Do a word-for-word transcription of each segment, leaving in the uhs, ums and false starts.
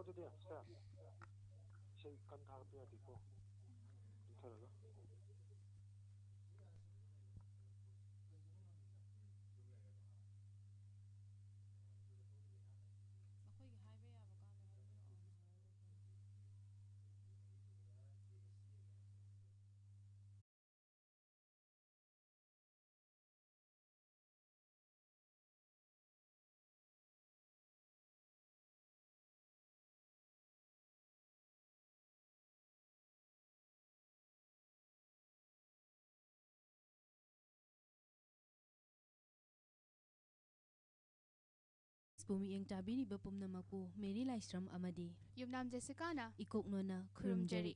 ꯑꯗꯨꯗꯤ ꯁꯦ, ꯏꯁꯩ ꯀꯟ ꯊꯥꯒꯠꯄ ꯌꯥꯗꯦꯀꯣ꯫ ꯃꯨꯠꯊꯠꯂꯒ꯫ ꯑꯩꯈꯣꯏꯒꯤ ꯍꯥꯏꯕ ꯌꯥꯕ ꯀꯥꯟꯗ ꯍꯥꯏꯕꯤꯔꯛꯑꯣ꯫ ꯄꯨ ꯃꯤꯠꯌꯦꯡ ꯇꯥꯕꯤꯔꯤꯕ ꯄꯨꯝꯅꯃꯛꯄꯨ ꯃꯦꯔꯤ ꯂꯥꯏꯁ꯭ꯔꯝ ꯑꯃꯗꯤ ꯌꯨꯝꯅꯥꯝ ꯖꯦꯁꯤꯀꯥꯅ ꯏꯀꯣꯛꯅꯣꯅ ꯈꯨꯔꯨꯝꯖꯔꯤ꯫ ꯈꯨꯔꯨꯝꯖꯔꯤ꯫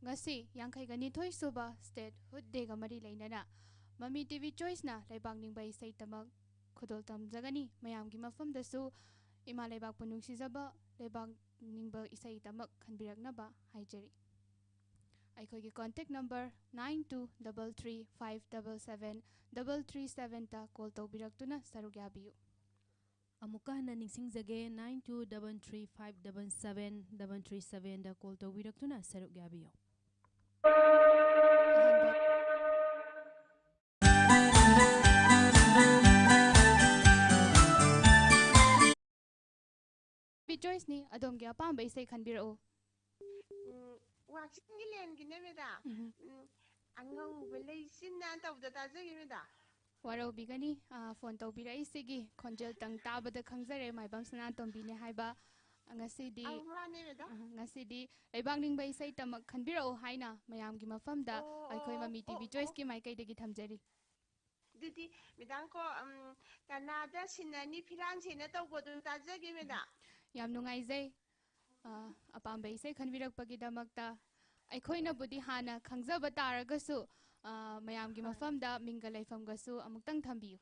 ꯉꯁꯤ ꯌꯥꯡꯈꯩꯒ ꯅꯤꯊꯣꯏ ꯁꯨꯕ Statehood Dayꯒ ꯃꯔꯤ ꯂꯩꯅꯅ ꯃꯃꯤ ꯇꯤ ꯚꯤ Choiceꯅ ꯂꯩꯕꯥꯛ ꯅꯤꯡꯕ ꯏꯁꯩ ꯇꯃꯛ ꯈꯨꯗꯣꯜ ꯇꯝꯖꯒꯅꯤ꯫ ꯃꯌꯥꯝꯒꯤ ꯃꯐꯝꯗꯁꯨ ꯏꯃꯥ ꯂꯩꯕꯥꯛꯄꯨ ꯅꯨꯡꯁꯤꯖꯕ ꯂꯩꯕꯥꯛ ꯅꯤꯡꯕ ꯏꯁꯩ ꯇꯃꯛ ꯈꯟꯕꯤꯔꯛꯅꯕ ꯍꯥꯏꯖꯔꯤ꯫ ꯑꯩꯈꯣꯏꯒꯤ contact number nine two double three five double seven double three sevenꯇ call ꯇꯧꯕꯤꯔꯛꯇꯨꯅ ꯁꯔꯨꯛ ꯌꯥꯕꯤꯌꯨ꯫ ꯑꯃꯨꯛꯀ ꯍꯟꯅ ꯅꯤꯡꯁꯤꯡꯖꯒꯦ, nine two double three five double seven double three sevenꯗ call ꯇꯧꯕꯤꯔꯛꯇꯨꯅ ꯁꯔꯨꯛ ꯌꯥꯕꯤꯌꯨ꯫ ꯑꯍꯥꯟꯕ ꯕꯤ ꯆꯣꯏꯁꯅꯤ, ꯑꯗꯣꯝꯒꯤ ꯑꯄꯥꯝꯕ ꯏꯁꯩ ꯈꯟꯕꯤꯔꯛꯎ꯫ ꯎꯝ, ꯋꯥꯛꯆꯤꯡꯒꯤ ꯂꯦꯟꯒꯤꯅꯦ, ꯃꯦꯗꯥꯝ꯫ ꯎꯝ꯫ ꯎꯝ, ꯑꯉꯧꯕ ꯂꯩꯆꯤꯟꯅ ꯇꯧꯕꯗꯣ ꯇꯥꯖꯒꯦ, ꯃꯦꯗꯥꯝ꯫ ꯋꯥꯔꯧꯕꯤꯒꯅꯤ, ꯑ, ꯐꯣꯟ ꯇꯧꯕꯤꯔꯛꯏꯁꯤꯒꯤ ꯈꯣꯟꯖꯦꯜꯇꯪ ꯇꯥꯕꯗ ꯈꯪꯖꯔꯦ ꯃꯥꯏꯕꯝ ꯁꯅꯥꯇꯣꯝꯕꯤꯅꯦ ꯍꯥꯏꯕ꯫ ꯉꯁꯤꯗꯤ, ꯑꯧ, ꯃꯥꯅꯦ, ꯃꯦꯗꯥꯝ꯫ ꯑ, ꯉꯁꯤꯗꯤ ꯂꯩꯕꯥꯛ ꯅꯤꯡꯕ ꯏꯁꯩ ꯇꯃꯛ ꯈꯟꯕꯤꯔꯛꯎ ꯍꯥꯏꯅ ꯃꯌꯥꯝꯒꯤ ꯃꯐꯝꯗ ꯑꯣ, ꯑꯩꯈꯣꯏ ꯃꯃꯤ ꯑꯣ, ꯇꯤ ꯚꯤ ꯑꯣ, ꯆꯣꯏꯁꯀꯤ ꯑꯣ꯫ ꯃꯥꯏꯀꯩꯗꯒꯤ ꯊꯝꯖꯔꯤ꯫ ꯑꯗꯨꯗꯤ ꯃꯦꯗꯥꯝ ꯀꯣ, ꯎꯝ, ꯀꯅꯥꯗ ꯁꯤꯟꯅꯅꯤ ꯐꯤꯔꯥꯟꯁꯦꯅ ꯇꯧꯕꯗꯨ ꯇꯥꯖꯒꯦ, ꯃꯦꯗꯥꯝ꯫ ꯌꯥꯝ ꯅꯨꯡꯉꯥꯏꯖꯩ, ꯑ, ꯑꯄꯥꯝꯕ ꯏꯁꯩ ꯈꯟꯕꯤꯔꯛꯄꯒꯤꯗꯃꯛꯇ꯫ ꯑꯩꯈꯣꯏꯅꯕꯨꯗꯤ ꯍꯥꯟꯅ ꯈꯪꯖꯕ ꯇꯥꯔꯒꯁꯨ, ꯑ, ꯃꯌꯥꯝꯒꯤ ꯍꯣꯏ꯫ ꯃꯐꯝꯗ ꯃꯤꯡꯒ ꯂꯩꯐꯝꯒꯁꯨ ꯑꯃꯨꯛꯇꯪ ꯊꯝꯕꯤꯌꯨ꯫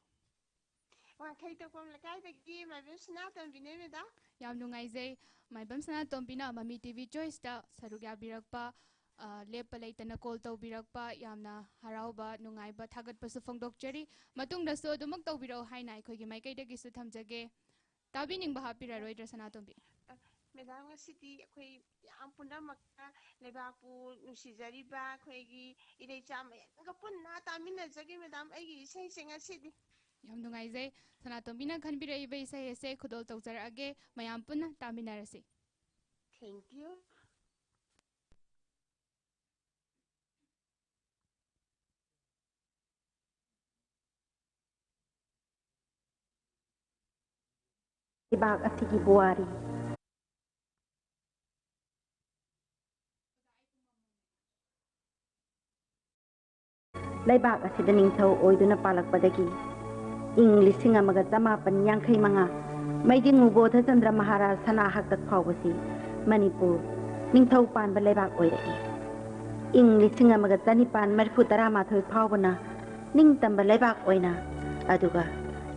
ꯋꯥꯡꯈꯩ ꯇꯣꯛꯐꯝ ꯂꯩꯀꯥꯏꯗꯒꯤ ꯃꯥꯏꯕꯝ ꯁꯅꯥꯇꯣꯝꯕꯤꯅꯦ, ꯃꯦꯗꯥꯝ꯫ ꯌꯥꯝ ꯅꯨꯡꯉꯥꯏꯖꯩ, ꯃꯥꯏꯕꯝ ꯁꯅꯥꯇꯣꯝꯕꯤꯅ ꯃꯃꯤ ꯇꯤ ꯚꯤ ꯆꯣꯏꯁꯇ ꯁꯔꯨꯛ ꯌꯥꯕꯤꯔꯛꯄ, ꯑ, ꯂꯦꯞꯄ ꯂꯩꯇꯅ call ꯇꯧꯕꯤꯔꯛꯄ ꯌꯥꯝꯅ ꯍꯔꯥꯎꯕ, ꯅꯨꯡꯉꯥꯏꯕ, ꯊꯥꯒꯠꯄꯁꯨ ꯐꯣꯡꯗꯣꯛꯆꯔꯤ꯫ ꯃꯇꯨꯡꯗꯁꯨ ꯑꯗꯨꯃꯛ ꯇꯧꯕꯤꯔꯛꯎ ꯍꯥꯏꯅ ꯑꯩꯈꯣꯏꯒꯤ ꯃꯥꯏꯀꯩꯗꯒꯤꯁꯨ ꯊꯝꯖꯒꯦ꯫ ꯇꯥꯕꯤꯅꯤꯡꯕ ꯍꯥꯞꯄꯤꯔꯔꯣꯏꯗ꯭ꯔꯥ, ꯁꯅꯥꯇꯣꯝꯕꯤ? ꯃꯦꯗꯥꯝ, ꯉꯁꯤꯗꯤ ꯑꯩꯈꯣꯏ ꯃꯌꯥꯝ ꯄꯨꯝꯅꯃꯛꯀ ꯂꯩꯕꯥꯛꯄꯨ ꯅꯨꯡꯁꯤꯖꯔꯤꯕ ꯑꯩꯈꯣꯏꯒꯤ ꯏꯔꯩꯆꯥ ꯃꯌꯥꯝꯒ ꯄꯨꯟꯅ ꯇꯥꯃꯤꯟꯅꯖꯒꯦ ꯃꯦꯗꯥꯝ, ꯑꯩꯒꯤ ꯏꯁꯩꯁꯦ ꯉꯁꯤꯗꯤ꯫ ꯌꯥꯝ ꯅꯨꯡꯉꯥꯏꯖꯩ꯫ ꯁꯅꯥꯇꯣꯝꯕꯤꯅ ꯈꯟꯕꯤꯔꯛꯏꯕ ꯏꯁꯩ ꯑꯁꯦ ꯈꯨꯗꯣꯜ ꯇꯧꯖꯔꯛꯑꯒꯦ꯫ ꯃꯌꯥꯝ ꯄꯨꯟꯅ ꯇꯥꯃꯤꯟꯅꯔꯁꯤ꯫ Thank you꯫ ꯂꯩꯕꯥꯛ ꯑꯁꯤꯒꯤ ꯄꯨꯋꯥꯔꯤ꯫ ꯂꯩꯕꯥꯛ ꯑꯁꯤꯗ ꯅꯤꯡꯊꯧ ꯑꯣꯏꯗꯨꯅ ꯄꯥꯜꯂꯛꯄꯗꯒꯤ ꯏꯪ ꯂꯤꯁꯤꯡ ꯑꯃꯒ ꯆꯃꯥꯄꯟ ꯌꯥꯡꯈꯩ ꯃꯉꯥ ꯃꯩꯗꯤꯡꯉꯨ ꯕꯣꯙꯆꯟꯗ꯭ꯔ ꯃꯍꯥꯔꯥꯖ ꯁꯅꯥ ꯍꯥꯛꯇꯛ ꯐꯥꯎꯕꯁꯤ ꯃꯅꯤꯄꯨꯔ ꯅꯤꯡꯊꯧ ꯄꯥꯟꯕ ꯂꯩꯕꯥꯛ ꯑꯣꯏꯔꯛꯏ꯫ ꯏꯪ ꯂꯤꯁꯤꯡ ꯑꯃꯒ ꯆꯅꯤꯄꯥꯟ ꯃꯔꯤꯐꯨ ꯇꯔꯥꯃꯥꯊꯣꯏ ꯐꯥꯎꯕꯅ ꯅꯤꯡꯇꯝꯕ ꯂꯩꯕꯥꯛ ꯑꯣꯏꯅ, ꯑꯗꯨꯒ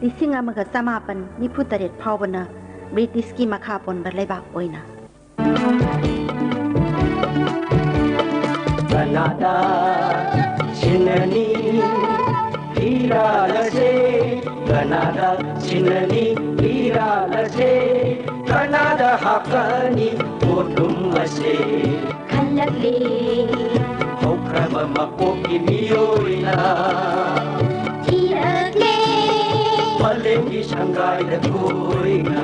ꯂꯤꯁꯤꯡ ꯑꯃꯒ ꯆꯃꯥꯄꯟ ꯅꯤꯐꯨ ꯇꯔꯦꯠ ꯐꯥꯎꯕꯅ ꯕ꯭ꯔꯤꯇꯤꯁꯀꯤ ꯃꯈꯥ ꯄꯣꯟꯕ ꯂꯩꯕꯥꯛ ꯑꯣꯏꯅ꯫ ꯀꯅꯥꯗ ꯁꯤꯟꯅꯅꯤ ꯐꯤꯔꯥꯜ ꯑꯁꯦ? ꯀꯅꯥꯗ ꯁꯤꯟꯅꯅꯤ ꯐꯤꯔꯥꯜ ꯑꯁꯦ? ꯀꯅꯥꯗ ꯍꯥꯞꯀꯅꯤ ꯄꯣꯠꯂꯨꯝ ꯑꯁꯦ? ꯈꯜꯂꯛꯂꯦ ꯍꯧꯈ꯭ꯔꯕ ꯃꯄꯣꯛꯀꯤ ꯃꯤꯑꯣꯏꯅ꯫ ꯊꯤꯔꯛꯂꯦ ꯃꯥꯂꯦꯝꯒꯤ ꯁꯪꯒꯥꯏꯗ ꯀꯣꯏꯅ꯫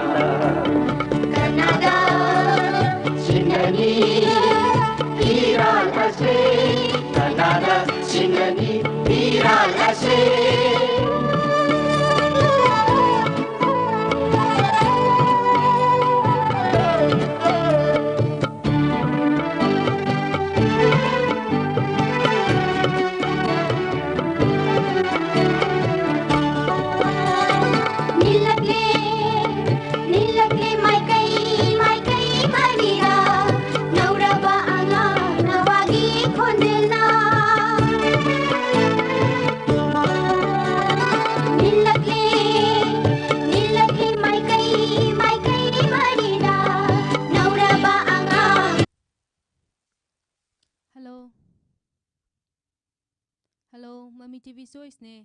ꯀꯅꯥꯗ ꯁꯤꯟꯅꯅꯤ ꯐꯤꯔꯥꯜ ꯑꯁꯦ? ꯀꯅꯥꯗ ꯁꯤꯟꯅꯅꯤ ꯐꯤꯔꯥꯜ ꯑꯁꯦ? ꯅꯤꯜꯂꯛꯂꯦ, ꯅꯤꯜꯂꯛꯂꯦ ꯃꯥꯏꯀꯩ, ꯃꯥꯏꯀꯩ ꯃꯔꯤꯗ ꯅꯧꯔꯕ ꯑꯉꯥꯡ ꯅꯋꯥꯒꯤ ꯈꯣꯟꯖꯦꯜꯅ꯫ ꯅꯤꯜꯂꯛꯂꯦ, ꯅꯤꯜꯂꯛꯂꯦ ꯃꯥꯏꯀꯩ, ꯃꯥꯏꯀꯩ ꯃꯔꯤꯗ ꯅꯧꯔꯕ ꯑꯉꯥꯡ꯫ Hello꯫ Hello, ꯃꯃꯤ ꯇꯤ ꯚꯤ ꯆꯣꯏꯁꯅꯦ꯫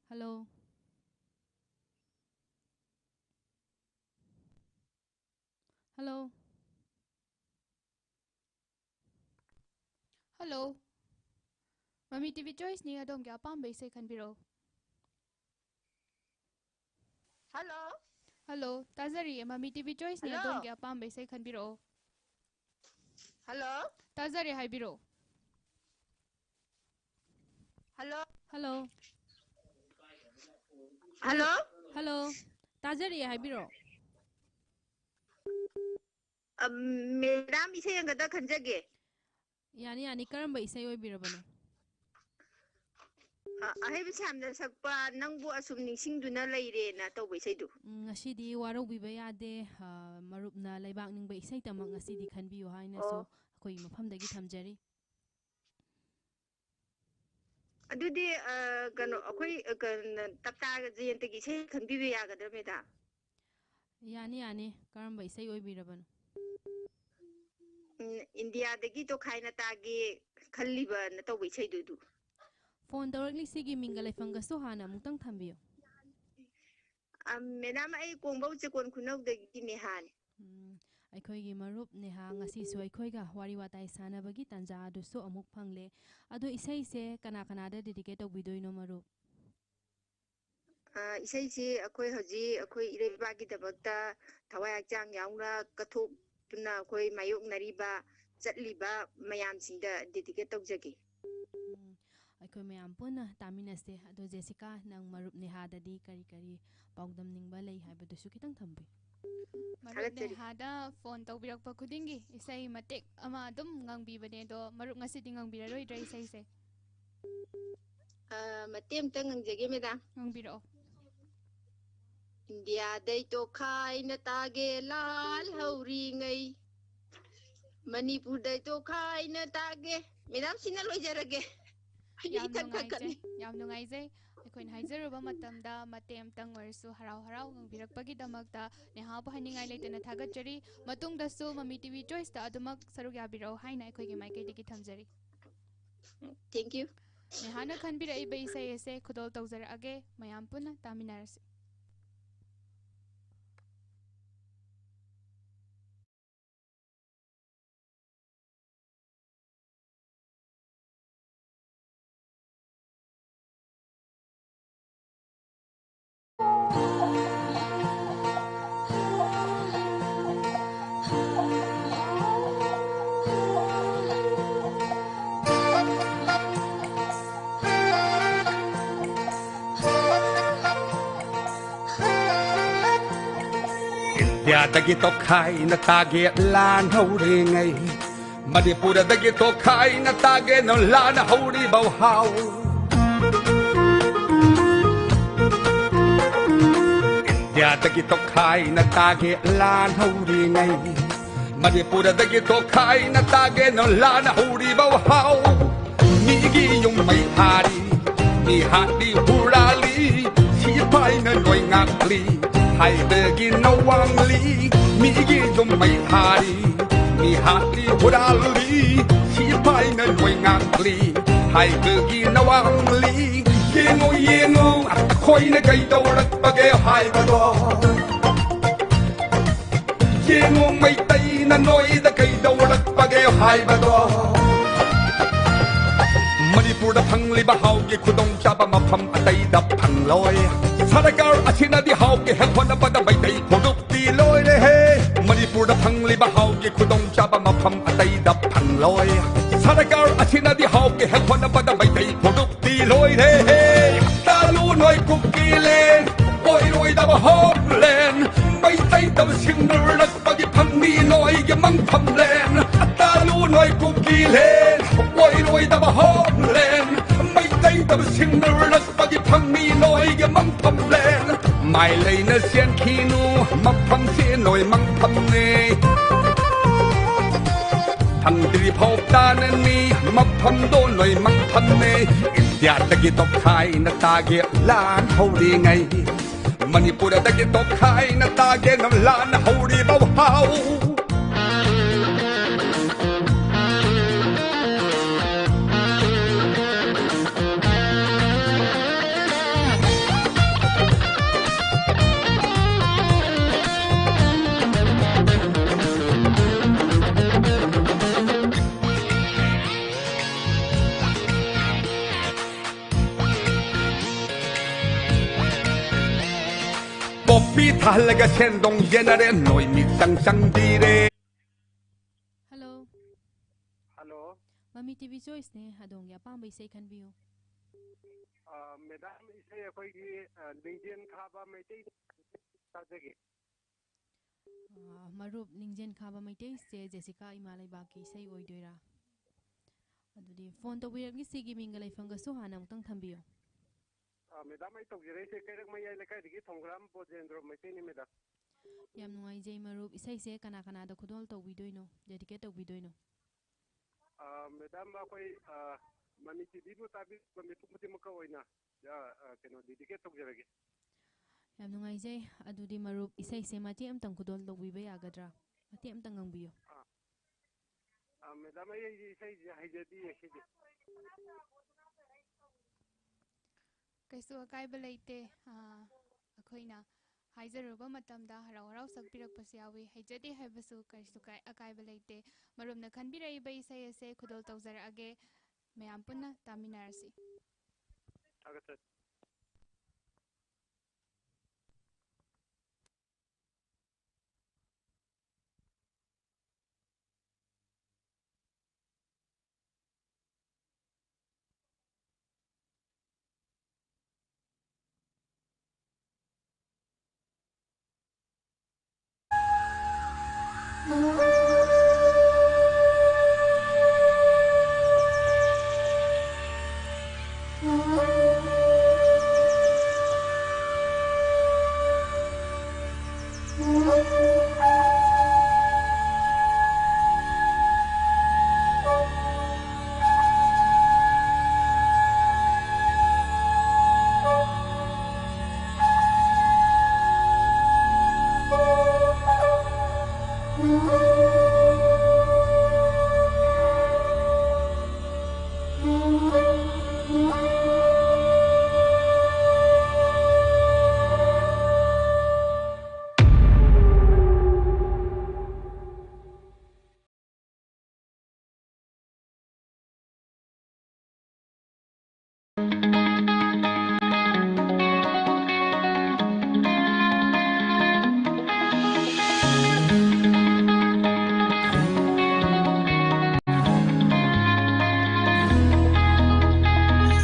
Hello꯫ Hello. Hello. ꯃꯃꯤ ꯇꯤ ꯚꯤ Choiceꯅꯤ, ꯑꯗꯣꯝꯒꯤ ꯑꯄꯥꯝꯕ ꯏꯁꯩ ꯈꯟꯕꯤꯔꯛꯎ꯫ Hello. Hello, ꯇꯥꯖꯔꯤꯌꯦ꯫ ꯃꯃꯤ ꯇꯤ ꯚꯤ Choiceꯅꯤ, hello, ꯑꯗꯣꯝꯒꯤ ꯑꯄꯥꯝꯕ ꯏꯁꯩ ꯈꯟꯕꯤꯔꯛꯑꯣ꯫ Hello. ꯇꯥꯖꯔꯦ, ꯍꯥꯏꯕꯤꯔꯛꯑꯣ꯫ Hello. Hello. Hello. Hello. ꯇꯥꯖꯔꯤꯌꯦ, ꯍꯥꯏꯕꯤꯔꯛꯑꯣ꯫ ꯑ, madam, ꯏꯁꯩ ꯑꯃꯈꯛꯇ ꯈꯟꯖꯒꯦ꯫ ꯌꯥꯅꯤ, ꯌꯥꯅꯤ꯫ ꯀꯔꯝꯕ ꯏꯁꯩ ꯑꯣꯏꯕꯤꯔꯕꯅꯣ? ꯑ, ꯑꯍꯩꯕ ꯁ꯭ꯌꯥꯝꯅ ꯁꯛꯄ "ꯅꯪꯕꯨ ꯑꯁꯨꯝ ꯅꯤꯡꯁꯤꯡꯗꯨꯅ ꯂꯩꯔꯦꯅ" ꯇꯧꯕ ꯏꯁꯩꯗꯨ꯫ ꯎꯝ, ꯉꯁꯤꯗꯤ ꯋꯥꯔꯧꯕꯤꯕ ꯌꯥꯗꯦ꯫ ꯑ, ꯃꯔꯨꯞꯅ ꯂꯩꯕꯥꯛ ꯅꯤꯡꯕ ꯏꯁꯩꯇꯃꯛ ꯉꯁꯤꯗꯤ ꯈꯟꯕꯤꯌꯨ ꯍꯥꯏꯅꯁꯨ ꯑꯣ, ꯑꯩꯈꯣꯏꯒꯤ ꯃꯐꯝꯗꯒꯤ ꯊꯝꯖꯔꯤ꯫ ꯑꯗꯨꯗꯤ, ꯑ, ꯀꯩꯅꯣ, ꯑꯩꯈꯣꯏ, ꯑ, ꯀꯩꯅꯣ, ꯇꯞꯇꯥ ꯖꯌꯟꯇꯒꯤ ꯏꯁꯩ ꯈꯟꯕꯤꯕ ꯌꯥꯒꯗ꯭ꯔꯥ, madam? ꯌꯥꯅꯤ, ꯌꯥꯅꯤ꯫ ꯀꯔꯝꯕ ꯏꯁꯩ ꯑꯣꯏꯕꯤꯔꯕꯅꯣ? ꯎꯝ, "ꯏꯟꯗꯤꯌꯥꯗꯒꯤ ꯇꯣꯈꯥꯏꯅ ꯇꯥꯒꯦ ꯈꯜꯂꯤꯕꯅ" ꯇꯧꯕ ꯏꯁꯩꯗꯨ ꯑꯗꯨ꯫ Phone ꯇꯧꯔꯛꯂꯤꯁꯤꯒꯤ ꯃꯤꯡꯒ ꯂꯩꯐꯝꯒꯁꯨ ꯍꯥꯟꯅ ꯑꯃꯨꯛꯇꯪ ꯊꯝꯕꯤꯌꯨ꯫ ꯑ, madam, ꯑꯩ ꯀꯣꯡꯕꯧ ꯆꯦꯀꯣꯟ ꯈꯨꯅꯧꯗꯒꯤ ꯅꯦꯍꯥꯅꯤ꯫ ꯎꯝ, ꯑꯩꯈꯣꯏꯒꯤ ꯃꯔꯨꯞ ꯅꯦꯍꯥ ꯉꯁꯤꯁꯨ ꯑꯩꯈꯣꯏꯒ ꯋꯥꯔꯤ ꯋꯥꯇꯥꯏ ꯁꯥꯟꯅꯕꯒꯤ ꯇꯥꯟꯖꯥ ꯑꯗꯨꯁꯨ ꯑꯃꯨꯛ ꯐꯪꯂꯦ꯫ ꯑꯗꯣ ꯏꯁꯩꯁꯦ ꯀꯅꯥ ꯀꯅꯥꯗ dedicate ꯇꯧꯕꯤꯗꯣꯏꯅꯣ, ꯃꯔꯨꯞ? ꯑ, ꯏꯁꯩꯁꯤ ꯑꯩꯈꯣꯏ ꯍꯧꯖꯤꯛ ꯑꯩꯈꯣꯏ ꯏꯔꯩꯕꯥꯛꯀꯤꯗꯃꯛꯇ ꯊꯋꯥꯏ ꯍꯛꯆꯥꯡ ꯌꯥꯎꯅ ꯀꯠꯊꯣꯛꯇꯨꯅ ꯑꯩꯈꯣꯏ ꯃꯥꯌꯣꯛꯅꯔꯤꯕ, ꯆꯠꯂꯤꯕ ꯃꯌꯥꯝꯁꯤꯡꯗ dedicate ꯇꯧꯖꯒꯦ꯫ ꯎꯝ, ꯑꯩꯈꯣꯏ ꯃꯌꯥꯝ ꯄꯨꯟꯅ ꯇꯥꯃꯤꯟꯅꯁꯦ꯫ ꯑꯗꯣ ꯖꯦꯁꯤꯀꯥ, ꯅꯪ ꯃꯔꯨꯞ ꯅꯦꯍꯥꯗꯗꯤ ꯀꯔꯤ ꯀꯔꯤ ꯄꯥꯎꯗꯝꯅꯤꯡꯕ ꯂꯩ ꯍꯥꯏꯕꯗꯨꯁꯨ ꯈꯤꯇꯪ ꯊꯝꯕꯤꯌꯨ꯫ ꯃꯔꯨꯞ ꯊꯥꯒꯠꯆꯔꯤ꯫ ꯅꯦꯍꯥꯗ phone ꯇꯧꯕꯤꯔꯛꯄ ꯈꯨꯗꯤꯡꯒꯤ ꯏꯁꯩ ꯃꯇꯦꯛ ꯑꯃ ꯑꯗꯨꯝ ꯉꯪꯕꯤꯕꯅꯦ, ꯑꯗꯣ ꯃꯔꯨꯞ ꯉꯁꯤꯗꯤ ꯉꯪꯕꯤꯔꯔꯣꯏꯗ꯭ꯔꯥ ꯏꯁꯩꯁꯦ? ꯑ, ꯃꯇꯦꯛ ꯑꯝꯇ ꯉꯪꯖꯒꯦ, madam꯫ ꯉꯪꯕꯤꯔꯛꯑꯣ꯫ "ꯏꯟꯗꯤꯌꯥꯗꯩ ꯇꯣꯈꯥꯏꯅ ꯇꯥꯒꯦ ꯂꯥꯜ ꯍꯧꯔꯤꯉꯩ, ꯃꯅꯤꯄꯨꯔꯗꯩ ꯇꯣꯈꯥꯏꯅ ꯇꯥꯒꯦ"꯫ Madam, ꯁꯤꯅ ꯂꯣꯏꯖꯔꯒꯦ꯫ ꯑꯩ ꯌꯥꯝ ꯏꯊꯛ ꯅꯨꯡꯉꯥꯏꯖꯩ, ꯊꯛꯀꯠꯂꯤ꯫ ꯌꯥꯝ ꯅꯨꯡꯉꯥꯏꯖꯩ꯫ ꯑꯩꯈꯣꯏꯅ ꯍꯥꯏꯖꯔꯨꯕ ꯃꯇꯝꯗ ꯃꯇꯦꯛ ꯑꯃꯇꯪ ꯑꯣꯏꯔꯁꯨ ꯍꯔꯥꯎ ꯍꯔꯥꯎ ꯉꯪꯕꯤꯔꯛꯄꯒꯤꯗꯃꯛꯇ ꯅꯦꯍꯥꯕꯨ ꯍꯥꯏꯅꯤꯡꯉꯥꯏ ꯂꯩꯇꯅ ꯊꯥꯒꯠꯆꯔꯤ꯫ ꯃꯇꯨꯡꯗꯁꯨ ꯃꯃꯤ ꯇꯤ ꯚꯤ Choiceꯇ ꯑꯗꯨꯃꯛ ꯁꯔꯨꯛ ꯌꯥꯕꯤꯔꯛꯎ ꯍꯥꯏꯅ ꯑꯩꯈꯣꯏꯒꯤ ꯃꯥꯏꯀꯩꯗꯒꯤ ꯊꯝꯖꯔꯤ꯫ Thank you꯫ ꯅꯦꯍꯥꯅ ꯈꯟꯕꯤꯔꯛꯏꯕ ꯏꯁꯩ ꯑꯁꯦ ꯈꯨꯗꯣꯜ ꯇꯧꯖꯔꯛꯑꯒꯦ, ꯃꯌꯥꯝ ꯄꯨꯟꯅ ꯇꯥꯃꯤꯟꯅꯔꯁꯤ꯫ ꯏꯟꯗꯤꯌꯥꯗꯒꯤ ꯇꯣꯈꯥꯏꯅ ꯇꯥꯒꯦ ꯂꯥꯟ ꯍꯧꯔꯤꯉꯩ, ꯃꯅꯤꯄꯨꯔꯗꯒꯤ ꯇꯣꯈꯥꯏꯅ ꯇꯥꯒꯦꯅ ꯂꯥꯟ ꯍꯧꯔꯤꯕꯧ ꯍꯥꯎ꯫ ꯏꯟꯗꯤꯌꯥꯗꯒꯤ ꯇꯣꯈꯥꯏꯅ ꯇꯥꯒꯦ ꯂꯥꯟ ꯍꯧꯔꯤꯉꯩ, ꯃꯅꯤꯄꯨꯔꯗꯒꯤ ꯇꯣꯈꯥꯏꯅ ꯇꯥꯒꯦꯅ ꯂꯥꯟ ꯍꯧꯔꯤꯕꯧ ꯍꯥꯎ꯫ ꯃꯤꯒꯤ ꯌꯨꯝ ꯃꯩ ꯊꯥꯔꯤ, ꯃꯤ ꯍꯥꯠꯂꯤ ꯍꯨꯔꯥꯜꯂꯤ, ꯁꯤꯐꯥꯏꯅ ꯅꯣꯏ ꯉꯥꯛꯂꯤ ꯍꯥꯏꯕꯒꯤ ꯅꯋꯥꯡꯂꯤ꯫ ꯃꯤꯒꯤ ꯌꯨꯝ ꯃꯩ ꯊꯥꯔꯤ, ꯃꯤ ꯍꯥꯠꯂꯤ ꯍꯨꯔꯥꯜꯂꯤ, ꯁꯤꯐꯥꯏꯅ ꯅꯣꯏ ꯉꯥꯛꯂꯤ ꯍꯥꯏꯕꯒꯤ ꯅꯋꯥꯡꯂꯤ꯫ ꯌꯦꯡꯉꯨ ꯌꯦꯡꯉꯨ ꯑꯩꯈꯣꯏꯅ ꯀꯩꯗꯧꯔꯛꯄꯒꯦ ꯍꯥꯏꯕꯗꯣ꯫ ꯌꯦꯡꯉꯨ ꯃꯩꯇꯩꯅ ꯅꯣꯏꯗ ꯀꯩꯗꯧꯔꯛꯄꯒꯦ ꯍꯥꯏꯕꯗꯣ꯫ ꯃꯅꯤꯄꯨꯔꯗ ꯐꯪꯂꯤꯕ ꯍꯥꯎꯒꯤ ꯈꯨꯗꯣꯡꯆꯥꯕ ꯃꯐꯝ ꯑꯇꯩꯗ ꯐꯪꯂꯣꯏ꯫ ꯁꯔꯀꯥꯔ ꯑꯁꯤꯅꯗꯤ ꯍꯥꯎꯒꯤ ꯍꯦꯛ ꯍꯣꯠꯅꯕꯗ ꯃꯩꯇꯩ ꯐꯨꯔꯨꯞꯇꯤ ꯂꯣꯏꯔꯦꯍꯦ꯫ ꯃꯅꯤꯄꯨꯔꯗ ꯐꯪꯂꯤꯕ ꯍꯥꯎꯒꯤ ꯈꯨꯗꯣꯡꯆꯥꯕ ꯃꯐꯝ ꯑꯇꯩꯗ ꯐꯪꯂꯣꯏ꯫ ꯁꯔꯀꯥꯔ ꯑꯁꯤꯅꯗꯤ ꯍꯥꯎꯒꯤ ꯍꯦꯛ ꯍꯣꯠꯅꯕꯗ ꯃꯩꯇꯩ ꯐꯨꯔꯨꯞ ꯇꯤ ꯂꯣꯏꯔꯦꯍꯦ꯫ ꯇꯥꯂꯨ ꯅꯣꯏ ꯀꯨꯀꯤꯂꯦꯟ, ꯑꯣꯏꯔꯣꯏꯗꯕ ꯍꯣꯝꯂꯦꯟ, ꯃꯩꯇꯩꯗꯕ ꯁꯤꯡꯅꯔꯛꯄꯒꯤ ꯐꯪꯅꯤ ꯅꯣꯏꯒꯤ ꯃꯪꯐꯝꯂꯦꯟ꯫ ꯇꯥꯂꯨ ꯅꯣꯏ ꯀꯨꯀꯤꯂꯦꯟ, ꯑꯣꯏꯔꯣꯏꯗꯕ ꯍꯣꯝꯂꯦꯟ, ꯃꯩꯇꯩꯗꯕ ꯁꯤꯡꯅꯔꯛꯄꯒꯤ ꯐꯪꯅꯤ ꯅꯣꯏꯒꯤ ꯃꯪꯐꯝꯂꯦꯟ꯫ ꯃꯥꯏ ꯂꯩꯅ ꯆꯦꯟꯈꯤꯅꯨ, ꯃꯐꯝꯁꯤ ꯅꯣꯏ ꯃꯪꯐꯝꯅꯤ꯫ ꯐꯪꯗ꯭ꯔꯤ ꯐꯥꯎ ꯇꯥꯅꯅꯤ, ꯃꯐꯝꯗꯣ ꯅꯣꯏ ꯃꯪꯐꯝꯅꯤ꯫ ꯏꯟꯗꯤꯌꯥꯗꯒꯤ ꯇꯣꯈꯥꯏꯅ ꯇꯥꯒꯦ ꯂꯥꯟ ꯍꯧꯔꯤꯉꯩ, ꯃꯅꯤꯄꯨꯔꯗꯒꯤ ꯇꯣꯈꯥꯏꯅ ꯇꯥꯒꯦꯅ ꯂꯥꯟ ꯍꯧꯔꯤꯕꯧ ꯍꯥꯎ꯫ ꯄꯣꯄꯤ ꯊꯥꯍꯜꯂꯒ ꯁꯦꯟꯗꯣꯡ ꯌꯦꯟꯅꯔꯦ, ꯅꯣꯏ ꯃꯤꯆꯪ ꯆꯪꯕꯤꯔꯦ꯫ ꯍꯜꯂꯣ꯫ ꯍꯜꯂꯣ꯫ ꯃꯃꯤ ꯇꯤ ꯚꯤ ꯆꯣꯏꯁꯅꯦ, ꯑꯗꯣꯝꯒꯤ ꯑꯄꯥꯝꯕ ꯏꯁꯩ ꯈꯟꯕꯤꯌꯨ꯫ ꯑ, ꯃꯦꯗꯥꯝ, ꯏꯁꯩ ꯑꯩꯈꯣꯏꯒꯤ, ꯑ, ꯂꯤꯡꯖꯦꯜ ꯊꯥꯕ ꯃꯩꯇꯩ ꯇꯥꯖꯒꯦ꯫ ꯑꯥ, ꯃꯔꯨꯞ ꯂꯤꯡꯖꯦꯜ ꯈꯥꯕ ꯃꯩꯇꯩꯁꯦ ꯖꯦꯁꯤꯀꯥ ꯏꯃꯥ ꯂꯩꯕꯥꯛꯀꯤ ꯏꯁꯩ ꯑꯣꯏꯗꯣꯏꯔꯥ? ꯑꯗꯨꯗꯤ ꯐꯣꯟ ꯇꯧꯕꯤꯔꯛꯂꯤꯁꯤꯒꯤ ꯃꯤꯡꯒ ꯂꯩꯐꯝꯒꯁꯨ ꯍꯥꯟꯅ ꯑꯃꯨꯛꯇꯪ ꯊꯝꯕꯤꯌꯨ꯫ ꯑꯥ, ꯃꯦꯗꯥꯝ, ꯑꯩ ꯇꯧꯖꯔꯛꯏꯁꯦ ꯀꯩꯔꯛ ꯃꯌꯥꯏ ꯂꯩꯀꯥꯏꯗꯒꯤ ꯊꯣꯡꯒ꯭ꯔꯥꯝ ꯕꯣꯖꯦꯟꯗ꯭ꯔꯣ ꯃꯩꯇꯩꯅꯤ, ꯃꯦꯗꯥꯝ꯫ ꯌꯥꯝ ꯅꯨꯡꯉꯥꯏꯖꯩ ꯃꯔꯨꯞ꯫ ꯏꯁꯩꯁꯦ ꯀꯅꯥ ꯀꯅꯥꯗ ꯈꯨꯗꯣꯜ ꯇꯧꯕꯤꯗꯣꯏꯅꯣ, ꯗꯦꯗꯤꯀꯦꯠ ꯇꯧꯕꯤꯗꯣꯏꯅꯣ? ꯑꯥ, ꯃꯦꯗꯥꯝ, ꯑꯩꯈꯣꯏ, ꯑꯥ, ꯃꯅꯤ ꯇꯤꯚꯤꯕꯨ ꯇꯥꯕꯤꯕ ꯃꯤꯄꯨꯝ ꯈꯨꯗꯤꯡꯃꯛꯀ ꯑꯣꯏꯅ, ꯑꯥ, ꯑꯥ, ꯀꯩꯅꯣ, ꯗꯦꯗꯤꯀꯦꯠ ꯇꯧꯖꯔꯒꯦ꯫ ꯌꯥꯝ ꯅꯨꯡꯉꯥꯏꯖꯩ꯫ ꯑꯗꯨꯗꯤ ꯃꯔꯨꯞ, ꯏꯁꯩꯁꯦ ꯃꯇꯦꯛ ꯑꯃꯇꯪ ꯈꯨꯗꯣꯜ ꯇꯧꯕꯤꯕ ꯌꯥꯒꯗ꯭ꯔꯥ? ꯃꯇꯦꯛ ꯑꯃꯇꯪ ꯉꯪꯕꯤꯌꯨ꯫ ꯑꯥ, ꯑꯥ, ꯃꯦꯗꯥꯝ, ꯑꯩ, ꯑꯩ ꯏꯁꯩꯁꯦ ꯍꯩꯖꯗꯤꯌꯦ ꯁꯤꯗꯤ꯫ ꯀꯩꯁꯨ ꯑꯀꯥꯏꯕ ꯂꯩꯇꯦ꯫ ꯑꯥ, ꯑꯩꯈꯣꯏꯅ ꯍꯥꯏꯖꯔꯨꯕ ꯃꯇꯝꯗ ꯍꯔꯥꯎ ꯍꯔꯥꯎ ꯁꯛꯄꯤꯔꯛꯄꯁꯨ ꯌꯥꯎꯏ꯫ ꯍꯩꯖꯗꯦ ꯍꯥꯏꯕꯁꯨ ꯀꯔꯤꯁꯨ ꯀꯥꯏ-, ꯑꯀꯥꯏꯕ ꯂꯩꯇꯦ꯫ ꯃꯔꯨꯞꯅ ꯈꯟꯕꯤꯔꯛꯏꯕ ꯏꯁꯩ ꯑꯁꯦ ꯈꯨꯗꯣꯜ ꯇꯧꯖꯔꯛꯑꯒꯦ꯫ ꯃꯌꯥꯝ ꯄꯨꯟꯅ ꯇꯥꯃꯤꯟꯅꯔꯁꯤ꯫ ꯊꯥꯒꯠꯆꯔꯤ꯫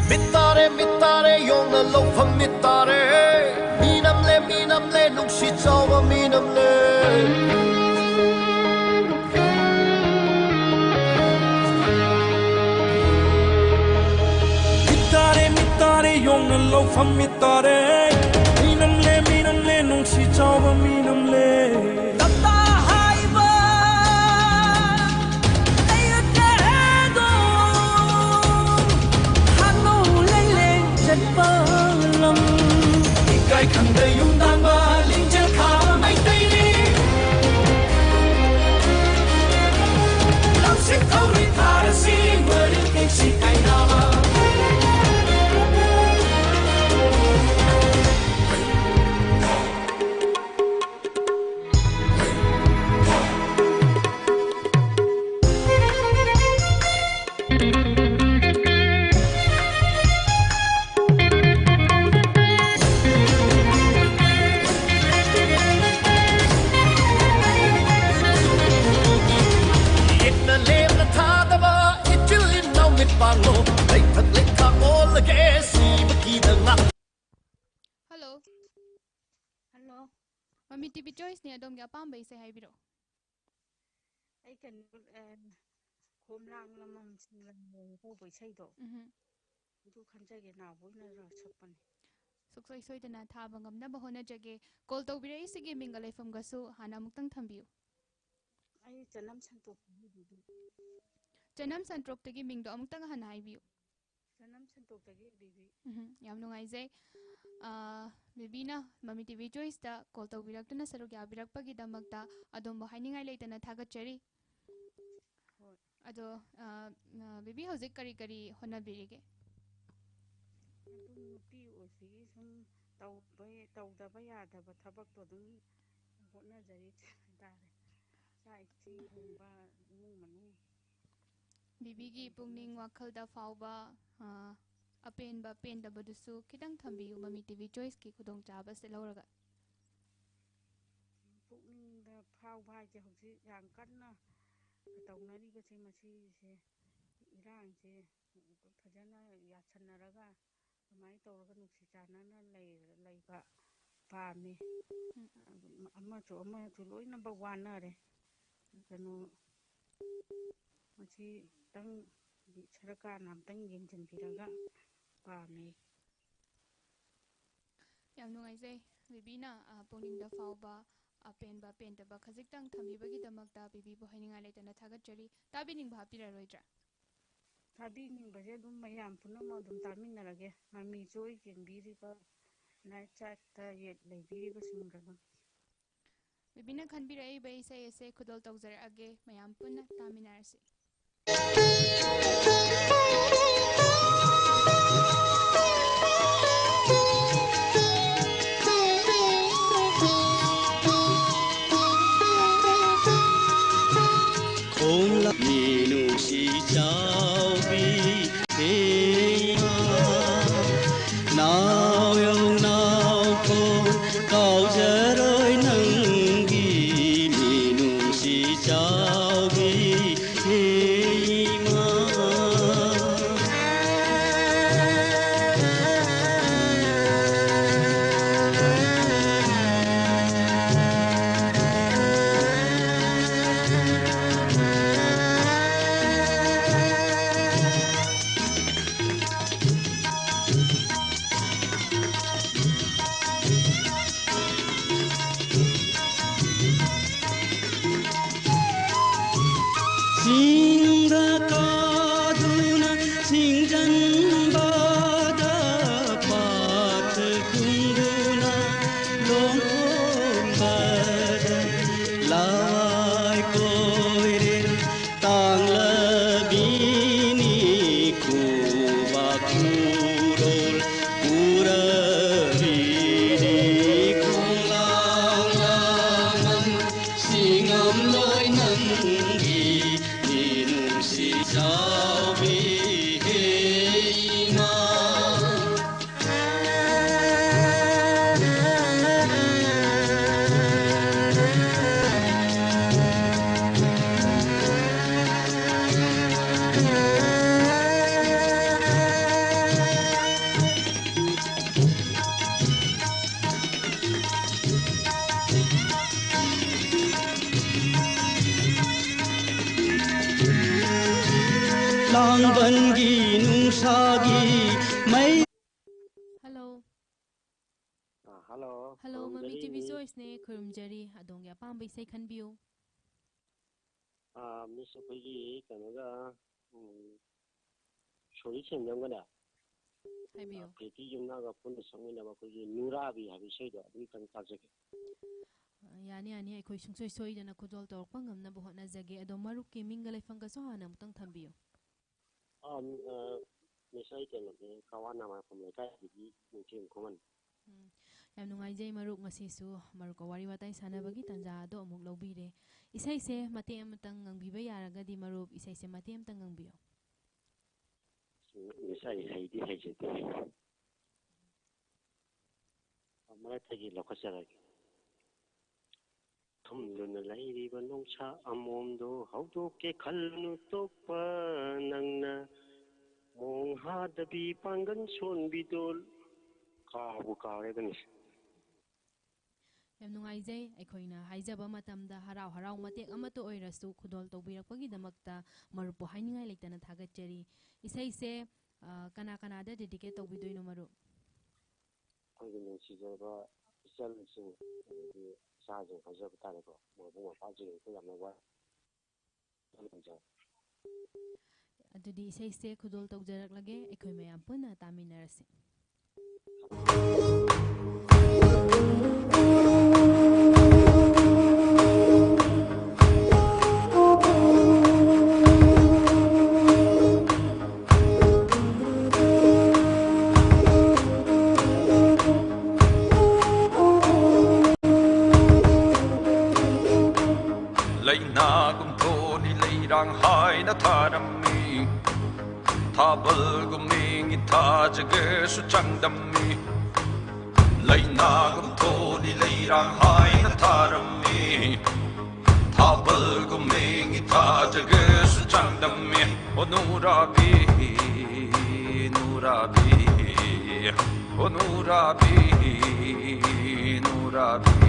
ꯃꯤꯠ ꯇꯥꯔꯦ, ꯃꯤꯠ ꯇꯥꯔꯦ, ꯌꯣꯡꯅ ꯂꯧꯐꯝ ꯃꯤꯠ ꯇꯥꯔꯦ꯫ ꯃꯤ ꯅꯝꯂꯦ, ꯃꯤ ꯅꯝꯂꯦ, ꯅꯨꯡꯁꯤꯠ ꯆꯥꯎꯕ ꯃꯤ ꯅꯝꯂꯦ꯫ ꯂꯧꯐꯝ ꯃꯤꯠ ꯇꯥꯔꯦ꯫ ꯃꯤꯅꯝꯂꯦ, ꯃꯤꯅꯝꯂꯦ, ꯅꯨꯡꯁꯤ ꯆꯥꯎꯕ ꯃꯤꯅꯝꯂꯦ꯫ ꯇꯞꯇꯥ ꯍꯥꯏꯕ ꯂꯩꯔꯛꯇꯦꯗꯣ, ꯍꯥꯠꯅꯧ ꯂꯩꯂꯦꯡ ꯆꯠꯄ ꯂꯝ꯫ ꯏꯀꯥꯏ ꯈꯪꯗ ꯌꯨꯝ ꯇꯥꯟꯕ ꯂꯤꯡꯖꯦꯜ ꯈꯥꯕ ꯃꯩꯇꯩꯅꯤ꯫ ꯂꯝꯁꯤꯡ ꯊꯧꯔꯤ ꯊꯥꯔꯁꯤ ꯃꯔꯤꯛ ꯅꯤꯡꯁꯤ ꯀꯥꯏꯅꯕ꯫ ꯌꯦꯠꯅ ꯂꯦꯝꯅ ꯊꯥꯗꯕ ꯏꯆꯤꯜ ꯏꯅꯥꯎ ꯃꯤꯠ ꯄꯥꯡꯂꯣ꯫ ꯂꯩꯊꯛ ꯂꯩꯊꯥꯛ ꯑꯣꯜꯂꯒꯦ ꯁꯤꯕꯒꯤꯗ ꯉꯥꯛ꯫ ꯍꯜꯂꯣ꯫ ꯍꯜꯂꯣ꯫ ꯃꯃꯤ ꯇꯤ ꯚꯤ ꯆꯣꯏꯁꯅꯦ, ꯑꯗꯣꯝꯒꯤ ꯑꯄꯥꯝꯕ ꯏꯁꯩ ꯍꯥꯏꯕꯤꯔꯛꯑꯣ꯫ ꯑꯩ ꯀꯩꯅꯣ, ꯑ, ꯈꯣꯝꯂꯥꯡ ꯂꯃꯝ ꯁꯤꯡꯂꯪ ꯇꯧꯕ ꯏꯁꯩꯗꯣ꯫ ꯎꯝꯍꯨꯝ꯫ ꯑꯗꯨ ꯈꯟꯖꯒꯦ, ꯅꯥꯎꯕꯣꯏꯅ ꯁꯛꯄꯅꯤ꯫ ꯁꯨꯡꯁꯣꯏ ꯁꯣꯏꯗꯅ ꯊꯥꯕ ꯉꯝꯅꯕ ꯍꯣꯠꯅꯖꯒꯦ꯫ ꯀꯣꯜ ꯇꯧꯕꯤꯔꯛꯏꯁꯤꯒꯤ ꯃꯤꯡꯒ ꯂꯩꯐꯝꯒꯁꯨ ꯍꯥꯟꯅ ꯑꯃꯨꯛꯇꯪ ꯊꯝꯕꯤꯌꯨ꯫ ꯑꯩ ꯆꯅꯝ ꯁꯟꯇꯣꯛꯇꯒꯤ ꯕꯤꯕꯤ꯫ ꯆꯅꯝ ꯁꯟꯇꯣꯛꯇꯒꯤ ꯃꯤꯡꯗꯣ ꯑꯃꯨꯛꯇꯪ ꯍꯟꯅ ꯍꯥꯏꯕꯤꯌꯨ꯫ ꯆꯅꯝ ꯁꯟꯇꯣꯛꯇꯒꯤ ꯕꯤꯕꯤ꯫ ꯎꯝꯍꯨꯝ, ꯌꯥꯝ ꯅꯨꯡꯉꯥꯏꯖꯩ꯫ ꯑꯥ, ꯕꯤꯕꯤꯅ ꯃꯃꯤ ꯇꯤ ꯚꯤ ꯆꯣꯏꯁꯇ ꯀꯣꯜ ꯇꯧꯕꯤꯔꯛꯇꯨꯅ ꯁꯔꯨꯛ ꯌꯥꯕꯤꯔꯛꯄꯒꯤꯗꯃꯛꯇ ꯑꯗꯣꯝꯕꯨ ꯍꯥꯏꯅꯤꯡꯉꯥꯏ ꯂꯩꯇꯅ ꯊꯥꯒꯠꯆꯔꯤ꯫ ꯍꯣꯏ꯫ ꯑꯗꯣ, ꯑ, ꯑ, ꯕꯦꯕꯤ ꯍꯧꯖꯤꯛ ꯀꯔꯤ ꯀꯔꯤ ꯍꯣꯠꯅꯕꯤꯔꯤꯒꯦ? ꯑꯗꯨꯝ ꯅꯨꯄꯤ ꯑꯣꯏꯕꯒꯤ ꯁꯨꯝ ꯇꯧꯕ, ꯇꯧꯗꯕ ꯌꯥꯗꯕ ꯊꯕꯛꯇꯣ ꯑꯗꯨꯝ ꯍꯣꯠꯅꯖꯔꯤ ꯍꯥꯏꯇꯥꯔꯦ꯫ ꯆꯥꯛ ꯏꯁꯤꯡ ꯊꯣꯡꯕ, ꯏꯃꯨꯡ ꯃꯅꯨꯡ ꯕꯦꯕꯤꯒꯤ ꯄꯨꯛꯅꯤꯡ ꯋꯥꯈꯜꯗ ꯐꯥꯎꯕ, ꯑ, ꯑꯄꯦꯟꯕ ꯄꯦꯟꯗꯕꯗꯨꯁꯨ ꯈꯤꯇꯪ ꯊꯝꯕꯤꯌꯨ, ꯃꯃꯤ ꯇꯤ ꯚꯤ ꯆꯣꯏꯁꯀꯤ ꯈꯨꯗꯣꯡꯆꯥꯕꯁꯦ ꯂꯧꯔꯒ꯫ ꯄꯨꯛꯅꯤꯡꯗ ꯐꯥꯎꯕ ꯍꯥꯏꯁꯦ ꯍꯧꯖꯤꯛ ꯌꯥꯝ ꯀꯟꯅ ꯇꯧꯅꯔꯤꯕꯁꯦ ꯃꯁꯤꯁꯦ, ꯏꯔꯥꯡꯁꯦ ꯐꯖꯅ ꯌꯥꯁꯟꯅꯔꯒ ꯑꯗꯨꯃꯥꯏꯅ ꯇꯧꯔꯒ ꯅꯨꯡꯁꯤ ꯆꯥꯟꯅꯅ ꯂꯩ-, ꯂꯩꯕ ꯄꯥꯝꯃꯤ꯫ ꯎꯝ꯫ ꯑꯃꯁꯨ ꯑꯃꯁꯨ ꯂꯣꯏꯅꯃꯛ ꯋꯥꯅꯔꯦ꯫ ꯀꯩꯅꯣ, ꯃꯁꯤ ꯈꯤꯇꯪ ꯁꯔꯀꯥꯔꯅ ꯑꯝꯇꯪ ꯌꯦꯡꯁꯤꯟꯕꯤꯔꯒ ꯄꯥꯝꯃꯤ꯫ ꯅꯨꯡꯉꯥꯏꯖꯩ꯫ ꯕꯤꯕꯤꯅ, ꯑ, ꯄꯨꯛꯅꯤꯡꯗ ꯐꯥꯎꯕ ꯑꯄꯦꯟꯕ, ꯄꯦꯟꯗꯕ ꯈꯖꯤꯛꯇꯪ ꯊꯝꯕꯤꯕꯒꯤꯗꯃꯛꯇ ꯕꯤꯕꯤꯕꯨ ꯍꯥꯏꯅꯤꯡꯉꯥꯏ ꯂꯩꯇꯅ ꯊꯥꯒꯠꯆꯔꯤ꯫ ꯇꯥꯕꯤꯅꯤꯡꯕ ꯍꯥꯞꯄꯤꯔꯔꯣꯏꯗ꯭ꯔꯥ? ꯊꯥꯕꯤꯅꯤꯡꯕꯁꯦ ꯑꯗꯨꯝ ꯃꯌꯥꯝ ꯄꯨꯝꯅꯃꯛ ꯑꯗꯨꯝ ꯇꯥꯃꯤꯟꯅꯔꯒꯦ꯫ ꯃꯃꯤ ꯆꯣꯏ ꯆꯦꯟꯕꯤꯔꯤꯕ, ꯅꯥꯏꯠ ꯁꯥꯏꯠꯇ ꯌꯦꯠ ꯂꯩꯕꯤꯔꯤꯕꯁꯤꯡꯒ ꯑꯗꯨꯝ꯫ ꯕꯤꯕꯤꯅ ꯈꯟꯕꯤꯔꯛꯏꯕ ꯏꯁꯩ ꯑꯁꯦ ꯈꯨꯗꯣꯜ ꯇꯧꯖꯔꯛꯑꯒꯦ, ꯃꯌꯥꯝ ꯄꯨꯟꯅ ꯇꯥꯃꯤꯟꯅꯔꯁꯤ꯫ ꯈꯣꯡꯂꯥꯞ ꯃꯤꯅꯨꯡꯁꯤ ꯆꯥꯎꯕꯤ ꯍꯦ ꯏꯃꯥ, ꯅꯥꯎ ꯌꯧꯅꯥꯎ ꯀꯣ ꯀꯥꯎꯖꯔꯣꯏ ꯅꯪꯒꯤ ꯃꯤꯅꯨꯡꯁꯤ ꯆꯥꯎꯕꯤ ꯍꯦ ꯏꯃꯥ꯫ ꯆꯤꯡꯗ ꯀꯥꯗꯨꯅ ꯁꯤꯡꯖꯪꯕꯗ ꯄꯥꯠ ꯀꯨꯝꯗꯨꯅ ꯂꯣꯡꯈꯣꯡꯕꯗ ꯂꯥꯏ ꯀꯣꯏꯔꯦ ꯇꯥꯡꯂꯕꯤꯅꯤ ꯈꯨꯕꯥꯛ ꯈꯨꯔꯣꯜ ꯄꯨꯔꯕꯤꯅꯤ ꯈꯣꯡꯂꯥꯡ ꯂꯥꯡꯕꯟ ꯁꯤꯡꯉꯝꯂꯣꯏ ꯅꯪꯒꯤ ꯃꯤꯅꯨꯡꯁꯤ ꯆꯥꯎꯕꯤ ꯍꯦ ꯏꯃꯥ꯫ ꯂꯥꯡꯕꯟꯒꯤ ꯅꯨꯡꯁꯥꯒꯤ ꯃꯩ꯫ ꯍꯜꯂꯣ꯫ ꯑꯥ, ꯍꯜꯂꯣ꯫ ꯍꯜꯂꯣ, ꯃꯃꯤ ꯈꯨꯔꯨꯝꯖꯔꯤ, ꯇꯤ ꯚꯤ ꯃꯤꯁ꯫ ꯆꯣꯏꯁꯅꯦ, ꯈꯨꯔꯨꯝꯖꯔꯤ꯫ ꯑꯗꯣꯝꯒꯤ ꯑꯄꯥꯝꯕ ꯏꯁꯩ ꯈꯟꯕꯤꯌꯨ꯫ ꯑꯥ, ꯃꯤꯁ, ꯑꯩꯈꯣꯏꯒꯤ ꯀꯩꯅꯣꯒ, ꯎꯝ, ꯁꯣꯔꯤ ꯁꯦꯟꯖꯝꯒꯅꯦ, ꯍꯥꯏꯕꯤꯌꯨ꯫ ꯑꯥ, ꯄ꯭ꯔꯤꯇꯤ ꯌꯨꯝꯅꯥꯒ ꯄꯨꯟꯅ ꯁꯛꯃꯤꯟꯅꯕ ꯑꯩꯈꯣꯏꯒꯤ ꯅꯨꯔꯥꯕꯤ ꯍꯥꯏꯕ ꯏꯁꯩꯗꯣ ꯑꯗꯨꯝꯇꯪ ꯇꯥꯖꯒꯦ꯫ ꯑ, ꯌꯥꯅꯤ, ꯌꯥꯅꯤ꯫ ꯑꯩꯈꯣꯏ ꯁꯨꯡꯁꯣꯏ ꯁꯣꯏꯗꯅ ꯈꯨꯗꯣꯜ ꯇꯧꯔꯛꯄ ꯉꯝꯅꯕ ꯍꯣꯠꯅꯖꯒꯦ꯫ ꯑꯗꯣ ꯃꯔꯨꯞꯀꯤ ꯃꯤꯡꯒ ꯂꯩꯐꯝꯒꯁꯨ ꯍꯥꯟꯅ ꯑꯃꯨꯛꯇꯪ ꯊꯝꯕꯤꯌꯨ꯫ ꯑꯥ, ꯃꯤ-, ꯑ, ꯃꯤꯁ, ꯑꯩ ꯀꯩꯅꯣꯗꯤ, ꯀꯋꯥ ꯅꯥꯃꯥꯏꯈꯣꯝ ꯂꯩꯀꯥꯏꯗꯒꯤ ꯅꯤꯡꯊꯦꯝ ꯈꯨꯃꯟ꯫ ꯎꯝ, ꯌꯥꯝ ꯅꯨꯡꯉꯥꯏꯖꯩ ꯃꯔꯨꯞ, ꯉꯁꯤꯁꯨ ꯃꯔꯨꯞꯀ ꯋꯥꯔꯤ ꯋꯥꯇꯥꯏ ꯁꯥꯟꯅꯕꯒꯤ ꯇꯥꯟꯖꯥ ꯑꯗꯣ ꯑꯃꯨꯛ ꯂꯧꯕꯤꯔꯦ꯫ ꯏꯁꯩꯁꯦ ꯃꯇꯦꯛ ꯑꯃꯇꯪ ꯉꯪꯕꯤꯕ ꯌꯥꯔꯒꯗꯤ ꯃꯔꯨꯞ, ꯏꯁꯩꯁꯦ ꯃꯇꯦꯛ ꯑꯃꯇꯪ ꯉꯪꯕꯤꯌꯨ꯫ ꯎꯝ, ꯃꯤꯁ, ꯑꯩ ꯍꯩꯗꯤ ꯍꯩꯖꯗꯦ꯫ ꯃꯔꯛꯇꯒꯤ ꯂꯧꯈꯠꯆꯔꯒꯦ꯫ ꯊꯨꯝꯗꯨꯅ ꯂꯩꯔꯤꯕ ꯅꯨꯡꯁꯥ ꯑꯃꯣꯝꯗꯣ ꯍꯧꯗꯣꯛꯀꯦ ꯈꯜꯂꯨꯅꯨ ꯇꯣꯛꯄ ꯅꯪꯅ꯫ ꯃꯣꯡ ꯍꯥꯗꯕꯤ ꯄꯥꯡꯒꯟ ꯁꯣꯟꯕꯤꯗꯣ꯫ ꯀꯥꯎꯕꯨ ꯀꯥꯎꯔꯦꯗ, ꯃꯤꯁ꯫ ꯌꯥꯝ ꯅꯨꯡꯉꯥꯏꯖꯩ꯫ ꯑꯩꯈꯣꯏꯅ ꯍꯥꯏꯖꯕ ꯃꯇꯝꯗ ꯍꯔꯥꯎ ꯍꯔꯥꯎ ꯃꯇꯦꯛ ꯑꯃꯠꯇ ꯑꯣꯏꯔꯁꯨ ꯈꯨꯗꯣꯜ ꯇꯧꯕꯤꯔꯛꯄꯒꯤꯗꯃꯛꯇ ꯃꯔꯨꯞꯄꯨ ꯍꯥꯏꯅꯤꯡꯉꯥꯏ ꯂꯩꯇꯅ ꯊꯥꯒꯠꯆꯔꯤ꯫ ꯏꯁꯩꯁꯦ, ꯑ, ꯀꯅꯥ ꯀꯅꯥꯗ ꯗꯦꯗꯤꯀꯦꯠ ꯇꯧꯕꯤꯗꯣꯏꯅꯣ ꯃꯔꯨꯞ? ꯑꯩꯈꯣꯏꯒꯤ ꯅꯨꯡꯁꯤꯖꯔꯕ ꯏꯆꯜꯁꯤꯡ, ꯑꯗꯒꯤ ꯏꯆꯥꯁꯤꯡ ꯍꯥꯏꯖꯕ ꯇꯥꯔꯦꯀꯣ, ꯃꯕꯨꯡ ꯃꯧꯄ꯭ꯋꯥꯁꯤꯡ ꯑꯩꯈꯣꯏ ꯌꯥꯝꯅ ꯋꯥꯏ꯫ ꯑꯗꯨꯗꯤ ꯏꯁꯩꯁꯦ ꯈꯨꯗꯣꯜ ꯇꯧꯖꯔꯛꯂꯒꯦ, ꯑꯩꯈꯣꯏ ꯃꯌꯥꯝ ꯄꯨꯟꯅ ꯇꯥꯃꯤꯟꯅꯔꯁꯤ꯫ ꯂꯩꯅꯥꯒꯨꯝ ꯊꯣꯜꯂꯤ ꯂꯩꯔꯥꯡ ꯍꯥꯏꯅ ꯊꯥꯔꯝꯃꯤ꯫ ꯊꯥꯕꯜꯒꯨꯝ ꯃꯤꯡꯒꯤ ꯊꯥꯖꯒꯦꯁꯨ ꯆꯥꯡꯗꯝꯃꯤ꯫ ꯂꯩꯅꯥꯒꯨꯝ ꯊꯣꯜꯂꯤ ꯂꯩꯔꯥꯡ ꯍꯥꯏꯅ ꯊꯥꯔꯝꯃꯤ꯫ ꯊꯥꯕꯜꯒꯨꯝ ꯃꯤꯡꯒꯤ ꯊꯥꯖꯒꯦꯁꯨ ꯆꯥꯡꯗꯝꯃꯤ꯫ ꯍꯣꯅꯨꯔꯥꯕꯤ, ꯅꯨꯔꯥꯕꯤ, ꯍꯣꯅꯨꯔꯥꯕꯤ, ꯅꯨꯔꯥꯕꯤ꯫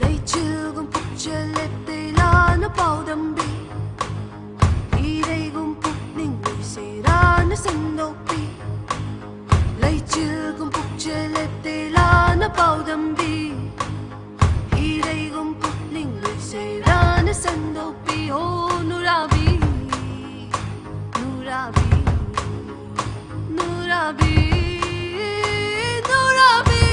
ꯂꯩꯆꯤꯜꯒꯨꯝ ꯄꯨꯛꯆꯦꯜ ꯂꯦꯞꯇꯦ ꯂꯥꯟꯅ ꯄꯥꯎꯗꯝꯕꯤ, ꯏꯔꯩꯒꯨꯝ ꯄꯨꯛꯅꯤꯡ ꯅꯨꯡꯁꯤꯔꯥꯅ ꯁꯟꯗꯣꯛꯄꯤ꯫ ꯂꯩꯆꯤꯜꯒꯨꯝ ꯄꯨꯛ ꯄꯥꯎꯗꯝꯕꯤ, ꯏꯔꯩꯒꯨꯝ ꯄꯨꯛꯅꯤꯡ ꯂꯣꯏꯁꯩꯔꯥꯅ ꯁꯟꯗꯣꯛꯄꯤ꯫ ꯍꯣ ꯅꯨꯔꯥꯕꯤ, ꯅꯨꯔꯥꯕꯤ, ꯅꯨꯔꯥꯕꯤ, ꯅꯨꯔꯥꯕꯤ꯫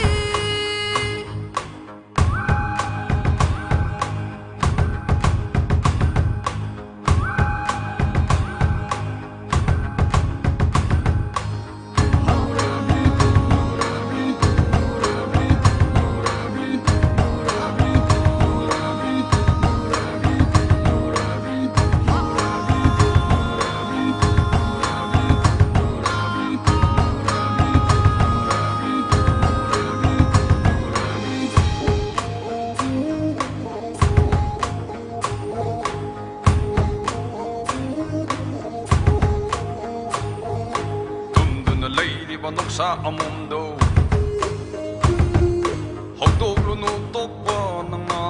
ꯇꯨꯝꯗꯨꯅ ꯂꯩꯔꯤꯕ ꯅꯨꯡꯁꯥ ꯑꯃꯣꯝꯗꯣ ꯍꯧꯗꯣꯛꯂꯨꯅꯨ ꯇꯣꯛꯄ ꯅꯪꯅ꯫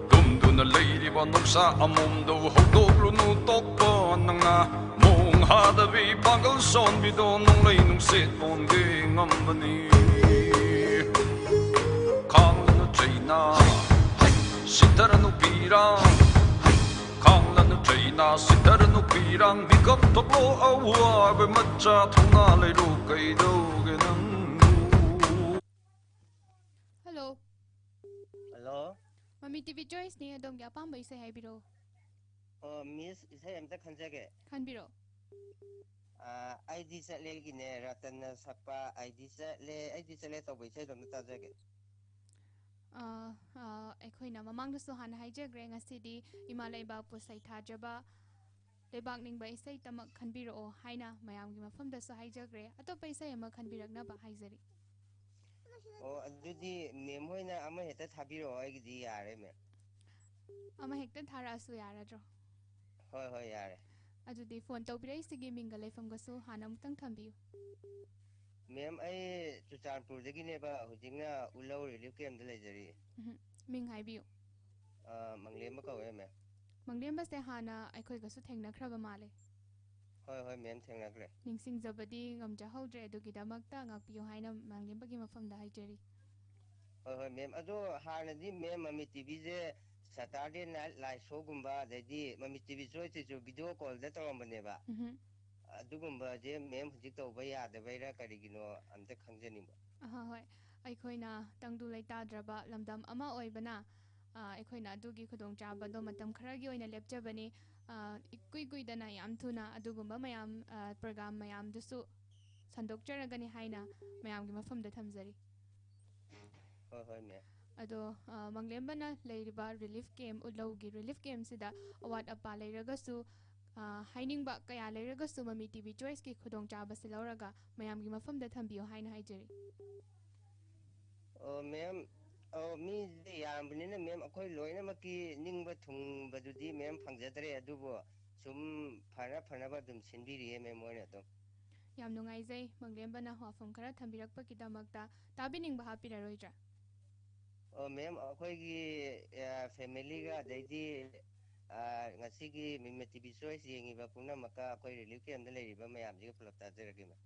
ꯇꯨꯝꯗꯨꯅ ꯂꯩꯔꯤꯕ ꯅꯨꯡꯁꯥ ꯑꯃꯣꯝꯗꯣ ꯍꯧꯗꯣꯛꯂꯨꯅꯨ ꯇꯣꯛꯄ ꯅꯪꯅ꯫ ꯃꯣꯡ ꯍꯥꯗꯕꯤ ꯄꯥꯡꯒꯜ ꯁꯣꯟꯕꯤꯗꯣ ꯅꯣꯡꯂꯩ ꯅꯨꯡꯁꯤꯠ ꯑꯣꯟꯒꯦ ꯉꯝꯕꯅꯤ꯫ ꯈꯥꯡꯂꯅꯨ ꯆꯩꯅꯥ ꯁꯤꯊꯔꯅꯨ ꯄꯤꯔꯥꯡ꯫ ꯈꯥꯡꯂꯅꯨ ꯆꯩꯅꯥ ꯁꯤꯊꯔꯅꯨ ꯄꯤꯔꯥꯡ꯫ ꯃꯤꯀꯞ ꯊꯣꯛꯂꯣ ꯑꯋꯥꯕ ꯃꯆꯥ ꯊꯧꯅꯥ ꯂꯩꯔꯣ ꯀꯩꯗꯧꯒꯦ ꯅꯪꯕꯨ꯫ ꯍꯜꯂꯣ꯫ ꯍꯜꯂꯣ꯫ ꯃꯃꯤ ꯇꯤ ꯚꯤ ꯆꯣꯏꯁꯅꯤ, ꯑꯗꯣꯝꯒꯤ ꯑꯄꯥꯝꯕ ꯏꯁꯩ ꯍꯥꯏꯕꯤꯔꯛꯎ꯫ ꯑꯣ, ꯃꯤꯁ, ꯏꯁꯩ ꯑꯝꯇ ꯈꯟꯖꯒꯦ꯫ ꯈꯟꯕꯤꯔꯛꯑꯣ꯫ ꯑꯥ, ꯑꯩꯗꯤ ꯆꯠꯂꯦꯒꯤꯅꯦ, ꯔꯇꯟꯅ ꯁꯛꯄ ꯑꯩꯗꯤ ꯆꯠꯂꯦ, ꯑꯩꯗꯤ ꯆꯠꯂꯦ ꯇꯧꯕ ꯏꯁꯩꯗꯣ ꯑꯝꯇ ꯇꯥꯖꯒꯦ꯫ ꯑꯥ, ꯑꯥ, ꯑꯩꯈꯣꯏꯅ ꯃꯃꯥꯡꯗꯁꯨ ꯍꯥꯟꯅ ꯍꯥꯏꯖꯈ꯭ꯔꯦ, ꯉꯁꯤꯗꯤ ꯏꯃꯥ ꯂꯩꯕꯥꯛꯄꯨ ꯁꯩꯊꯥꯖꯕ ꯂꯩꯕꯥꯛ ꯅꯤꯡꯕ ꯏꯁꯩ ꯇꯃꯛ ꯈꯟꯕꯤꯔꯛꯑꯣ ꯍꯥꯏꯅ ꯃꯌꯥꯝꯒꯤ ꯃꯐꯝꯗꯁꯨ ꯍꯥꯏꯖꯈ꯭ꯔꯦ꯫ ꯑꯇꯣꯞꯄ ꯏꯁꯩ ꯑꯃ ꯈꯟꯕꯤꯔꯛꯅꯕ ꯍꯥꯏꯖꯔꯤ꯫ ꯑꯣ, ꯑꯗꯨꯗꯤ ꯃꯦꯝ ꯍꯣꯏꯅ ꯑꯃ ꯍꯦꯛꯇ ꯊꯥꯕꯤꯔꯛꯑꯣ, ꯑꯩꯒꯤꯗꯤ ꯌꯥꯔꯦ, ꯃꯦꯝ꯫ ꯑꯃ ꯍꯦꯛꯇ ꯊꯥꯔꯛꯑꯁꯨ ꯌꯥꯔꯗ꯭ꯔꯣ? ꯍꯣꯏ, ꯍꯣꯏ, ꯌꯥꯔꯦ꯫ ꯑꯗꯨꯗꯤ ꯐꯣꯟ ꯇꯧꯕꯤꯔꯛꯏꯁꯤꯒꯤ ꯃꯤꯡꯒ ꯂꯩꯐꯝꯒꯁꯨ ꯍꯥꯟꯅ ꯑꯃꯨꯛꯇꯪ ꯊꯝꯕꯤꯌꯨ꯫ ꯃꯦꯝ, ꯑꯩ ꯆꯨꯔꯆꯥꯟꯄꯨꯔꯗꯒꯤꯅꯦꯕ, ꯍꯧꯖꯤꯛꯅ ꯎꯂꯧ ꯔꯤꯂꯤꯐ ꯀꯦꯝꯗ ꯂꯩꯖꯔꯤ꯫ ꯎꯝꯍꯨꯝ, ꯃꯤꯡ ꯍꯥꯏꯕꯤꯌꯨ꯫ ꯑ, ꯃꯪꯂꯦꯝꯕ ꯀꯧꯋꯦ, ꯃꯦꯝ꯫ ꯃꯪꯂꯦꯝꯕꯁꯦ ꯍꯥꯟꯅ ꯑꯩꯈꯣꯏꯒꯁꯨ ꯊꯦꯡꯅꯈ꯭ꯔꯕ ꯃꯥꯜꯂꯦ꯫ ꯍꯣꯏ, ꯍꯣꯏ, ꯃꯦꯝ, ꯊꯦꯡꯅꯈ꯭ꯔꯦ꯫ ꯅꯤꯡꯁꯤꯡꯖꯕꯗꯤ ꯉꯝꯖꯍꯧꯗ꯭ꯔꯦ, ꯑꯗꯨꯒꯤꯗꯃꯛꯇ ꯉꯥꯛꯄꯤꯌꯨ ꯍꯥꯏꯅ ꯃꯥꯡꯂꯦꯝꯕꯒꯤ ꯃꯐꯝꯗ ꯍꯥꯏꯖꯔꯤ꯫ ꯍꯣꯏ, ꯍꯣꯏ, ꯃꯦꯝ꯫ ꯑꯗꯣ ꯍꯥꯟꯅꯗꯤ ꯃꯦꯝ ꯃꯃꯤ ꯇꯤꯚꯤꯁꯦ ꯁꯇꯔꯗꯦ ꯅꯥꯏꯠ ꯂꯥꯏꯠ ꯁꯣꯒꯨꯝꯕ, ꯑꯗꯩꯗꯤ ꯃꯃꯤ ꯇꯤꯚꯤ ꯆꯣꯏꯁꯇꯁꯨ ꯚꯤꯗꯤꯑꯣ ꯀꯣꯜꯗ ꯇꯧꯔꯝꯕꯅꯦꯕ꯫ ꯎꯝꯍꯨꯝ꯫ ꯑꯗꯨꯒꯨꯝꯕꯁꯦ ꯃꯦꯝ ꯍꯧꯖꯤꯛ ꯇꯧꯕ ꯌꯥꯗꯕꯩꯔꯥ ꯀꯔꯤꯒꯤꯅꯣ ꯑꯝꯇ ꯈꯪꯖꯅꯤꯡꯕ꯫ ꯑꯍꯥ, ꯍꯣꯏ꯫ ꯑꯩꯈꯣꯏꯅ ꯇꯪꯗꯨ ꯂꯩꯇꯥꯗ꯭ꯔꯕ ꯂꯝꯗꯝ ꯑꯃ ꯑꯣꯏꯕꯅ, ꯑ, ꯑꯩꯈꯣꯏꯅ ꯑꯗꯨꯒꯤ ꯈꯨꯗꯣꯡꯆꯥꯕꯗꯣ ꯃꯇꯝ ꯈꯔꯒꯤ ꯑꯣꯏꯅ ꯂꯦꯞꯆꯕꯅꯤ꯫ ꯑ, ꯏꯀꯨꯏ ꯀꯨꯏꯗꯅ, ꯌꯥꯝ ꯊꯨꯅ ꯑꯗꯨꯒꯨꯝꯕ ꯃꯌꯥꯝ, ꯑ, ꯄ꯭ꯔꯣꯒ꯭ꯔꯥꯝ ꯃꯌꯥꯝꯗꯨꯁꯨ ꯁꯟꯗꯣꯛꯆꯔꯒꯅꯤ ꯍꯥꯏꯅ ꯃꯌꯥꯝꯒꯤ ꯃꯐꯝꯗ ꯊꯝꯖꯔꯤ꯫ ꯍꯣꯏ, ꯍꯣꯏ, ꯃꯦꯝ꯫ ꯑꯗꯣ, ꯑ, ꯃꯪꯂꯦꯝꯕꯅ ꯂꯩꯔꯤꯕ ꯔꯤꯂꯤꯐ ꯀꯦꯝꯞ, ꯂꯧꯒꯤ ꯔꯤꯂꯤꯐ ꯀꯦꯝꯞꯁꯤꯗ ꯑꯋꯥꯠ ꯑꯄꯥ ꯂꯩꯔꯒꯁꯨ, ꯑ, ꯍꯥꯏꯅꯤꯡꯕ ꯀꯌꯥ ꯂꯩꯔꯒꯁꯨ ꯃꯃꯤ ꯇꯤꯚꯤ ꯆꯣꯏꯁꯀꯤ ꯈꯨꯗꯣꯡꯆꯥꯕꯁꯤ ꯂꯧꯔꯒ ꯃꯌꯥꯝꯒꯤ ꯃꯐꯝꯗ ꯊꯝꯕꯤꯌꯨ ꯍꯥꯏꯅ ꯍꯥꯏꯖꯔꯤ꯫ ꯑꯣ, ꯃꯦꯝ, ꯑꯣ, ꯃꯤꯁꯦ ꯌꯥꯝꯕꯅꯤꯅ, ꯃꯦꯝ, ꯑꯩꯈꯣꯏ ꯂꯣꯏꯅꯃꯛꯀꯤ ꯅꯤꯡꯕ ꯊꯨꯡꯕꯗꯨꯗꯤ, ꯃꯦꯝ, ꯐꯪꯖꯗ꯭ꯔꯦ, ꯑꯗꯨꯕꯨ ꯁꯨꯝ ꯐꯅ ꯐꯅꯕ ꯑꯗꯨꯝ ꯁꯤꯟꯕꯤꯔꯤꯌꯦ, ꯃꯦꯝ, ꯃꯣꯏꯅ ꯑꯗꯨꯝ꯫ ꯌꯥꯝ ꯅꯨꯡꯉꯥꯏꯖꯩ, ꯃꯪꯂꯦꯝꯕꯅ ꯋꯥꯐꯝ ꯈꯔ ꯊꯝꯕꯤꯔꯛꯄꯒꯤꯗꯃꯛꯇ꯫ ꯇꯥꯕꯤꯅꯤꯡꯕ ꯍꯥꯞꯄꯤꯔꯔꯣꯏꯗ꯭ꯔꯥ? ꯑꯣ, ꯃꯦꯝ, ꯑꯩꯈꯣꯏꯒꯤ, ꯑ, ꯐꯦꯃꯤꯂꯤꯒ, ꯑꯗꯩꯗꯤ, ꯑ, ꯉꯁꯤꯒꯤ ꯃꯃꯤ ꯇꯤꯚꯤ ꯆꯣꯏꯁ ꯌꯦꯡꯉꯤꯕ ꯄꯨꯝꯅꯃꯛꯀ, ꯑꯩꯈꯣꯏ ꯔꯤꯂꯤꯐ ꯀꯦꯝꯞꯇ ꯂꯩꯔꯤꯕ ꯃꯌꯥꯝꯁꯤꯒ ꯄꯨꯂꯞ ꯇꯥꯖꯔꯒꯦ, ꯃꯦꯝ꯫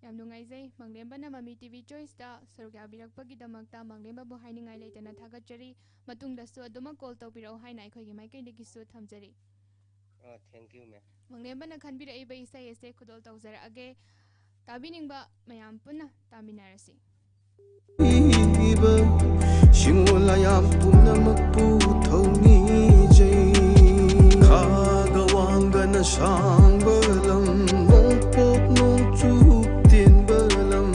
ꯌꯥꯝ ꯅꯨꯡꯉꯥꯏꯖꯩ, ꯃꯪꯂꯦꯝꯕꯅ ꯃꯃꯤ ꯇꯤꯚꯤ ꯆꯣꯏꯁꯇ ꯁꯔꯨꯛ ꯌꯥꯕꯤꯔꯛꯄꯒꯤꯗꯃꯛꯇ ꯃꯪꯂꯦꯝꯕꯕꯨ ꯍꯥꯏꯅꯤꯡꯉꯥꯏ ꯂꯩꯇꯅ ꯊꯥꯒꯠꯆꯔꯤ꯫ ꯃꯇꯨꯡꯗꯁꯨ ꯑꯗꯨꯃꯛ ꯀꯣꯜ ꯇꯧꯕꯤꯔꯛꯎ ꯍꯥꯏꯅ ꯑꯩꯈꯣꯏꯒꯤ ꯃꯥꯏꯀꯩꯗꯒꯤꯁꯨ ꯊꯝꯖꯔꯤ꯫ ꯑꯣ, thank you, ꯃꯦꯝ꯫ ꯃꯪꯂꯦꯝꯕꯅ ꯈꯟꯕꯤꯔꯛꯏꯕ ꯏꯁꯩ ꯑꯁꯦ ꯈꯨꯗꯣꯜ ꯇꯧꯖꯔꯛꯑꯒꯦ꯫ ꯇꯥꯕꯤꯅꯤꯡꯕ ꯃꯌꯥꯝ ꯄꯨꯟꯅ ꯇꯥꯃꯤꯟꯅꯔꯁꯤ꯫ ꯄꯤꯕ ꯁꯤꯡꯉꯣ ꯂꯥꯌꯥꯝ ꯄꯨꯝꯅꯃꯛꯄꯨ ꯊꯧꯅꯤꯖꯩ꯫ ꯈꯥꯒ ꯋꯥꯡꯒꯅ ꯁꯥꯡꯕ ꯂꯝ, ꯅꯣꯡꯄꯣꯛ ꯅꯣꯡꯆꯨꯞ ꯇꯦꯟꯕ ꯂꯝ,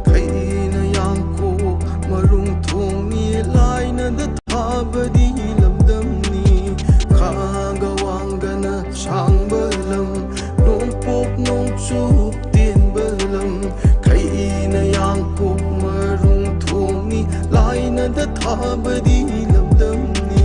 ꯈꯩꯅ ꯌꯥꯡꯀꯣꯛ ꯃꯔꯨꯡ ꯊꯣꯡꯅꯤ, ꯂꯥꯏꯅꯗ ꯊꯥꯕꯗꯤ ꯂꯝꯗꯝꯅꯤ꯫ ꯈꯥꯒ ꯋꯥꯡꯒꯅ ꯁꯥꯡꯕ ꯂꯝ, ꯅꯣꯡꯄꯣꯛ ꯅꯣꯡꯆꯨꯞ ꯇꯦꯟꯕ ꯂꯝ, ꯈꯩꯅ ꯌꯥꯡꯀꯣꯛ ꯃꯔꯨꯡ ꯊꯣꯡꯅꯤ, ꯂꯥꯏꯅꯗ ꯊꯥꯕꯗꯤ ꯂꯝꯗꯝꯅꯤ꯫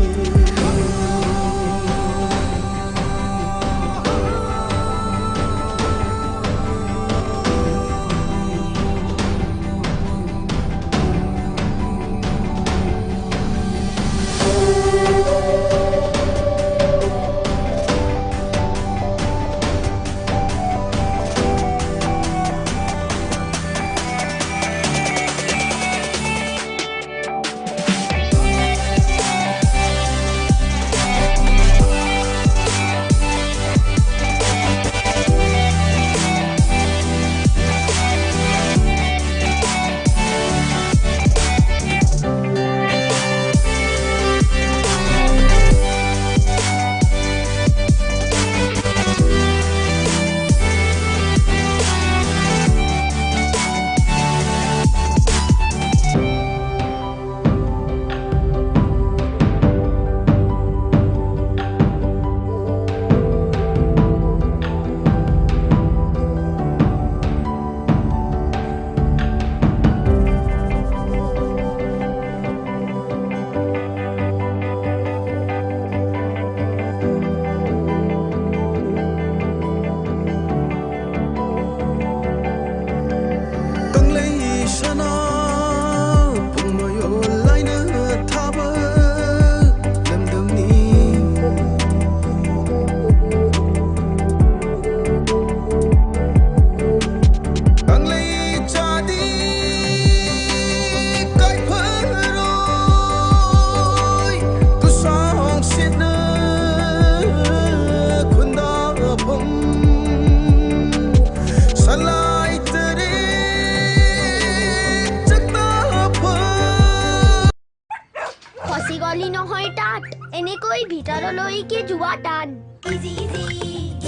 খচি গলি নহয় তাত, এনেকৈ ভিতৰলৈকে যোৱা টান। ইজি ইজি,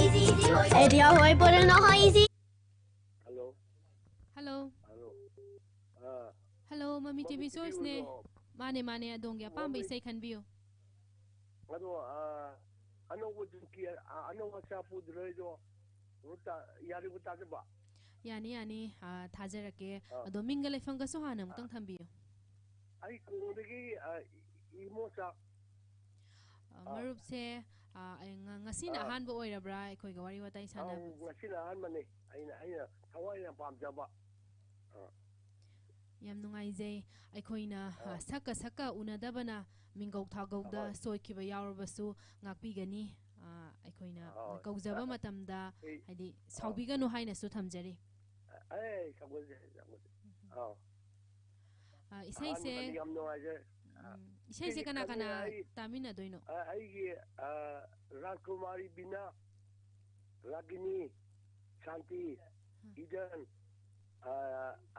ইজি ইজি হৈ, এতিয়া হৈ পৰে নহয় easy. Hello. Hello. Hello. Ah, Hello, Mami T V Source ꯅꯦ꯫ ꯃꯥꯅꯦ, ꯃꯥꯅꯦ, ꯑꯗꯣꯝꯒꯤ ꯑꯄꯥꯝꯕ ꯃꯃꯤ- ꯏꯁꯩ ꯈꯟꯕꯤꯌꯨ꯫ ꯑꯗꯣ, ꯑꯥ, ꯑꯅꯧꯕ ꯖꯨꯛꯀꯤ, ꯑꯥ, ꯑꯅꯧꯕ ꯑꯆꯥꯄꯣꯠ ꯂꯩꯗꯣ, ꯔꯨꯇꯥ, ꯌꯥꯔꯤꯕ ꯇꯥꯖꯕ? ꯌꯥꯅꯤ, ꯌꯥꯅꯤ, ꯑꯥ, ꯊꯥꯖꯔꯛꯀꯦ꯫ ꯑꯥ꯫ ꯑꯗꯣ ꯃꯤꯡꯒ ꯂꯩꯐꯝꯒꯁꯨ ꯍꯥꯟꯅ ꯑꯃꯨꯛꯇꯪ ꯑꯥ꯫ ꯊꯝꯕꯤꯌꯨ꯫ ꯑꯩ ꯀꯣꯡꯗꯒꯤ, ꯑꯥ, ꯏ-, ꯏꯃꯣꯆꯥ꯫ ꯑꯥ, ꯑꯥ꯫ ꯃꯔꯨꯞꯁꯦ, ꯑꯥ, ꯑꯩ ꯉ-, ꯉꯁꯤꯅ ꯑꯥ꯫ ꯑꯍꯥꯟꯕ ꯑꯣꯏꯔꯕ꯭ꯔꯥ ꯑꯩꯈꯣꯏꯒ ꯋꯥꯔꯤ ꯋꯥꯇꯥꯏ ꯑꯧ, ꯁꯥꯟꯅꯕꯁꯦ? ꯉꯁꯤꯅ ꯑꯍꯥꯟꯕꯅꯤ꯫ ꯑꯩꯅ, ꯑꯩꯅ ꯊꯋꯥꯏꯅ ꯄꯥꯝꯖꯕ꯫ ꯑꯥ꯫ ꯌꯥꯝ ꯅꯨꯡꯉꯥꯏꯖꯩ꯫ ꯑꯩꯈꯣꯏꯅ, ꯑꯥ꯫ ꯑꯥ, ꯁꯛꯀ ꯁꯛꯀ ꯎꯅꯗꯕꯅ ꯃꯤꯡꯒꯧ ꯊꯥꯒꯧꯗ ꯑꯍꯣꯏ꯫ ꯁꯣꯏꯈꯤꯕ ꯌꯥꯎꯔꯕꯁꯨ ꯉꯥꯛꯄꯤꯒꯅꯤ꯫ ꯑꯥ, ꯑꯩꯈꯣꯏꯅ ꯑꯍꯣꯏ꯫ ꯀꯧꯖꯕ ꯑꯥ, ꯃꯇꯝꯗ, ꯑꯩ, ꯍꯥꯏꯗꯤ, ꯑꯥ꯫ ꯁꯥꯎꯕꯤꯒꯅꯨ ꯍꯥꯏꯅꯁꯨ ꯊꯝꯖꯔꯤ꯫ ꯑꯦ, ꯁꯥꯎꯒꯠꯆꯔꯤ, ꯁꯥꯎꯒꯠꯆꯔꯤ꯫ ꯎꯝ꯫ ꯑꯥ꯫ ꯑꯥ, ꯏꯁꯩꯁꯦ, ꯑꯍꯥꯟꯕꯗꯗꯤ ꯌꯥꯝ ꯅꯨꯡꯉꯥꯏꯖꯔꯦ꯫ ꯎꯝ, ꯏꯁꯩꯁꯦ ꯁꯤꯒꯤ ꯀꯅꯥ ꯈꯟꯌꯥ ꯀꯅꯥ ꯑꯩ, ꯇꯥꯃꯤꯟꯅꯗꯣꯏꯅꯣ? ꯑ, ꯑꯩꯒꯤ, ꯑ, ꯔꯥꯖꯀꯨꯃꯥꯔꯤ ꯕꯤꯅꯥ, ꯔꯥꯒꯤꯅꯤ, ꯁꯥꯟꯇꯤ, ꯎꯝ꯫ ꯏꯗꯟ, ꯑ,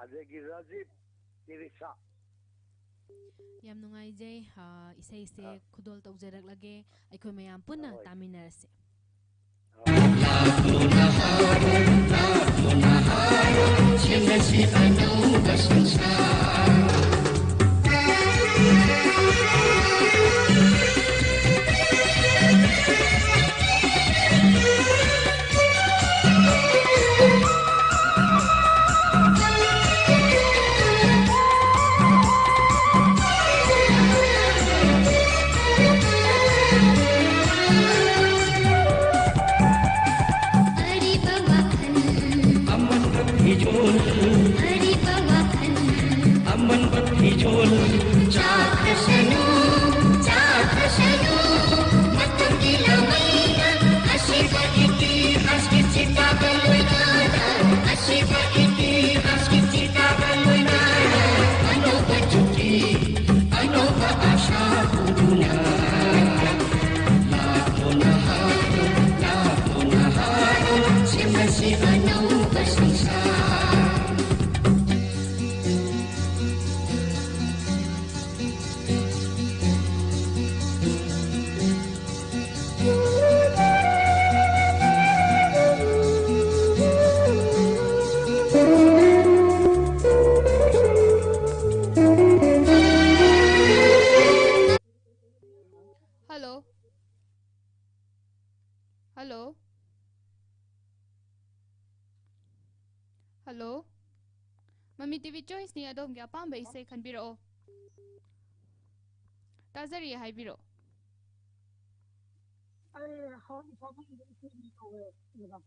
ꯑꯗꯒꯤ ꯔꯥꯖꯤꯕ, ꯇꯦꯔꯦꯁꯥ꯫ ꯌꯥꯝ ꯅꯨꯡꯉꯥꯏꯖꯩ꯫ ꯑ, ꯏꯁꯩꯁꯦ ꯑ꯫ ꯈꯨꯗꯣꯜ ꯇꯧꯖꯔꯛꯂꯒꯦ꯫ ꯑꯩꯈꯣꯏ ꯃꯌꯥꯝ ꯄꯨꯟꯅ ꯑꯍꯣꯏ꯫ ꯇꯥꯃꯤꯟꯅꯔꯁꯤ꯫ ꯑꯔꯤꯕ ꯋꯥꯈꯜ, ꯑꯃꯟꯕ ꯐꯤꯖꯣꯜ, ꯑꯔꯤꯕ ꯋꯥꯈꯜ, ꯑꯃꯟꯕ ꯐꯤꯖꯣꯜ, ꯆꯥꯈ꯭ꯔꯁꯅꯨ, ꯆꯥꯈ꯭ꯔꯁꯅꯨ, ꯃꯇꯝꯒꯤ ꯂꯥꯃꯩꯅ ꯑꯁꯤꯕ ꯏꯇꯤꯍꯥꯁꯀꯤ ꯆꯤꯇꯥꯕ ꯂꯣꯏꯅꯅ, ꯑꯁꯤꯕ ꯏꯇꯤꯍꯥꯁꯀꯤ ꯆꯤꯇꯥꯕ ꯂꯣꯏꯅꯅ, ꯑꯅꯧꯕ ꯖꯨꯒꯤ ꯑꯅꯧꯕ ꯑꯥꯁꯥ ꯄꯨꯗꯨꯅ, ꯂꯥꯛꯂꯣ ꯅꯍꯥꯔꯣꯜ, ꯂꯥꯛꯂꯣ ꯅꯍꯥꯔꯣꯜ, ꯁꯦꯝꯂꯁꯤ ꯑꯅꯧꯕ ꯍꯜꯂꯣ, ꯃꯃꯤ ꯇꯤꯚꯤ ꯆꯣꯏꯁꯅꯤ, ꯑꯗꯣꯝꯒꯤ ꯑꯄꯥꯝꯕ ꯏꯁꯩ ꯈꯟꯕꯤꯔꯛꯑꯣ꯫ ꯇꯥꯖꯔꯤ, ꯍꯥꯏꯕꯤꯔꯛꯑꯣ꯫ ꯑꯩ ꯍꯧꯖꯤꯛ ꯐꯥꯎꯕ ꯏꯁꯩ ꯇꯧꯋꯦ, ꯃꯦꯗꯥꯝ꯫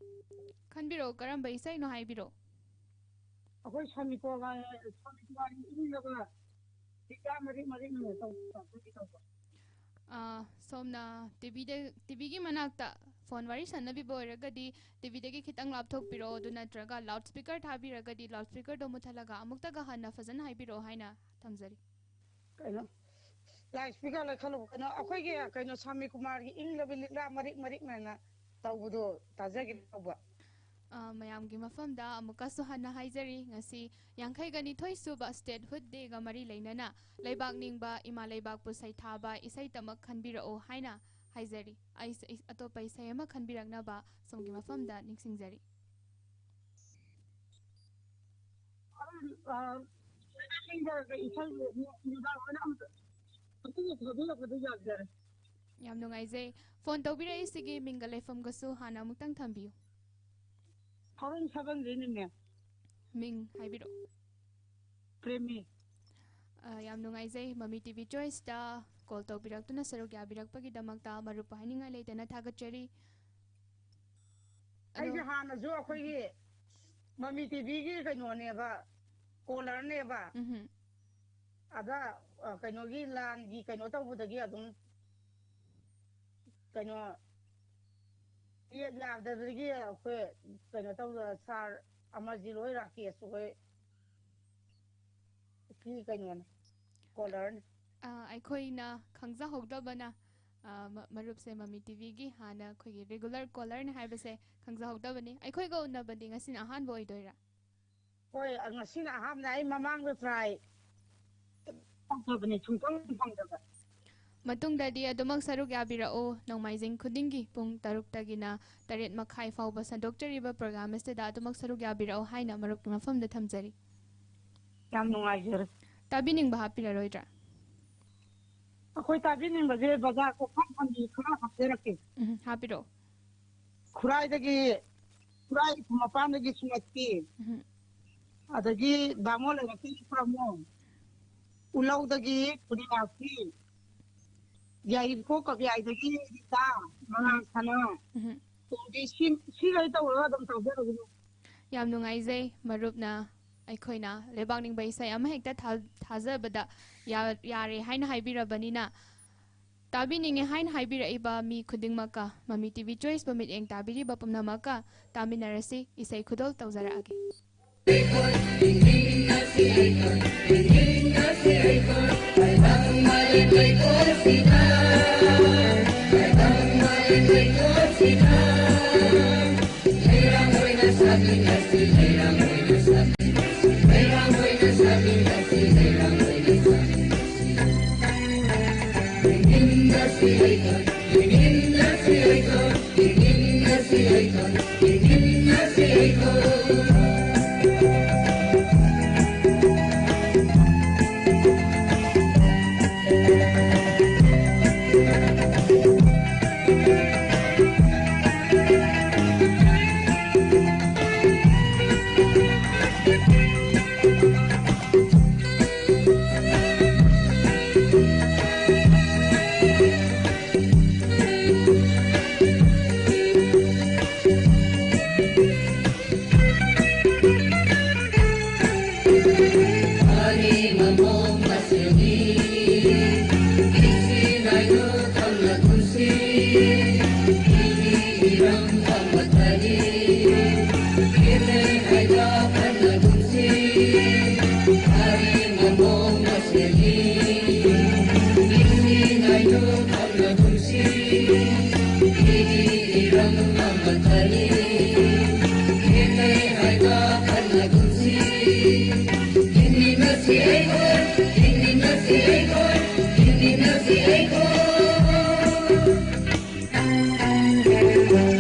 ꯈꯟꯕꯤꯔꯛꯑꯣ, ꯀꯔꯝꯕ ꯏꯁꯩꯅꯣ ꯍꯥꯏꯕꯤꯔꯛꯑꯣ꯫ ꯑꯩꯈꯣꯏ ꯁꯃꯤꯀꯣꯂꯥ, ꯁꯃꯤꯀꯣꯂꯥꯒꯤ ꯏꯪꯅꯕ ꯂꯤꯛꯂꯥ ꯃꯔꯤꯛ ꯃꯔꯤꯛꯅ ꯇꯧꯕ, ꯑꯗꯨꯒꯤ ꯇꯧꯕ꯫ ꯑꯥ, ꯁꯣꯝꯅ ꯇꯤꯚꯤꯗ, ꯇꯤꯚꯤꯒꯤ ꯃꯅꯥꯛꯇ ꯐꯣꯟ ꯋꯥꯔꯤ ꯁꯥꯟꯅꯕꯤꯕ ꯑꯣꯏꯔꯒꯗꯤ ꯇꯤꯚꯤꯗꯒꯤ ꯈꯤꯇꯪ ꯂꯥꯞꯊꯣꯛꯄꯤꯔꯛꯑꯣ, ꯑꯗꯨ ꯅꯠꯇ꯭ꯔꯒ ꯂꯥꯎꯠ ꯁ꯭ꯄꯤꯀꯔ ꯊꯥꯕꯤꯔꯒꯗꯤ ꯂꯥꯎꯠ ꯁ꯭ꯄꯤꯀꯔꯗꯣ ꯃꯨꯠꯊꯠꯂꯒ ꯑꯃꯨꯛꯇꯒ ꯍꯟꯅ ꯐꯖꯅ ꯍꯥꯏꯕꯤꯔꯛꯑꯣ ꯍꯥꯏꯅ ꯊꯝꯖꯔꯤ꯫ ꯀꯩꯅꯣ, ꯂꯥꯎꯠ ꯁ꯭ꯄꯤꯀꯔ ꯂꯩꯈꯠꯂꯨ꯫ ꯀꯩꯅꯣ, ꯑꯩꯈꯣꯏꯒꯤ, ꯀꯩꯅꯣ, ꯁꯥꯃꯤ ꯀꯨꯃꯥꯔꯒꯤ ꯏꯪꯂꯕꯤ ꯂꯤꯛꯂꯥ ꯃꯔꯤꯛ ꯃꯔꯤꯛꯅꯅ ꯇꯧꯕꯗꯣ ꯇꯥꯖꯒꯦ ꯇꯧꯕ꯫ ꯑ, ꯃꯌꯥꯝꯒꯤ ꯃꯐꯝꯗ ꯑꯃꯨꯛꯀꯁꯨ ꯍꯟꯅ ꯍꯥꯏꯖꯔꯤ, ꯉꯁꯤ ꯌꯥꯡꯈꯩꯒ ꯅꯤꯊꯣꯏ ꯁꯨꯕ Statehood Dayꯒ ꯃꯔꯤ ꯂꯩꯅꯅ ꯂꯩꯕꯥꯛ ꯅꯤꯡꯕ, ꯏꯃꯥ ꯂꯩꯕꯥꯛꯄꯨ ꯁꯩꯊꯥꯕ ꯏꯁꯩ ꯇꯃꯛ ꯈꯟꯕꯤꯔꯛꯑꯣ ꯍꯥꯏꯅ ꯍꯥꯏꯖꯔꯤ꯫ ꯑꯩ ꯏꯁꯩ, ꯑꯇꯣꯞꯄ ꯏꯁꯩ ꯑꯃ ꯈꯟꯕꯤꯔꯛꯅꯕ ꯁꯣꯝꯒꯤ ꯃꯐꯝꯗ ꯅꯤꯡꯁꯤꯡꯖꯔꯤ꯫ ꯑ, ꯏꯁꯩ ꯅꯨꯡꯗꯥꯡ ꯋꯥꯏꯔꯝ ꯑꯝꯇ, ꯑꯝꯇ ꯊꯥꯕꯤꯔꯛꯄꯗꯤ ꯌꯥꯖꯔꯦ꯫ ꯌꯥꯝ ꯅꯨꯡꯉꯥꯏꯖꯩ꯫ ꯐꯣꯟ ꯇꯧꯕꯤꯔꯛꯏꯁꯤꯒꯤ ꯃꯤꯡꯒ ꯂꯩꯐꯝꯒꯁꯨ ꯍꯥꯟꯅ ꯑꯃꯨꯛꯇꯪ ꯊꯝꯕꯤꯌꯨ꯫ ꯊꯧꯔꯝ ꯁꯕꯟꯗꯩꯅꯦ, ꯃꯦꯝ꯫ ꯃꯤꯡ ꯍꯥꯏꯕꯤꯔꯛꯑꯣ꯫ ꯄ꯭ꯔꯦꯃꯤ꯫ ꯑ, ꯌꯥꯝ ꯅꯨꯡꯉꯥꯏꯖꯩ, ꯃꯃꯤ ꯇꯤꯚꯤ ꯆꯣꯏꯁꯇ ꯀꯣꯜ ꯇꯧꯕꯤꯔꯛꯇꯨꯅ ꯁꯔꯨꯛ ꯌꯥꯕꯤꯔꯛꯄꯒꯤꯗꯃꯛꯇ ꯃꯔꯨꯞꯄꯨ ꯍꯥꯏꯅꯤꯡꯉꯥꯏ ꯂꯩꯇꯅ ꯊꯥꯒꯠꯆꯔꯤ꯫ ꯑꯗꯣ ꯑꯩꯁꯦ ꯍꯥꯟꯅꯁꯨ ꯑꯩꯈꯣꯏꯒꯤ ꯃꯃꯤ ꯇꯤꯚꯤꯒꯤ ꯀꯩꯅꯣꯅꯦꯕ, ꯀꯣꯂꯔꯅꯦꯕ꯫ ꯎꯝꯍꯨꯝ꯫ ꯑꯗ, ꯑ, ꯀꯩꯅꯣꯒꯤ ꯂꯥꯟꯒꯤ ꯀꯩꯅꯣ ꯇꯧꯕꯗꯒꯤ ꯑꯗꯨꯝ ꯀꯩꯅꯣ ꯌꯦꯠ ꯌꯥꯗꯕꯗꯒꯤ ꯑꯩꯈꯣꯏ ꯀꯩꯅꯣ ꯇꯧꯗ, ꯁꯥꯔ ꯑꯃꯔꯖꯤꯠ ꯍꯣꯏ, ꯔꯥꯀꯦꯁ ꯍꯣꯏ ꯁꯤ ꯀꯩꯅꯣꯅꯦ, ꯀꯣꯂꯔꯅꯦ꯫ ꯑ, ꯑꯩꯈꯣꯏꯅ ꯈꯪꯖꯍꯧꯗꯕꯅ, ꯑ, ꯃ-, ꯃꯔꯨꯞꯁꯦ ꯃꯃꯤ ꯇꯤꯚꯤꯒꯤ ꯍꯥꯟꯅ ꯑꯩꯈꯣꯏꯒꯤ ꯔꯤꯒꯨꯂꯔ ꯀꯣꯂꯔꯅꯦ ꯍꯥꯏꯕꯁꯦ ꯈꯪꯖꯍꯧꯗꯕꯅꯤ꯫ ꯑꯩꯈꯣꯏꯒ ꯎꯅꯕꯗꯤ ꯉꯁꯤꯅ ꯑꯍꯥꯟꯕ ꯑꯣꯏꯗꯣꯏꯔꯥ? ꯍꯣꯏ, ꯉꯁꯤꯅ ꯑꯍꯥꯟꯕꯅꯦ꯫ ꯑꯩ ꯃꯃꯥꯡꯗ ꯇ꯭ꯔꯥꯏ ꯇꯧꯈ꯭ꯔꯕꯅꯦ, ꯁꯨꯡꯐꯪ ꯐꯪꯗꯕ꯫ ꯃꯇꯨꯡꯗꯗꯤ ꯑꯗꯨꯃꯛ ꯁꯔꯨꯛ ꯌꯥꯕꯤꯔꯛꯎ꯫ ꯅꯣꯡꯃꯥꯏꯖꯤꯡ ꯈꯨꯗꯤꯡꯒꯤ ꯄꯨꯡ ꯇꯔꯨꯛꯇꯒꯤꯅ ꯇꯔꯦꯠ ꯃꯈꯥꯏ ꯐꯥꯎꯕ ꯁꯟꯗꯣꯛꯆꯔꯤꯕ ꯄ꯭ꯔꯣꯒ꯭ꯔꯥꯝ ꯑꯁꯤꯗ ꯑꯗꯨꯃꯛ ꯁꯔꯨꯛ ꯌꯥꯕꯤꯔꯛꯎ ꯍꯥꯏꯅ ꯃꯔꯨꯞꯀꯤ ꯃꯐꯝꯗ ꯊꯝꯖꯔꯤ꯫ ꯌꯥꯝ ꯅꯨꯡꯉꯥꯏꯖꯔꯦ꯫ ꯇꯥꯕꯤꯅꯤꯡꯕ ꯍꯥꯞꯄꯤꯔꯔꯣꯏꯗ꯭ꯔꯥ? ꯑꯩꯈꯣꯏ ꯇꯥꯕꯤꯅꯤꯡꯕꯁꯦ ꯕꯖꯥꯔ ꯀꯣꯐꯥ ꯐꯝꯕꯤ ꯈꯔ ꯍꯥꯞꯆꯔꯛꯀꯦ꯫ ꯎꯝ, ꯍꯥꯞꯄꯤꯔꯛꯑꯣ꯫ ꯈꯨꯔꯥꯏꯗꯒꯤ, ꯈꯨꯔꯥꯏ ꯃꯄꯥꯟꯗꯒꯤ ꯁꯨꯡꯉꯠꯄꯤ꯫ ꯎꯝ꯫ ꯑꯗꯒꯤ ꯕꯥꯃꯣꯟ ꯂꯩꯔꯛꯇꯒꯤ ꯄ꯭ꯔꯃꯣ, ꯎꯂꯧꯗꯒꯤ ꯄꯨꯔꯅꯤꯃꯥꯁꯤ, ꯌꯥꯏꯔꯤꯄꯣꯛ ꯀꯞꯌꯥꯏꯗꯒꯤ ꯔꯤꯇꯥ, ꯃꯉꯥꯜ ꯁꯅꯥ, ꯎꯝ꯫ ꯇꯣꯝꯕꯤ, ꯁꯤ, ꯁꯤ ꯂꯣꯏ ꯇꯧꯔꯒ ꯑꯗꯨꯝ ꯇꯧꯖꯔꯒꯦ꯫ ꯌꯥꯝ ꯅꯨꯡꯉꯥꯏꯖꯩ ꯃꯔꯨꯞꯅ ꯑꯩꯈꯣꯏꯅ ꯂꯩꯕꯥꯛ ꯅꯤꯡꯕ ꯏꯁꯩ ꯑꯃꯍꯦꯛꯇ ꯊꯥ-, ꯊꯥꯖꯕꯗ ꯌꯥ-, ꯌꯥꯔꯦ ꯍꯥꯏꯅ ꯍꯥꯏꯕꯤꯔꯕꯅꯤꯅ, ꯇꯥꯕꯤꯅꯤꯡꯉꯦ ꯍꯥꯏꯅ ꯍꯥꯏꯕꯤꯔꯛꯏꯕ ꯃꯤ ꯈꯨꯗꯤꯡꯃꯛꯀ, ꯃꯃꯤ ꯇꯤ ꯚꯤ ꯆꯣꯏꯁꯄꯨ ꯃꯤꯠꯌꯦꯡ ꯇꯥꯕꯤꯔꯤꯕ ꯄꯨꯝꯅꯃꯛꯀ ꯇꯥꯃꯤꯟꯅꯔꯁꯤ, ꯏꯁꯩ ꯈꯨꯗꯣꯜ ꯇꯧꯖꯔꯛꯑꯒꯦ꯫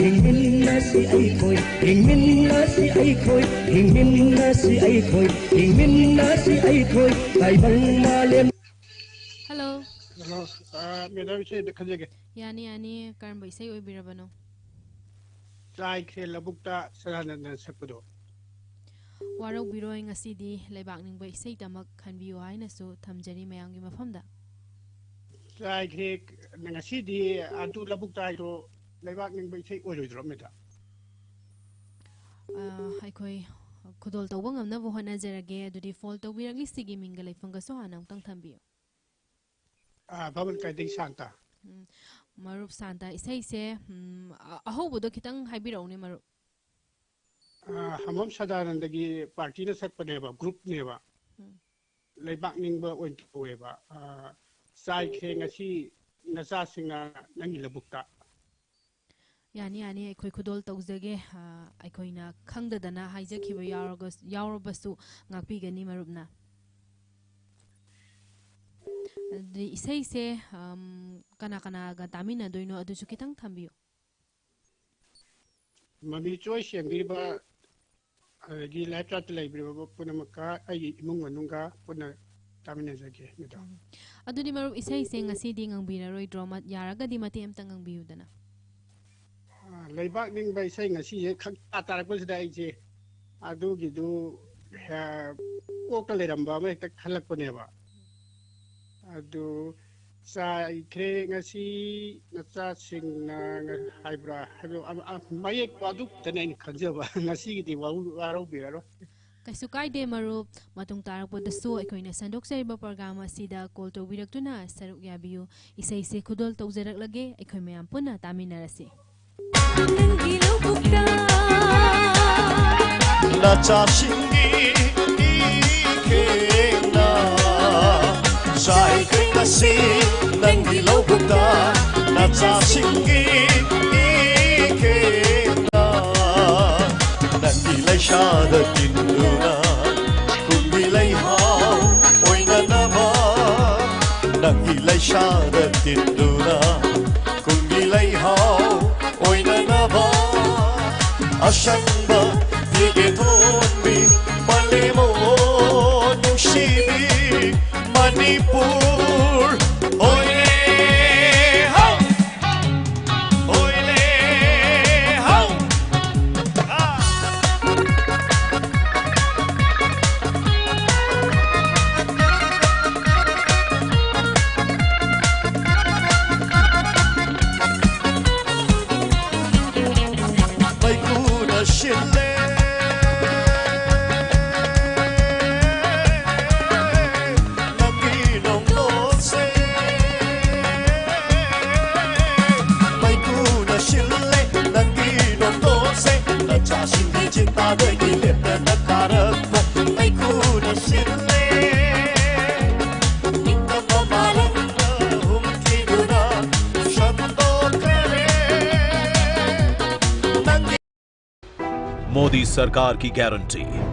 ꯍꯤꯡꯃꯤꯟꯅꯁꯤ ꯑꯩꯈꯣꯏ, ꯍꯤꯡꯃꯤꯟꯅꯁꯤ ꯑꯩꯈꯣꯏ, ꯍꯤꯡꯃꯤꯟꯅꯁꯤ ꯑꯩꯈꯣꯏ, ꯍꯤꯡꯃꯤꯟꯅꯁꯤ ꯑꯩꯈꯣꯏ, ꯇꯥꯏꯕꯪ ꯃꯥꯂꯦꯝ꯫ ꯍꯜꯂꯣ꯫ ꯍꯜꯂꯣ꯫ ꯑ, ꯃꯦꯗꯥꯝ, ꯏꯁꯩ ꯑꯝꯇ ꯈꯟꯖꯒꯦ꯫ ꯌꯥꯅꯤ, ꯌꯥꯅꯤ꯫ ꯀꯔꯝꯕ ꯏꯁꯩ ꯑꯣꯏꯕꯤꯔꯕꯅꯣ? ꯆꯥꯏꯈ꯭ꯔꯦ ꯂꯧꯕꯨꯛꯇ, ꯁꯗꯥꯅꯟꯗꯅ ꯁꯛꯄꯗꯣ꯫ ꯋꯥꯔꯧꯕꯤꯔꯣꯏ, ꯉꯁꯤꯗꯤ ꯂꯩꯕꯥꯛ ꯅꯤꯡꯕ ꯏꯁꯩꯇꯃꯛ ꯈꯟꯕꯤꯌꯨ ꯍꯥꯏꯅꯁꯨ ꯊꯝꯖꯔꯤ ꯃꯌꯥꯝꯒꯤ ꯃꯐꯝꯗ꯫ ꯆꯥꯏꯈ꯭ꯔꯦ꯫ ꯉꯁꯤꯗꯤ ꯑꯗꯨ ꯂꯧꯕꯨꯛꯇ ꯍꯥꯏꯔꯣ, ꯂꯩꯕꯥꯛ ꯅꯤꯡꯕ ꯏꯁꯩ ꯑꯣꯏꯔꯣꯏꯗ꯭ꯔꯣ, ꯃꯦꯗꯥꯝ? ꯑ, ꯑꯩꯈꯣꯏ ꯈꯨꯗꯣꯜ ꯇꯧꯕ ꯉꯝꯅꯕ ꯍꯣꯠꯅꯖꯔꯒꯦ꯫ ꯑꯗꯨꯗꯤ ꯐꯣꯟ ꯇꯧꯕꯤꯔꯛꯂꯤꯁꯤꯒꯤ ꯃꯤꯡꯒ ꯂꯩꯐꯝꯒꯁꯨ ꯍꯥꯟꯅ ꯑꯃꯨꯛꯇꯪ ꯊꯝꯕꯤꯌꯨ꯫ ꯑ, ꯕꯥꯕꯨꯜ ꯀꯥꯏꯗꯒꯤ ꯁꯥꯟꯇ꯫ ꯎꯝ, ꯃꯔꯨꯞ ꯁꯥꯟꯇ, ꯏꯁꯩꯁꯦ, ꯎꯝ, ꯑ-, ꯑꯍꯧꯕꯗꯣ ꯈꯤꯇꯪ ꯍꯥꯏꯕꯤꯔꯛꯎꯅꯦ, ꯃꯔꯨꯞ꯫ ꯑ, ꯍꯃꯝ ꯁꯗꯥꯅꯟꯗꯒꯤ ꯄꯥꯔꯇꯤꯅ ꯁꯛꯄꯅꯦꯕ, ꯒ꯭ꯔꯨꯞꯅꯦꯕ꯫ ꯎꯝ꯫ ꯂꯩꯕꯥꯛ ꯅꯤꯡꯕ ꯑꯣꯏꯅ ꯇꯧꯋꯦꯕ꯫ ꯑ, ꯆꯥꯏꯈ꯭ꯔꯦ ꯉꯁꯤ ꯅꯆꯥꯁꯤꯡꯅ ꯅꯪꯒꯤ ꯂꯧꯕꯨꯛꯇ꯫ ꯌꯥꯅꯤ, ꯌꯥꯅꯤ, ꯑꯩꯈꯣꯏ ꯈꯨꯗꯣꯜ ꯇꯧꯖꯒꯦ꯫ ꯑ, ꯑꯩꯈꯣꯏꯅ ꯈꯪꯗꯗꯅ ꯍꯥꯏꯖꯈꯤꯕ ꯌꯥꯎꯔꯒ-, ꯌꯥꯎꯔꯕꯁꯨ ꯉꯥꯛꯄꯤꯒꯅꯤ, ꯃꯔꯨꯞꯅ꯫ ꯑꯗꯨꯗꯤ ꯏꯁꯩꯁꯦ, ꯑꯝ, ꯀꯅꯥ ꯀꯅꯥꯒ ꯇꯥꯃꯤꯟꯅꯗꯣꯏꯅꯣ, ꯑꯗꯨꯁꯨ ꯈꯤꯇꯪ ꯊꯝꯕꯤꯌꯨ꯫ ꯃꯃꯤ ꯆꯣꯏ ꯁꯦꯝꯕꯤꯕ, ꯑꯗꯒꯤ ꯂꯥꯏꯐ ꯆꯥꯠꯇ ꯂꯩꯕꯤꯔꯕ ꯄꯨꯝꯅꯃꯛꯀ ꯑꯩꯒꯤ ꯏꯃꯨꯡ ꯃꯅꯨꯡꯒ ꯄꯨꯟꯅ ꯇꯥꯃꯤꯟꯅꯖꯒꯦ, ꯃꯦꯗꯥꯝ꯫ ꯎꯝ꯫ ꯑꯗꯨꯗꯤ ꯃꯔꯨꯞ, ꯏꯁꯩꯁꯦ ꯉꯁꯤꯗꯤ ꯉꯪꯕꯤꯔꯔꯣꯏꯗ꯭ꯔꯣ? ꯃꯠ-, ꯌꯥꯔꯒꯗꯤ ꯃꯇꯦꯛ ꯑꯃꯇ ꯉꯪꯕꯤꯌꯨꯗꯅ꯫ ꯑ, ꯂꯩꯕꯥꯛ ꯅꯤꯡꯕ ꯏꯁꯩ ꯉꯁꯤꯁꯦ ꯈꯪꯇꯥ ꯇꯥꯔꯛꯄꯁꯤꯗ ꯑꯩꯁꯦ ꯑꯗꯨꯒꯤꯗꯨ, ꯑ, ꯀꯣꯛꯇ ꯂꯩꯔꯝꯕ ꯑꯃ ꯍꯦꯛꯇ ꯈꯜꯂꯛꯄꯅꯦꯕ꯫ ꯑꯗꯨ ꯆꯥꯏꯈ꯭ꯔꯦ ꯉꯁꯤ ꯅꯆꯥꯁꯤꯡꯅ ꯉ-, ꯍꯥꯏꯕ꯭ꯔꯥ? ꯍꯥꯏꯕ ꯑꯃ, ꯑ, ꯃꯌꯦꯛꯇꯣ ꯑꯗꯨ ꯈꯛꯇꯅꯦ ꯑꯩꯅ ꯈꯪꯖꯕ꯫ ꯉꯁꯤꯒꯤꯗꯤ ꯋꯥꯔꯧ-, ꯋꯥꯔꯧꯕꯤꯔꯔꯣꯏ꯫ ꯀꯩꯁꯨ ꯀꯥꯏꯗꯦ ꯃꯔꯨꯞ, ꯃꯇꯨꯡ ꯇꯥꯔꯛꯄꯗꯁꯨ ꯑꯩꯈꯣꯏꯅ ꯁꯟꯗꯣꯛꯆꯔꯤꯕ ꯄ꯭ꯔꯣꯒ꯭ꯔꯥꯝ ꯑꯁꯤꯗ ꯀꯣꯜ ꯇꯧꯕꯤꯔꯛꯇꯨꯅ ꯁꯔꯨꯛ ꯌꯥꯕꯤꯌꯨ꯫ ꯏꯁꯩꯁꯦ ꯈꯨꯗꯣꯜ ꯇꯧꯖꯔꯛꯂꯒꯦ, ꯑꯩꯈꯣꯏ ꯃꯌꯥꯝ ꯄꯨꯟꯅ ꯇꯥꯃꯤꯟꯅꯔꯁꯤ꯫ ꯅꯪꯒꯤ ꯂꯧꯕꯨꯛꯇ ꯅꯆꯥꯁꯤꯡꯒꯤ ꯏꯈꯦꯡꯅ ꯆꯥꯏꯈ꯭ꯔꯦ ꯉꯁꯤ ꯅꯪꯒꯤ ꯂꯧꯕꯨꯛꯇ ꯅꯆꯥꯁꯤꯡꯒꯤ ꯏꯈꯦꯡꯅ ꯅꯪꯒꯤ ꯂꯩꯁꯥꯗ ꯇꯤꯟꯗꯨꯅ ꯀꯨꯝꯕꯤ ꯂꯩꯍꯥꯎ ꯑꯣꯏꯅꯅꯕ ꯅꯪꯒꯤ ꯂꯩꯁꯥꯗ ꯇꯤꯟꯗꯨꯅ ꯀꯨꯝꯕꯤ ꯂꯩꯍꯥꯎ ꯑꯣꯏꯅꯅꯕ ꯑꯁꯪꯕ ꯐꯤꯒꯦ ꯊꯣꯟꯕꯤ ꯃꯥꯂꯦꯝ ꯅꯨꯡꯁꯤꯕꯤ ꯃꯅꯤꯄꯨꯔ ꯍꯣꯏꯔꯦ ꯍꯧ ꯍꯣꯏꯔꯦ ꯍꯧ ꯃꯣꯗꯤ ꯁꯔꯀꯥꯔ ꯀꯤ guarantee,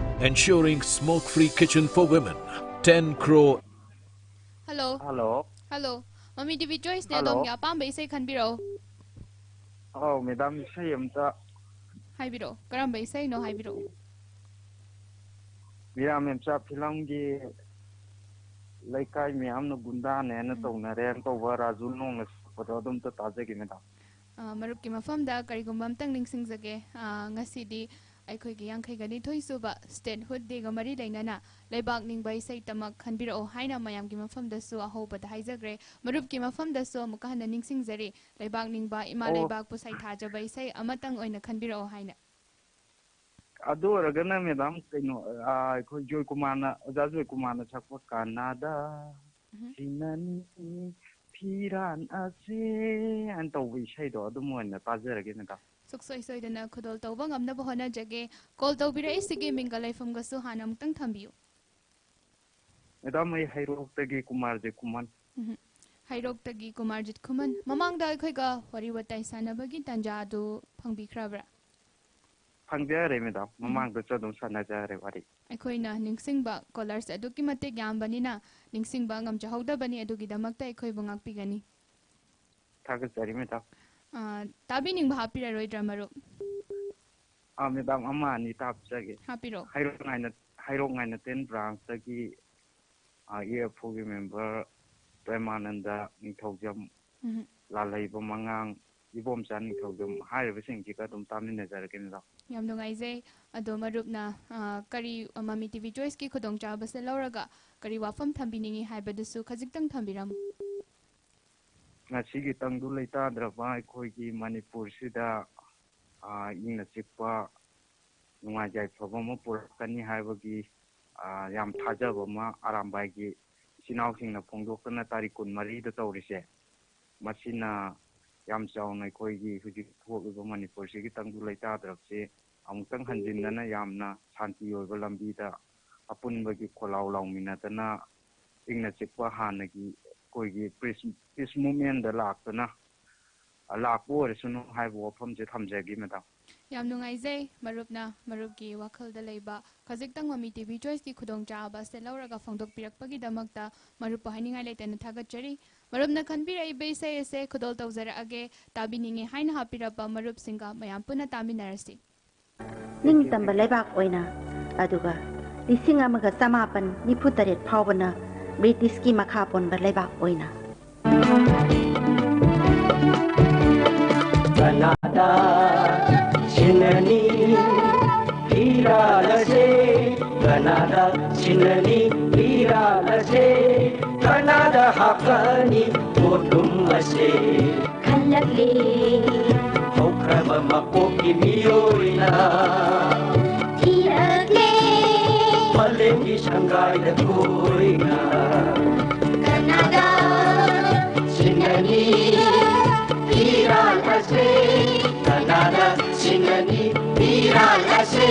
ensuring smoke free kitchen for women, ten crore. Hello. Hello. Hello. ꯃꯃꯤ ꯇꯤꯚꯤ ꯆꯣꯏꯁꯅꯦ꯫ ꯍꯜꯂꯣ꯫ ꯑꯗꯣꯝꯒꯤ ꯑꯄꯥꯝꯕ ꯏꯁꯩ ꯈꯟꯕꯤꯔꯛꯑꯣ꯫ ꯑꯧ ꯃꯦꯗꯥꯝ, ꯏꯁꯩ ꯑꯝꯇ꯫ ꯍꯥꯏꯕꯤꯔꯛꯑꯣ, ꯀꯔꯝꯕ ꯏꯁꯩꯅꯣ ꯍꯥꯏꯕꯤꯔꯛꯑꯣ꯫ ꯃꯤꯔꯥꯃꯦꯝꯆꯥ ꯐꯤꯂꯝꯒꯤ "ꯂꯩꯀꯥꯏ ꯃꯌꯥꯝꯅ ꯒꯨꯟꯗꯥꯅꯦꯅ ꯎꯝ꯫ ꯇꯧꯅꯔꯦꯅ" ꯇꯧꯕ ꯔꯥꯖꯨ ꯅꯣꯡꯅ ꯁꯛꯄꯗꯣ ꯑꯗꯨꯝꯇ ꯇꯥꯖꯒꯦ ꯃꯦꯗꯥꯝ꯫ ꯑ, ꯃꯔꯨꯞꯀꯤ ꯃꯐꯝꯗ ꯀꯔꯤꯒꯨꯝꯕ ꯑꯝꯇꯪ ꯅꯤꯡꯁꯤꯡꯖꯒꯦ꯫ ꯑ, ꯉꯁꯤꯗꯤ ꯑꯩꯈꯣꯏꯒꯤ ꯌꯥꯡꯈꯩꯒ ꯅꯤꯊꯣꯏ ꯁꯨꯕ ꯁ꯭ꯇꯦꯠꯍꯨꯗ ꯗꯦꯒ ꯃꯔꯤ ꯂꯩꯅꯅ ꯂꯩꯕꯥꯛ ꯅꯤꯡꯕ ꯏꯁꯩ ꯇꯃꯛ ꯈꯟꯕꯤꯔꯛꯑꯣ ꯍꯥꯏꯅ ꯃꯌꯥꯝꯒꯤ ꯃꯐꯝꯗꯁꯨ ꯑꯍꯧꯕꯗ ꯍꯥꯏꯖꯈ꯭ꯔꯦ꯫ ꯃꯔꯨꯞꯀꯤ ꯃꯐꯝꯗꯁꯨ ꯑꯃꯨꯛꯀ ꯍꯟꯅ ꯅꯤꯡꯁꯤꯡꯖꯔꯤ, ꯂꯩꯕꯥꯛ ꯅꯤꯡꯕ ꯏꯃꯥ ꯑꯣ꯫ ꯂꯩꯕꯥꯛꯄꯨ ꯁꯩꯊꯥꯖꯕ ꯏꯁꯩ ꯑꯃꯇꯪ ꯑꯣꯏꯅ ꯈꯟꯕꯤꯔꯛꯑꯣ ꯍꯥꯏꯅ꯫ ꯑꯗꯨ ꯑꯣꯏꯔꯒꯅ ꯃꯦꯗꯥꯝ, ꯀꯩꯅꯣ, ꯑ, ꯑꯩꯈꯣꯏ ꯖꯣꯏꯀꯨꯃꯥꯔꯅ, ꯑꯣꯖꯥ ꯖꯣꯏꯀꯨꯃꯥꯔꯅ ꯁꯛꯄ "ꯀꯥꯅꯥꯗ ꯎꯝ꯫ ꯁꯤꯅꯅꯤ ꯐꯤꯔꯥꯟ ꯑꯁꯦ" ꯍꯥꯏꯅ ꯇꯧꯕ ꯏꯁꯩꯗꯣ ꯑꯗꯨꯝ ꯑꯣꯏꯅ ꯇꯥꯖꯔꯒꯦ ꯃꯦꯗꯥꯝ꯫ ꯁꯨꯛꯁꯣꯏ ꯁꯣꯏꯗꯅ ꯈꯨꯗꯣꯜ ꯇꯧꯕ ꯉꯝꯅꯕ ꯍꯣꯠꯅꯖꯒꯦ꯫ ꯀꯣꯜ ꯇꯧꯕꯤꯔꯛꯏꯁꯤꯒꯤ ꯃꯤꯡꯒ ꯂꯩꯐꯝꯒꯁꯨ ꯍꯥꯟꯅ ꯑꯃꯨꯛꯇꯪ ꯊꯝꯕꯤꯌꯨ꯫ ꯃꯦꯗꯥꯝ, ꯑꯩ ꯍꯩꯔꯣꯛꯇꯒꯤ ꯀꯨꯃꯥꯔꯖꯤꯠ ꯈꯨꯃꯟ꯫ ꯎꯝ꯫ ꯍꯩꯔꯣꯛꯇꯒꯤ ꯀꯨꯃꯥꯔꯖꯤꯠ ꯈꯨꯃꯟ꯫ ꯃꯃꯥꯡꯗ ꯑꯩꯈꯣꯏꯒ ꯋꯥꯔꯤ ꯋꯥꯇꯥꯏ ꯁꯥꯟꯅꯕꯒꯤ ꯇꯥꯟꯖꯥ ꯑꯗꯨ ꯐꯪꯕꯤꯈ꯭ꯔꯕ꯭ꯔꯥ? ꯐꯪꯖꯔꯦ ꯃꯦꯗꯥꯝ, ꯎꯝ꯫ ꯃꯃꯥꯡꯗꯁꯨ ꯑꯗꯨꯝ ꯁꯥꯟꯅꯖꯔꯦ ꯋꯥꯔꯤ꯫ ꯑꯩꯈꯣꯏꯅ ꯅꯤꯡꯁꯤꯡꯕ ꯀꯣꯂꯔꯁ ꯑꯗꯨꯛꯀꯤ ꯃꯇꯤꯛ ꯌꯥꯝꯕꯅꯤꯅ ꯅꯤꯡꯁꯤꯡꯕ ꯉꯝꯖꯍꯧꯗꯕꯅꯤ, ꯑꯗꯨꯒꯤꯗꯃꯛꯇ ꯑꯩꯈꯣꯏꯕꯨ ꯉꯥꯛꯄꯤꯒꯅꯤ꯫ ꯊꯥꯒꯠꯆꯔꯤ ꯃꯦꯗꯥꯝ꯫ ꯑ, ꯇꯥꯕꯤꯅꯤꯡꯕ ꯍꯥꯞꯄꯤꯔꯔꯣꯏꯗ꯭ꯔꯥ, ꯃꯔꯨꯞ? ꯑꯥ ꯃꯦꯗꯥꯝ, ꯑꯃ ꯑꯅꯤ ꯇꯥꯞꯆꯒꯦ꯫ ꯍꯥꯞꯄꯤꯔꯛꯑꯣ꯫ ꯍꯩꯔꯣꯛ ꯉꯥꯏꯅ, ꯍꯩꯔꯣꯛ ꯉꯥꯏꯅ ten branch ꯇꯒꯤ, ꯑꯥ, EFO ꯒꯤ member ꯄ꯭ꯔꯦꯃꯥꯅꯟꯗ ꯅꯤꯡꯊꯧꯖꯝ, ꯎꯝ꯫ ꯂꯥꯜꯍꯩꯕ ꯃꯉꯥꯡ, ꯏꯕꯣꯝꯆꯥ ꯅꯤꯡꯊꯧꯖꯝ ꯍꯥꯏꯔꯤꯕꯁꯤꯡꯁꯤꯒ ꯑꯗꯨꯝ ꯇꯥꯃꯤꯟꯅꯖꯔꯒꯦ ꯃꯦꯗꯥꯝ꯫ ꯌꯥꯝ ꯅꯨꯡꯉꯥꯏꯖꯩ꯫ ꯑꯗꯣ ꯃꯔꯨꯞꯅ, ꯑ, ꯀꯔꯤ, ꯑ, ꯃꯃꯤ ꯇꯤꯚꯤ ꯆꯣꯏꯁꯀꯤ ꯈꯨꯗꯣꯡꯆꯥꯕꯁꯦ ꯂꯧꯔꯒ ꯀꯔꯤ ꯋꯥꯐꯝ ꯊꯝꯕꯤꯅꯤꯡꯉꯤ ꯍꯥꯏꯕꯗꯨꯁꯨ ꯈꯖꯤꯛꯇꯪ ꯊꯝꯕꯤꯔꯝꯃꯨ꯫ ꯉꯁꯤꯒꯤ ꯇꯪꯗꯨ ꯂꯩꯇꯥꯗ꯭ꯔꯕ ꯑꯩꯈꯣꯏꯒꯤ ꯃꯅꯤꯄꯨꯔꯁꯤꯗ, ꯑꯥ, ꯏꯪꯅ ꯆꯤꯛꯄ, ꯅꯨꯡꯉꯥꯏ ꯌꯥꯏꯐꯕ ꯑꯃ ꯄꯨꯔꯛꯀꯅꯤ ꯍꯥꯏꯕꯒꯤ, ꯑꯥ, ꯌꯥꯝ ꯊꯥꯖꯕ ꯑꯃ ꯑꯔꯥꯝꯕꯥꯏꯒꯤ ꯏꯆꯤꯟ ꯏꯅꯥꯎꯁꯤꯡꯅ ꯐꯣꯡꯗꯣꯛꯇꯅ ꯇꯥꯔꯤꯛ ꯀꯨꯟꯃꯔꯤꯗ ꯇꯧꯔꯤꯁꯦ, ꯃꯁꯤꯅ ꯌꯥꯝ ꯆꯥꯎꯅ ꯑꯩꯈꯣꯏꯒꯤ ꯍꯧꯖꯤꯛ ꯊꯣꯛꯂꯤꯕ ꯃꯅꯤꯄꯨꯔꯁꯤꯒꯤ ꯇꯪꯗꯨ ꯂꯩꯇꯥꯗ꯭ꯔꯕꯁꯤ ꯑꯃꯨꯛꯇꯪ ꯍꯟꯖꯤꯟꯗꯅ ꯌꯥꯝꯅ ꯁꯥꯟꯇꯤ ꯑꯣꯏꯕ ꯂꯝꯕꯤꯗ ꯑꯄꯨꯟꯕꯒꯤ ꯈꯣꯜꯂꯥꯎ ꯂꯥꯎꯃꯤꯟꯅꯗꯅ ꯏꯪꯅ ꯆꯤꯛꯄ ꯍꯥꯟꯅꯒꯤ ꯑꯩꯈꯣꯏꯒꯤ peace, peace movement ꯗ ꯂꯥꯛꯇꯅ, ꯑ, ꯂꯥꯛꯄ ꯑꯣꯏꯔꯁꯅꯨ ꯍꯥꯏꯕ ꯋꯥꯐꯝꯁꯦ ꯊꯝꯖꯒꯦ ꯃꯦꯗꯥꯝ꯫ ꯌꯥꯝ ꯅꯨꯡꯉꯥꯏꯖꯩ, ꯃꯔꯨꯞꯅ ꯃꯔꯨꯞꯀꯤ ꯋꯥꯈꯜꯗ ꯂꯩꯕ ꯈꯖꯤꯛꯇꯪ ꯃꯃꯤ ꯇꯤ ꯚꯤ ꯆꯣꯏꯁꯀꯤ ꯈꯨꯗꯣꯡꯆꯥꯕ ꯑꯁꯦ ꯂꯧꯔꯒ ꯐꯣꯡꯗꯣꯛꯄꯤꯔꯛꯄꯒꯤꯗꯃꯛꯇ ꯃꯔꯨꯞꯄꯨ ꯍꯥꯏꯅꯤꯡꯉꯥꯏ ꯂꯩꯇꯅ ꯊꯥꯒꯠꯆꯔꯤ꯫ ꯃꯔꯨꯞꯅ ꯈꯟꯕꯤꯔꯛꯏꯕ ꯏꯁꯩ ꯑꯁꯦ ꯈꯨꯗꯣꯜ ꯇꯧꯖꯔꯛꯑꯒꯦ, ꯇꯥꯕꯤꯅꯤꯡꯉꯦ ꯍꯥꯏꯅ ꯍꯥꯞꯄꯤꯔꯛꯄ ꯃꯔꯨꯞꯁꯤꯡꯒ ꯃꯌꯥꯝ ꯄꯨꯟꯅ ꯇꯥꯃꯤꯟꯅꯔꯁꯤ꯫ ꯅꯤꯡꯇꯝꯕ ꯂꯩꯕꯥꯛ ꯑꯣꯏꯅ, ꯑꯗꯨꯒ ꯂꯤꯁꯤꯡ ꯑꯃꯒ ꯆꯃꯥꯄꯟ ꯅꯤꯐꯨ ꯇꯔꯦꯠ ꯐꯥꯎꯕꯅ ꯕ꯭ꯔꯤꯇꯤꯁꯀꯤ ꯃꯈꯥ ꯄꯣꯟꯕ ꯂꯩꯕꯥꯛ ꯑꯣꯏꯅ꯫ ꯀꯅꯥꯗ ꯁꯤꯟꯅꯅꯤ ꯐꯤꯔꯥꯜ ꯑꯁꯦ? ꯀꯅꯥꯗ ꯁꯤꯟꯅꯅꯤ ꯐꯤꯔꯥꯜ ꯑꯁꯦ? ꯀꯅꯥꯗ ꯍꯥꯞꯀꯅꯤ ꯄꯣꯠꯂꯨꯝ ꯑꯁꯦ? ꯈꯜꯂꯛꯂꯦ ꯍꯧꯈ꯭ꯔꯕ ꯃꯄꯣꯛꯀꯤ ꯃꯤꯑꯣꯏꯅ꯫ ꯊꯤꯔꯛꯂꯦ ꯃꯥꯂꯦꯝꯒꯤ ꯁꯪꯒꯥꯏꯗ ꯀꯣꯏꯅ꯫ ꯀꯅꯥꯗ ꯁꯤꯟꯅꯅꯤ ꯐꯤꯔꯥꯜ ꯑꯁꯦ? ꯀꯅꯥꯗ ꯁꯤꯟꯅꯅꯤ ꯐꯤꯔꯥꯜ ꯑꯁꯦ?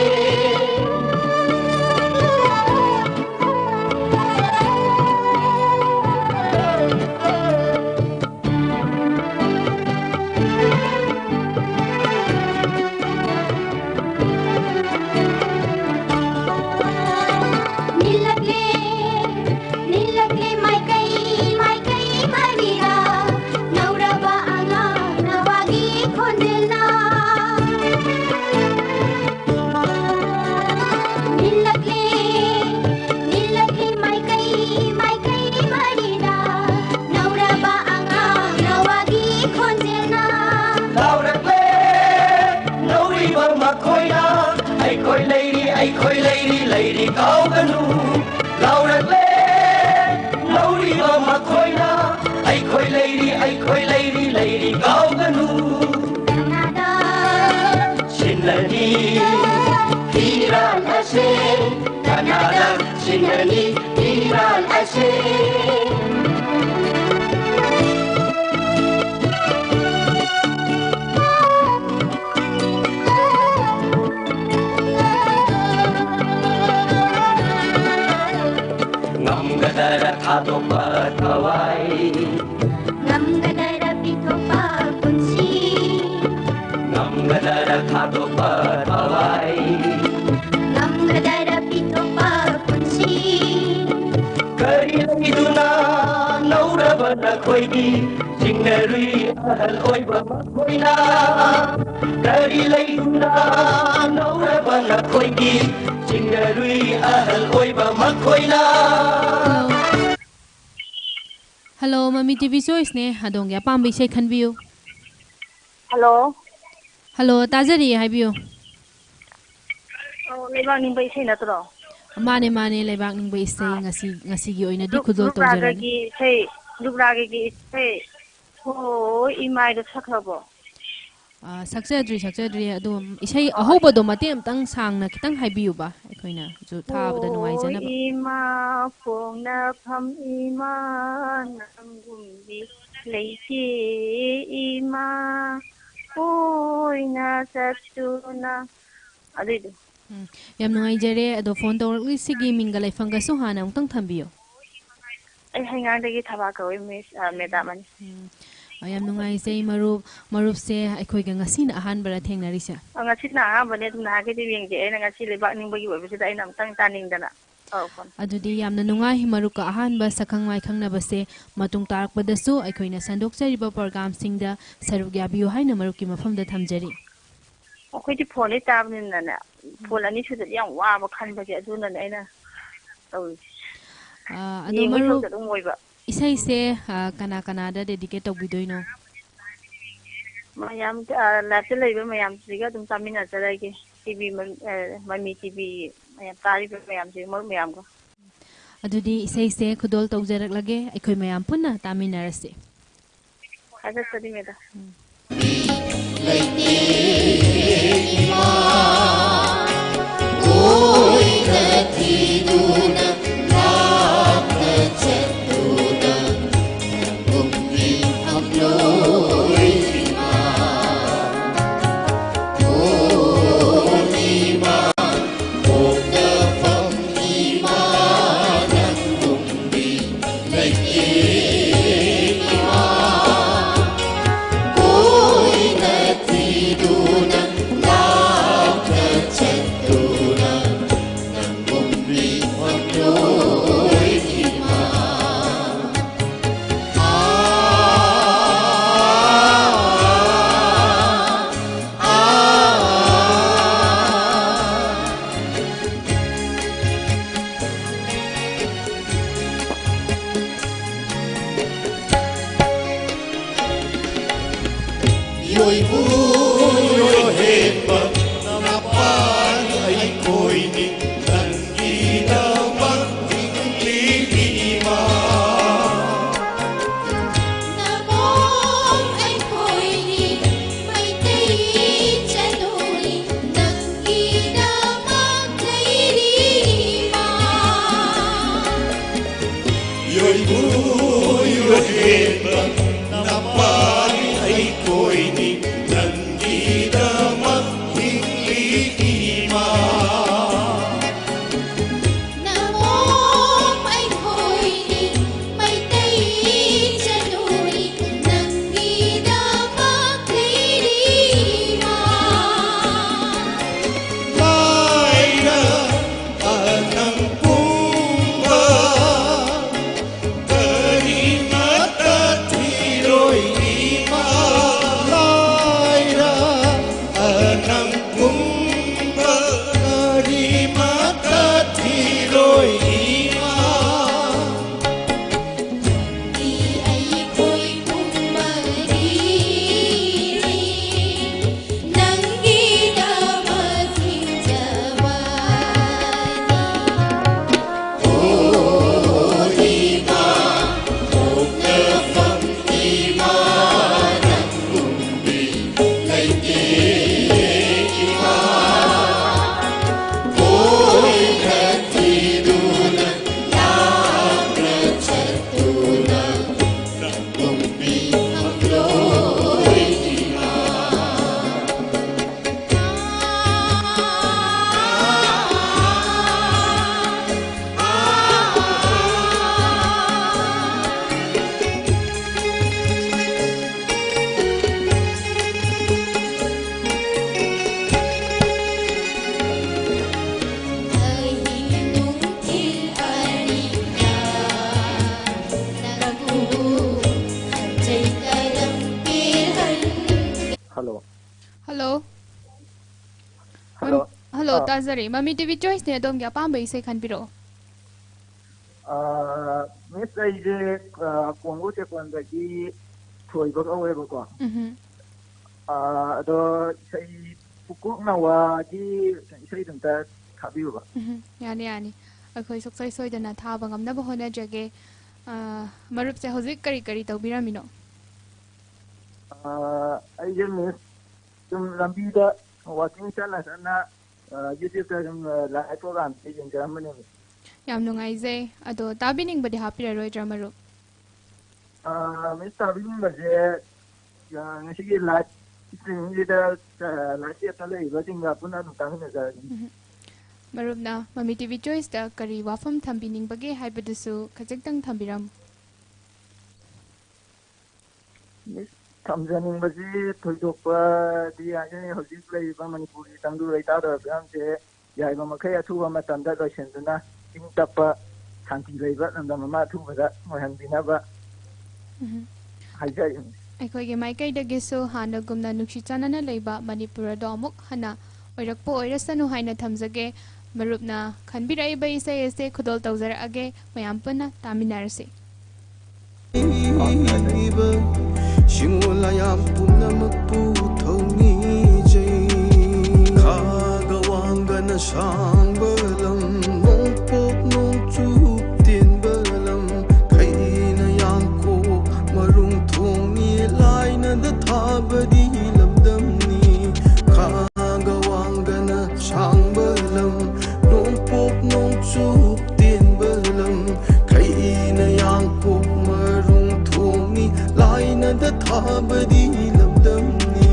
ꯅꯤꯜꯂꯛꯂꯦ, ꯅꯤꯜꯂꯛꯂꯦ ꯃꯥꯏꯀꯩ, ꯃꯥꯏꯀꯩ ꯃꯔꯤꯗ ꯅꯧꯔꯕ ꯑꯉꯥꯡ ꯅꯋꯥꯒꯤ ꯈꯣꯟꯖꯦꯜꯅ꯫ ꯅꯤꯜꯂꯛꯂꯦ, ꯅꯤꯜꯂꯛꯂꯦ ꯃꯥꯏꯀꯩ, ꯃꯥꯏꯀꯩ ꯃꯔꯤꯗ ꯅꯧꯔꯕ ꯑꯉꯥꯡ ꯅꯋꯥꯒꯤ ꯈꯣꯟꯖꯦꯜꯅ꯫ ꯂꯥꯎꯔꯛꯂꯦ ꯅꯧꯔꯤꯕ ꯃꯈꯣꯏꯅ, ꯑꯩꯈꯣꯏ ꯂꯩꯔꯤ, ꯑꯩꯈꯣꯏ ꯂꯩꯔꯤ, ꯂꯩꯔꯤ ꯀꯥꯎꯒꯅꯨ꯫ ꯂꯥꯎꯔꯛꯂꯦ ꯅꯧꯔꯤꯕ ꯃꯈꯣꯏꯅ, ꯑꯩꯈꯣꯏ ꯂꯩꯔꯤ, ꯑꯩꯈꯣꯏ ꯂꯩꯔꯤ, ꯂꯩꯔꯤ ꯀꯥꯎꯒꯅꯨ꯫ ꯀꯅꯥꯗ ꯁꯤꯟꯅꯅꯤ ꯐꯤꯔꯥꯜ ꯑꯁꯦ? ꯀꯅꯥꯗ ꯁꯤꯟꯅꯅꯤ ꯐꯤꯔꯥꯜ ꯑꯁꯦ? ꯉꯝꯒꯗꯔ ꯊꯥꯗꯣꯛꯄ ꯊꯋꯥꯏ? ꯉꯝꯒꯗꯔ ꯄꯤꯊꯣꯛꯄ ꯄꯨꯟꯁꯤ? ꯉꯝ ꯀꯗꯥꯏꯗ ꯊꯥꯗꯣꯛꯄ ꯊꯋꯥꯏ? ꯂꯝ ꯀꯗꯥꯏꯗ ꯄꯤꯊꯣꯛꯄ ꯄꯨꯟꯁꯤ? ꯀꯔꯤ ꯂꯩꯗꯨꯅ ꯂꯧꯔꯕ ꯅꯈꯣꯏꯒꯤ ꯆꯤꯡꯅꯔꯨꯏ ꯑꯍꯜ ꯑꯣꯏꯕ ꯃꯈꯣꯏꯅ? ꯀꯔꯤ ꯂꯩꯗꯨꯅ ꯂꯧꯔꯕ ꯅꯈꯣꯏꯒꯤ ꯆꯤꯡꯅꯔꯨꯏ ꯑꯍꯜ ꯑꯣꯏꯕ ꯃꯈꯣꯏꯅ? ꯍꯜꯂꯣ, ꯃꯃꯤ ꯇꯤ ꯚꯤ ꯆꯣꯏꯁꯅꯦ꯫ ꯑꯗꯣꯝꯒꯤ ꯑꯄꯥꯝꯕ ꯏꯁꯩ ꯈꯟꯕꯤꯌꯨ꯫ ꯍꯜꯂꯣ꯫ ꯍꯜꯂꯣ, ꯇꯥꯖꯔꯤꯌꯦ, ꯍꯥꯏꯕꯤꯌꯨ꯫ ꯑꯣ, ꯂꯩꯕꯥꯛ ꯅꯤꯡꯕ ꯏꯁꯩ ꯅꯠꯇ꯭ꯔꯣ? ꯃꯥꯅꯦ, ꯃꯥꯅꯦ, ꯂꯩꯕꯥꯛ ꯅꯤꯡꯕ ꯏꯁꯩ꯫ ꯑꯥ꯫ ꯉꯁꯤ, ꯉꯁꯤꯒꯤ ꯑꯣꯏꯅꯗꯤ ꯔꯨꯛ-, ꯈꯨꯗꯣꯜ ꯇꯧꯖꯔꯒꯦ꯫ ꯔꯨꯛꯂꯥꯒꯒꯤ ꯏꯁꯩ, ꯔꯨꯛꯂꯥꯒꯒꯤ ꯏꯁꯩ, ꯍꯣ ꯏꯃꯥꯏꯗꯣ ꯁꯛꯈ꯭ꯔꯕꯣ? ꯑꯥ, ꯁꯛꯆꯗ꯭ꯔꯤ, ꯁꯛꯆꯗ꯭ꯔꯤ꯫ ꯑꯗꯣ ꯏꯁꯩ ꯑꯣ, ꯑꯍꯧꯕꯗꯣ ꯃꯇꯦꯛ ꯑꯃꯇꯪ ꯁꯥꯡꯅ ꯈꯤꯇꯪ ꯍꯥꯏꯕꯤꯌꯨꯕ, ꯑꯩꯈꯣꯏꯅꯁꯨ ꯊꯥꯕꯗ ꯍꯣ ꯅꯨꯡꯉꯥꯏꯖꯅꯕ꯫ ꯏꯃꯥ ꯄꯣꯛꯅꯐꯝ ꯏꯃꯥ ꯅꯪꯒꯨꯝꯕꯤ ꯂꯩꯇꯦ ꯏꯃꯥ ꯀꯣꯏꯅ ꯆꯠꯇꯨꯅ꯫ ꯑꯗꯨꯏꯗꯣ꯫ ꯎꯝ, ꯌꯥꯝ ꯅꯨꯡꯉꯥꯏꯖꯔꯦ꯫ ꯑꯗꯣ ꯐꯣꯟ ꯇꯧꯔꯛꯂꯤꯁꯤꯒꯤ ꯃꯤꯡꯒ ꯂꯩꯐꯝꯒꯁꯨ ꯍꯥꯟꯅ ꯑꯃꯨꯛꯇꯪ ꯊꯝꯕꯤꯌꯨ꯫ ꯑꯩ ꯍꯩꯉꯥꯡꯗꯒꯤ ꯊꯕꯥ ꯀꯧꯏ, ꯃꯤꯁ, ꯑ, ꯃꯦꯗꯥꯝ ꯑꯅꯤ꯫ ꯎꯝ, ꯑ, ꯌꯥꯝ ꯅꯨꯡꯉꯥꯏꯖꯩ ꯃꯔꯨꯞ꯫ ꯃꯔꯨꯞꯁꯦ ꯑꯩꯈꯣꯏꯒ ꯉꯁꯤꯅ ꯑꯍꯥꯟꯕꯔ ꯊꯦꯡꯅꯔꯤꯁꯦ? ꯑ, ꯉꯁꯤꯅ ꯑꯍꯥꯟꯕꯅꯦ, ꯑꯗꯨꯝ ꯅꯍꯥꯟꯈꯩꯗꯤ ꯌꯦꯡꯗꯦ꯫ ꯑꯩꯅ ꯉꯁꯤ ꯂꯩꯕꯥꯛ ꯅꯤꯡꯕꯒꯤ ꯑꯣꯏꯕꯁꯤꯗ ꯑꯩꯅ ꯑꯃꯨꯛꯇꯪ ꯇꯥꯅꯤꯡꯗꯅ ꯇꯧꯔꯛꯄꯅꯦ꯫ ꯑꯗꯨꯗꯤ ꯌꯥꯝꯅ ꯅꯨꯡꯉꯥꯏ, ꯃꯔꯨꯞꯀ ꯑꯍꯥꯟꯕ ꯁꯛꯈꯪ ꯃꯥꯏꯈꯪꯅꯕꯁꯦ꯫ ꯃꯇꯨꯡ ꯇꯥꯔꯛꯄꯗꯁꯨ ꯑꯩꯈꯣꯏꯅ ꯁꯟꯗꯣꯛꯆꯔꯤꯕ ꯄ꯭ꯔꯣꯒ꯭ꯔꯥꯝꯁꯤꯡꯗ ꯁꯔꯨꯛ ꯌꯥꯕꯤꯌꯨ ꯍꯥꯏꯅ ꯃꯔꯨꯞꯀꯤ ꯃꯐꯝꯗ ꯊꯝꯖꯔꯤ꯫ ꯑꯩꯈꯣꯏꯗꯤ ꯐꯣꯟꯗꯩ ꯇꯥꯕꯅꯤꯅꯅꯦ, ꯐꯣꯟ ꯑꯅꯤ ꯁꯨꯗꯗꯤ ꯌꯥꯝ ꯋꯥꯕ ꯈꯟꯕꯒꯤ, ꯑꯗꯨꯅꯅꯦ ꯑꯩꯅ ꯇꯧꯔꯤꯁꯦ꯫ ꯑꯥ, ꯑꯗꯣ ꯌꯦꯡꯕꯩ ꯃꯔꯨꯞ, ꯁꯔꯨꯛꯇ ꯑꯗꯨꯝ ꯑꯣꯏꯕ꯫ ꯏꯁꯩꯁꯦ, ꯑꯥ, ꯀꯅꯥ ꯀꯅꯥꯗ ꯗꯦꯗꯤꯀꯦꯠ ꯇꯧꯕꯤꯗꯣꯏꯅꯣ? ꯃꯌꯥꯝ, ꯑꯥ, ꯂꯥꯏꯞꯇ ꯂꯩꯕ ꯃꯌꯥꯝꯁꯤꯒ ꯑꯗꯨꯝ ꯇꯥꯃꯤꯟꯅꯖꯔꯒꯦ꯫ ꯇꯤ ꯚꯤ ꯃ-, ꯑꯥ, ꯃꯃꯤ ꯇꯤ ꯚꯤ ꯃꯌꯥꯝ ꯇꯥꯔꯤꯕ ꯃꯌꯥꯝꯁꯤ, ꯃꯔꯨꯞ ꯃꯌꯥꯝꯒ꯫ ꯑꯗꯨꯗꯤ ꯏꯁꯩꯁꯦ ꯈꯨꯗꯣꯜ ꯇꯧꯖꯔꯛꯂꯒꯦ, ꯑꯩꯈꯣꯏ ꯃꯌꯥꯝ ꯄꯨꯟꯅ ꯇꯥꯃꯤꯟꯅꯔꯁꯤ꯫ ꯊꯥꯒꯠꯆꯔꯤ, ꯃꯦꯗꯥꯝ꯫ ꯇꯥꯖꯔꯤ꯫ ꯃꯃꯤ ꯇꯤꯚꯤ ꯆꯣꯏꯁꯅꯦ, ꯑꯗꯣꯝꯒꯤ ꯑꯄꯥꯝꯕ ꯏꯁꯩ ꯈꯟꯕꯤꯔꯛꯑꯣ꯫ ꯑꯥ, ꯃꯤꯁ, ꯑꯩꯁꯦ, ꯑꯥ, ꯀꯣꯡꯒꯣ ꯆꯦꯀꯣꯟꯗꯒꯤ ꯊꯣꯏꯕ ꯀꯧꯋꯦꯕꯀꯣ꯫ ꯎꯝꯍꯨꯝ꯫ ꯑꯥ, ꯑꯗꯣ ꯏꯁꯩ ꯄꯨꯀꯣꯛ ꯅꯋꯥꯒꯤ ꯏꯁꯩꯗꯣ ꯑꯝꯇ ꯊꯥꯕꯤꯌꯨꯕ꯫ ꯎꯝꯍꯨꯝ꯫ ꯌꯥꯅꯤ, ꯌꯥꯅꯤ꯫ ꯑꯩꯈꯣꯏ ꯁꯨꯡꯁꯣꯏ ꯁꯣꯏꯗꯅ ꯊꯥꯕ ꯉꯝꯅꯕ ꯍꯣꯠꯅꯖꯒꯦ꯫ ꯑꯥ, ꯃꯔꯨꯞꯁꯦ ꯍꯧꯖꯤꯛ ꯀꯔꯤ ꯀꯔꯤ ꯇꯧꯕꯤꯔꯝꯃꯤꯅꯣ? ꯑꯥ, ꯑꯩꯁꯦ ꯃꯤꯁ ꯁꯨꯝ ꯂꯝꯕꯤꯗ ꯋꯥꯀꯤꯡ ꯆꯠꯅ ꯆꯠꯅ, ꯑ, YouTube-ꯇ ꯁꯨꯝ, ꯑ, live program-ꯁꯦ ꯌꯦꯡꯖꯔꯝꯕꯅꯦ, ꯃꯤꯁ꯫ ꯌꯥꯝ ꯅꯨꯡꯉꯥꯏꯖꯩ꯫ ꯑꯗꯣ ꯇꯥꯕꯤꯅꯤꯡꯕꯗꯤ ꯍꯥꯞꯄꯤꯔꯔꯣꯏꯗ꯭ꯔꯥ, ꯃꯔꯨꯞ? ꯑ, ꯃꯤꯁ, ꯇꯥꯕꯤꯅꯤꯡꯕꯁꯦ, ꯑ, ꯉꯁꯤꯒꯤ live streaming-ꯁꯤꯗ, ꯑ, live chat-ꯇ ꯂꯩꯔꯤꯕꯁꯤꯡꯒ ꯄꯨꯟꯅ ꯑꯗꯨꯝ ꯇꯥꯃꯤꯟꯅꯖꯔꯒꯦ꯫ ꯎꯝ꯫ ꯃꯔꯨꯞꯅ ꯃꯃꯤ ꯇꯤꯚꯤ ꯆꯣꯏꯁꯇ ꯀꯔꯤ ꯋꯥꯐꯝ ꯊꯝꯕꯤꯅꯤꯡꯕꯒꯦ ꯍꯥꯏꯕꯗꯨꯁꯨ ꯈꯖꯤꯛꯇꯪ ꯊꯝꯕꯤꯔꯝꯃꯨ꯫ ꯃꯤꯁ, ꯊꯝꯖꯅꯤꯡꯕꯁꯤ ꯊꯣꯏꯗꯣꯛꯄꯗꯤ ꯍꯥꯏꯖꯅꯤꯡ-, ꯍꯧꯖꯤꯛ ꯂꯩꯔꯤꯕ ꯃꯅꯤꯄꯨꯔꯒꯤ ꯇꯪꯗꯨ ꯂꯩꯇꯥꯗꯕ ꯐꯤꯕꯝꯁꯦ ꯌꯥꯔꯤꯕ ꯃꯈꯩ ꯑꯊꯨꯕ ꯃꯇꯝꯗ ꯂꯣꯏꯁꯤꯟꯗꯨꯅ ꯏꯪ ꯇꯞꯄ, ꯁꯥꯟꯇꯤ ꯂꯩꯕ ꯂꯝꯗꯝ ꯑꯃ ꯑꯊꯨꯕꯗ ꯑꯣꯏꯍꯟꯕꯤꯅꯕ ꯎꯝ꯫ ꯍꯥꯏꯖꯔꯤ꯫ ꯑꯩꯈꯣꯏꯒꯤ ꯃꯥꯏꯀꯩꯗꯒꯤꯁꯨ ꯍꯥꯟꯅꯒꯨꯝꯅ ꯅꯨꯡꯁꯤ ꯆꯥꯟꯅꯅ ꯂꯩꯕ ꯃꯅꯤꯄꯨꯔ ꯑꯗꯣ ꯑꯃꯨꯛ ꯍꯟꯅ ꯑꯣꯏꯔꯛꯄ ꯑꯣꯏꯔꯁꯅꯨ ꯍꯥꯏꯅ ꯊꯝꯖꯒꯦ꯫ ꯃꯔꯨꯞꯅ ꯈꯟꯕꯤꯔꯛꯏꯕ ꯏꯁꯩ ꯑꯁꯦ ꯈꯨꯗꯣꯜ ꯇꯧꯖꯔꯛꯑꯒꯦ꯫ ꯃꯌꯥꯝ ꯄꯨꯟꯅ ꯇꯥꯃꯤꯟꯅꯔꯁꯤ꯫ ꯏꯕ ꯁꯤꯡꯉꯣ ꯂꯥꯌꯥꯝ ꯄꯨꯝꯅꯃꯛꯄꯨ ꯊꯧꯅꯤꯖꯩ꯫ ꯈꯥꯒ ꯋꯥꯡꯒꯅ ꯁꯥꯡꯕ ꯂꯝ, ꯅꯣꯡꯄꯣꯛ ꯅꯣꯡꯆꯨꯞ ꯇꯦꯟꯕ ꯂꯝ, ꯈꯩꯅ ꯌꯥꯡꯀꯣꯛ ꯃꯔꯨꯡ ꯊꯣꯡꯉꯤ ꯂꯥꯏꯅꯗ ꯊꯥꯕꯗꯤ ꯂꯝꯗꯝꯅꯤ꯫ ꯈꯥꯒ ꯋꯥꯡꯒꯅ ꯁꯥꯡꯕ ꯂꯝ, ꯅꯣꯡꯄꯣꯛ ꯅꯣꯡꯆꯨꯞ ꯇꯦꯟꯕ ꯂꯝ, ꯈꯩꯅ ꯌꯥꯡꯀꯣꯛ ꯃꯔꯨꯡ ꯊꯣꯡꯉꯤ ꯂꯥꯏꯅꯗ ꯊꯥꯕꯗꯤ ꯂꯝꯗꯝꯅꯤ꯫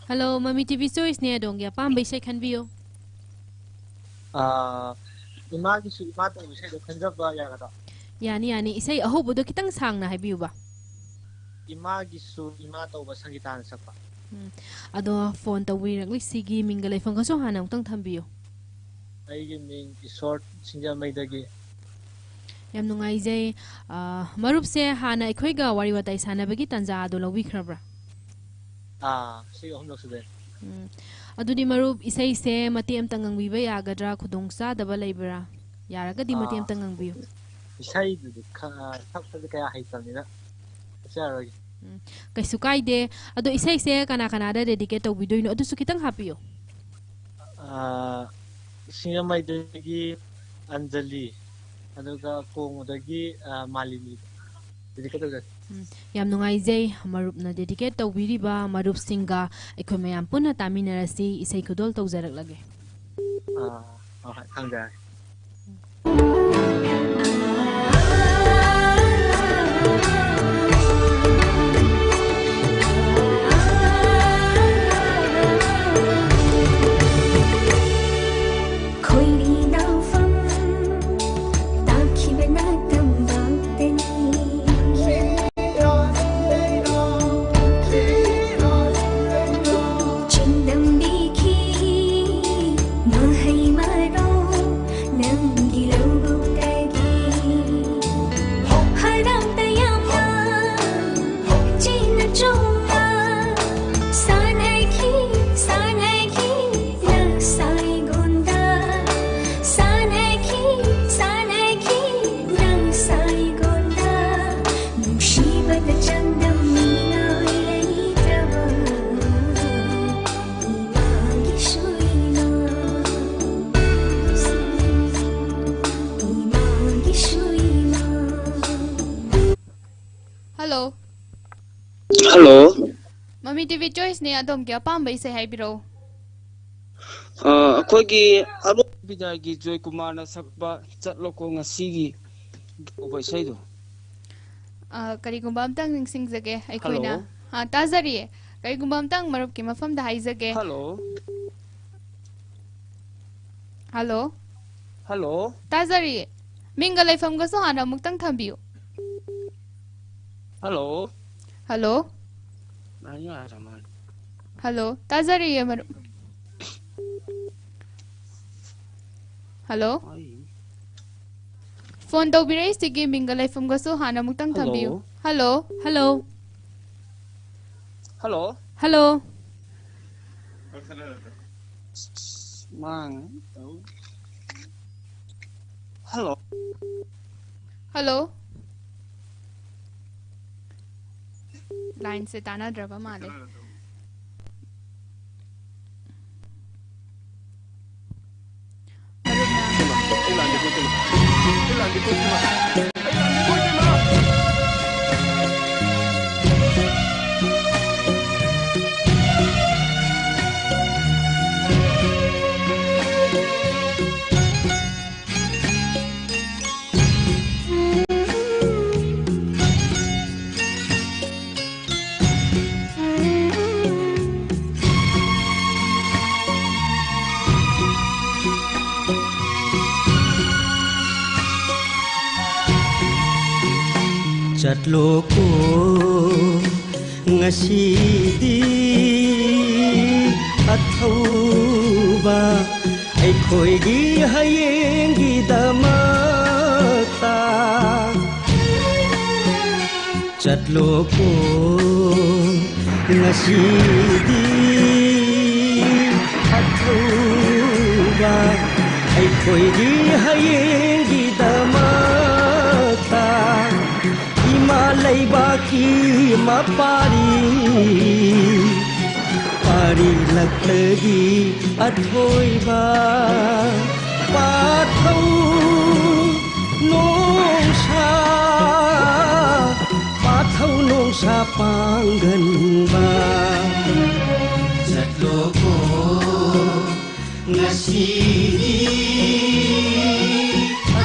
ꯍꯜꯂꯣ, ꯃꯃꯤ ꯇꯤ ꯚꯤ ꯆꯣꯏꯁꯅꯦ, ꯑꯗꯣꯝꯒꯤ ꯑꯄꯥꯝꯕ ꯏꯁꯩ ꯈꯟꯕꯤꯌꯨ꯫ ꯑꯥ, ꯏꯃꯥꯒꯤꯁꯨ ꯏꯃꯥ ꯇꯧꯕ ꯏꯁꯩꯗꯣ ꯈꯟꯖꯕ ꯌꯥꯒꯗ꯭ꯔꯣ? ꯌꯥꯅꯤ, ꯌꯥꯅꯤ꯫ ꯏꯁꯩ ꯑꯍꯧꯕꯗꯣ ꯈꯤꯇꯪ ꯁꯥꯡꯅ ꯍꯥꯏꯕꯤꯌꯨꯕ꯫ ꯏꯃꯥꯒꯤꯁꯨ ꯏꯃꯥ ꯇꯧꯕ ꯁꯪꯒꯤꯇꯥꯅ ꯁꯛꯄ꯫ ꯎꯝ꯫ ꯑꯗꯣ ꯐꯣꯟ ꯇꯧꯕꯤꯔꯛꯂꯤꯁꯤꯒꯤ ꯃꯤꯡꯒ ꯂꯩꯐꯝꯒꯁꯨ ꯍꯥꯟꯅ ꯑꯃꯨꯛꯇꯪ ꯊꯝꯕꯤꯌꯨ꯫ ꯑꯩꯒꯤ ꯃꯤꯡ ꯏꯁꯣꯔ ꯁꯤꯡꯖꯃꯩꯗꯒꯤ꯫ ꯌꯥꯝ ꯅꯨꯡꯉꯥꯏꯖꯩ꯫ ꯑ, ꯃꯔꯨꯞꯁꯦ ꯍꯥꯟꯅ ꯑꯩꯈꯣꯏꯒ ꯋꯥꯔꯤ ꯋꯥꯇꯥꯏ ꯁꯥꯟꯅꯕꯒꯤ ꯇꯥꯟꯖꯥ ꯑꯗꯨ ꯂꯧꯕꯤꯈ꯭ꯔꯕ꯭ꯔꯥ? ꯑꯥ, ꯁꯤ ꯑꯍꯨꯝꯂꯛ ꯁꯨꯔꯦ꯫ ꯎꯝ꯫ ꯑꯗꯨꯗꯤ ꯃꯔꯨꯞ, ꯏꯁꯩꯁꯦ ꯃꯇꯦꯛ ꯑꯃꯇ ꯉꯪꯕꯤꯕ ꯌꯥꯒꯗ꯭ꯔꯥ? ꯈꯨꯗꯣꯡ ꯆꯥꯗꯕ ꯂꯩꯕ꯭ꯔꯥ? ꯌꯥꯔꯒꯗꯤ ꯃꯇꯦꯛ ꯑꯥ, ꯑꯃꯇ ꯉꯪꯕꯤꯌꯨ꯫ ꯏꯁꯩꯗꯨꯗꯤ ꯈ-, ꯁꯛꯄꯁꯦ ꯀꯌꯥ ꯍꯩꯇꯕꯅꯤꯅ ꯁꯛꯆꯔꯔꯣꯏꯒꯦ꯫ ꯎꯝ, ꯀꯩꯁꯨ ꯀꯥꯏꯗꯦ꯫ ꯑꯗꯣ ꯏꯁꯩꯁꯦ ꯀꯅꯥ ꯀꯅꯥꯗ dedicate ꯇꯧꯕꯤꯗꯣꯏꯅꯣ? ꯑꯗꯨꯁꯨ ꯈꯤꯇꯪ ꯍꯥꯞꯄꯤꯌꯨ꯫ ꯑꯥ, ꯁꯤꯡꯖꯃꯩꯗꯒꯤ ꯑꯟꯖꯂꯤ, ꯑꯗꯨꯒ ꯀꯣꯡꯕꯗꯒꯤ, ꯑꯥ, ꯃꯥꯂꯤꯅꯤ꯫ dedicate ꯇꯧꯖꯔꯤ꯫ ꯎꯝ, ꯌꯥꯝ ꯅꯨꯡꯉꯥꯏꯖꯩ꯫ ꯃꯔꯨꯞꯅ dedicate ꯇꯧꯕꯤꯔꯤꯕ ꯃꯔꯨꯞꯁꯤꯡꯒ ꯑꯩꯈꯣꯏ ꯃꯌꯥꯝ ꯄꯨꯟꯅ ꯇꯥꯃꯤꯟꯅꯔꯁꯤ꯫ ꯏꯁꯩ ꯈꯨꯗꯣꯜ ꯇꯧꯖꯔꯛꯂꯒꯦ꯫ ꯑꯥ, ꯍꯣꯏ, ꯍꯣꯏ, ꯊꯝꯖꯔꯒꯦ꯫ ꯈꯣꯏꯔꯤꯗꯥꯎꯐꯝ ꯇꯥꯈꯤꯕꯅ ꯇꯝꯕꯥꯛꯇꯅꯤ꯫ ꯆꯤꯡꯗꯝꯕꯤꯈꯤ ꯃꯍꯩ ꯃꯔꯣꯡ ꯅꯪꯒꯤ ꯂꯧꯕꯨꯛꯇꯒꯤ꯫ ꯍꯔꯥꯎ ꯇꯌꯥꯝꯅ ꯆꯦꯟꯅ ꯆꯣꯡꯅ ꯁꯥꯟꯅꯈꯤ, ꯁꯥꯟꯅꯈꯤ ꯂꯛꯁꯥꯏꯒꯣꯟꯗ꯫ ꯁꯥꯟꯅꯈꯤ, ꯁꯥꯟꯅꯈꯤ ꯂꯛꯁꯥꯏꯒꯣꯟꯗ꯫ ꯅꯨꯡꯁꯤꯕꯗ ꯆꯥꯡꯗꯝꯅꯤꯡꯉꯥꯏ ꯂꯩꯇ꯭ꯔꯕ ꯏꯃꯥꯒꯤꯁꯨ ꯏꯃꯥ, ꯏꯃꯥꯒꯤꯁꯨ ꯏꯃꯥ꯫ ꯍꯜꯂꯣ꯫ ꯍꯜꯂꯣ꯫ ꯃꯃꯤ ꯇꯤ ꯚꯤ ꯆꯣꯏꯁꯅꯦ, ꯑꯗꯣꯝꯒꯤ ꯑꯄꯥꯝꯕ ꯏꯁꯩ ꯍꯥꯏꯕꯤꯔꯛꯎ꯫ ꯑ, ꯑꯩꯈꯣꯏꯒꯤ ꯑꯔꯣꯏꯕꯤꯗꯥꯏꯒꯤ ꯖꯣꯏꯀꯨꯃꯥꯔꯅ ꯁꯛꯄ "ꯆꯠꯂꯣꯀꯣ ꯉꯁꯤꯒꯤ" ꯀꯧꯕ ꯏꯁꯩꯗꯣ꯫ ꯑ, ꯀꯔꯤꯒꯨꯝꯕ ꯑꯝꯇꯪ ꯅꯤꯡꯁꯤꯡꯖꯒꯦ ꯑꯩꯈꯣꯏꯅ꯫ ꯍꯜꯂꯣ꯫ ꯑ, ꯇꯥꯖꯔꯤꯌꯦ꯫ ꯀꯩꯒꯨꯝꯕ ꯑꯝꯇꯪ ꯃꯔꯨꯞꯀꯤ ꯃꯐꯝꯗ ꯍꯥꯏꯖꯒꯦ꯫ ꯍꯜꯂꯣ꯫ ꯍꯜꯂꯣ꯫ ꯍꯜꯂꯣ꯫ ꯇꯥꯖꯔꯤꯌꯦ꯫ ꯃꯤꯡꯒ ꯂꯩꯐꯝꯒꯁꯨ ꯍꯥꯟꯅ ꯑꯃꯨꯛꯇꯪ ꯊꯝꯕꯤꯌꯨ꯫ ꯍꯜꯂꯣ꯫ ꯍꯜꯂꯣ꯫ ꯍꯜꯂꯣ꯫ ꯇꯥꯖꯔꯤꯌꯦ, ꯃꯔꯨꯞ꯫ ꯍꯜꯂꯣ꯫ ꯐꯣꯟ ꯇꯧꯕꯤꯔꯛꯏꯁꯤꯒꯤ ꯃꯤꯡꯒ ꯂꯩꯐꯝꯒꯁꯨ ꯍꯥꯟꯅ ꯑꯃꯨꯛꯇꯪ ꯊꯝꯕꯤꯌꯨ꯫ Hello. Hello. Hello. Hello. Hello. ꯃꯥꯡꯉꯦ꯫ ꯍꯜꯂꯣ꯫ ꯍꯜꯂꯣ꯫ ꯂꯥꯏꯟꯁꯦ ꯇꯥꯟꯅꯗ꯭ꯔꯕ ꯃꯥꯜꯂꯦ꯫ ꯃꯔꯨꯞꯅ ꯆꯠꯂꯣꯀꯣ ꯉꯁꯤꯗꯤ ꯑꯊꯧꯕ ꯑꯩꯈꯣꯏꯒꯤ ꯍꯌꯦꯡꯒꯤꯗꯃꯛꯇ꯫ ꯆꯠꯂꯣꯀꯣ ꯉꯁꯤꯗꯤ ꯑꯊꯧꯕ ꯑꯩꯈꯣꯏꯒꯤ ꯍꯌꯦꯡꯒꯤꯗꯃꯛꯇ꯫ ꯏꯃꯥ ꯂꯩꯕꯥꯛꯀꯤ ꯃꯄꯥꯔꯤ ꯄꯥꯔꯤꯂꯛꯇꯒꯤ ꯑꯊꯣꯏꯕ ꯄꯥꯊꯧ ꯅꯣꯡꯁꯥ ꯄꯥꯊꯧ ꯅꯣꯡꯁꯥ ꯄꯥꯡꯒꯟꯕ꯫ ꯆꯠꯂꯣꯀꯣ ꯉꯁꯤꯗꯤ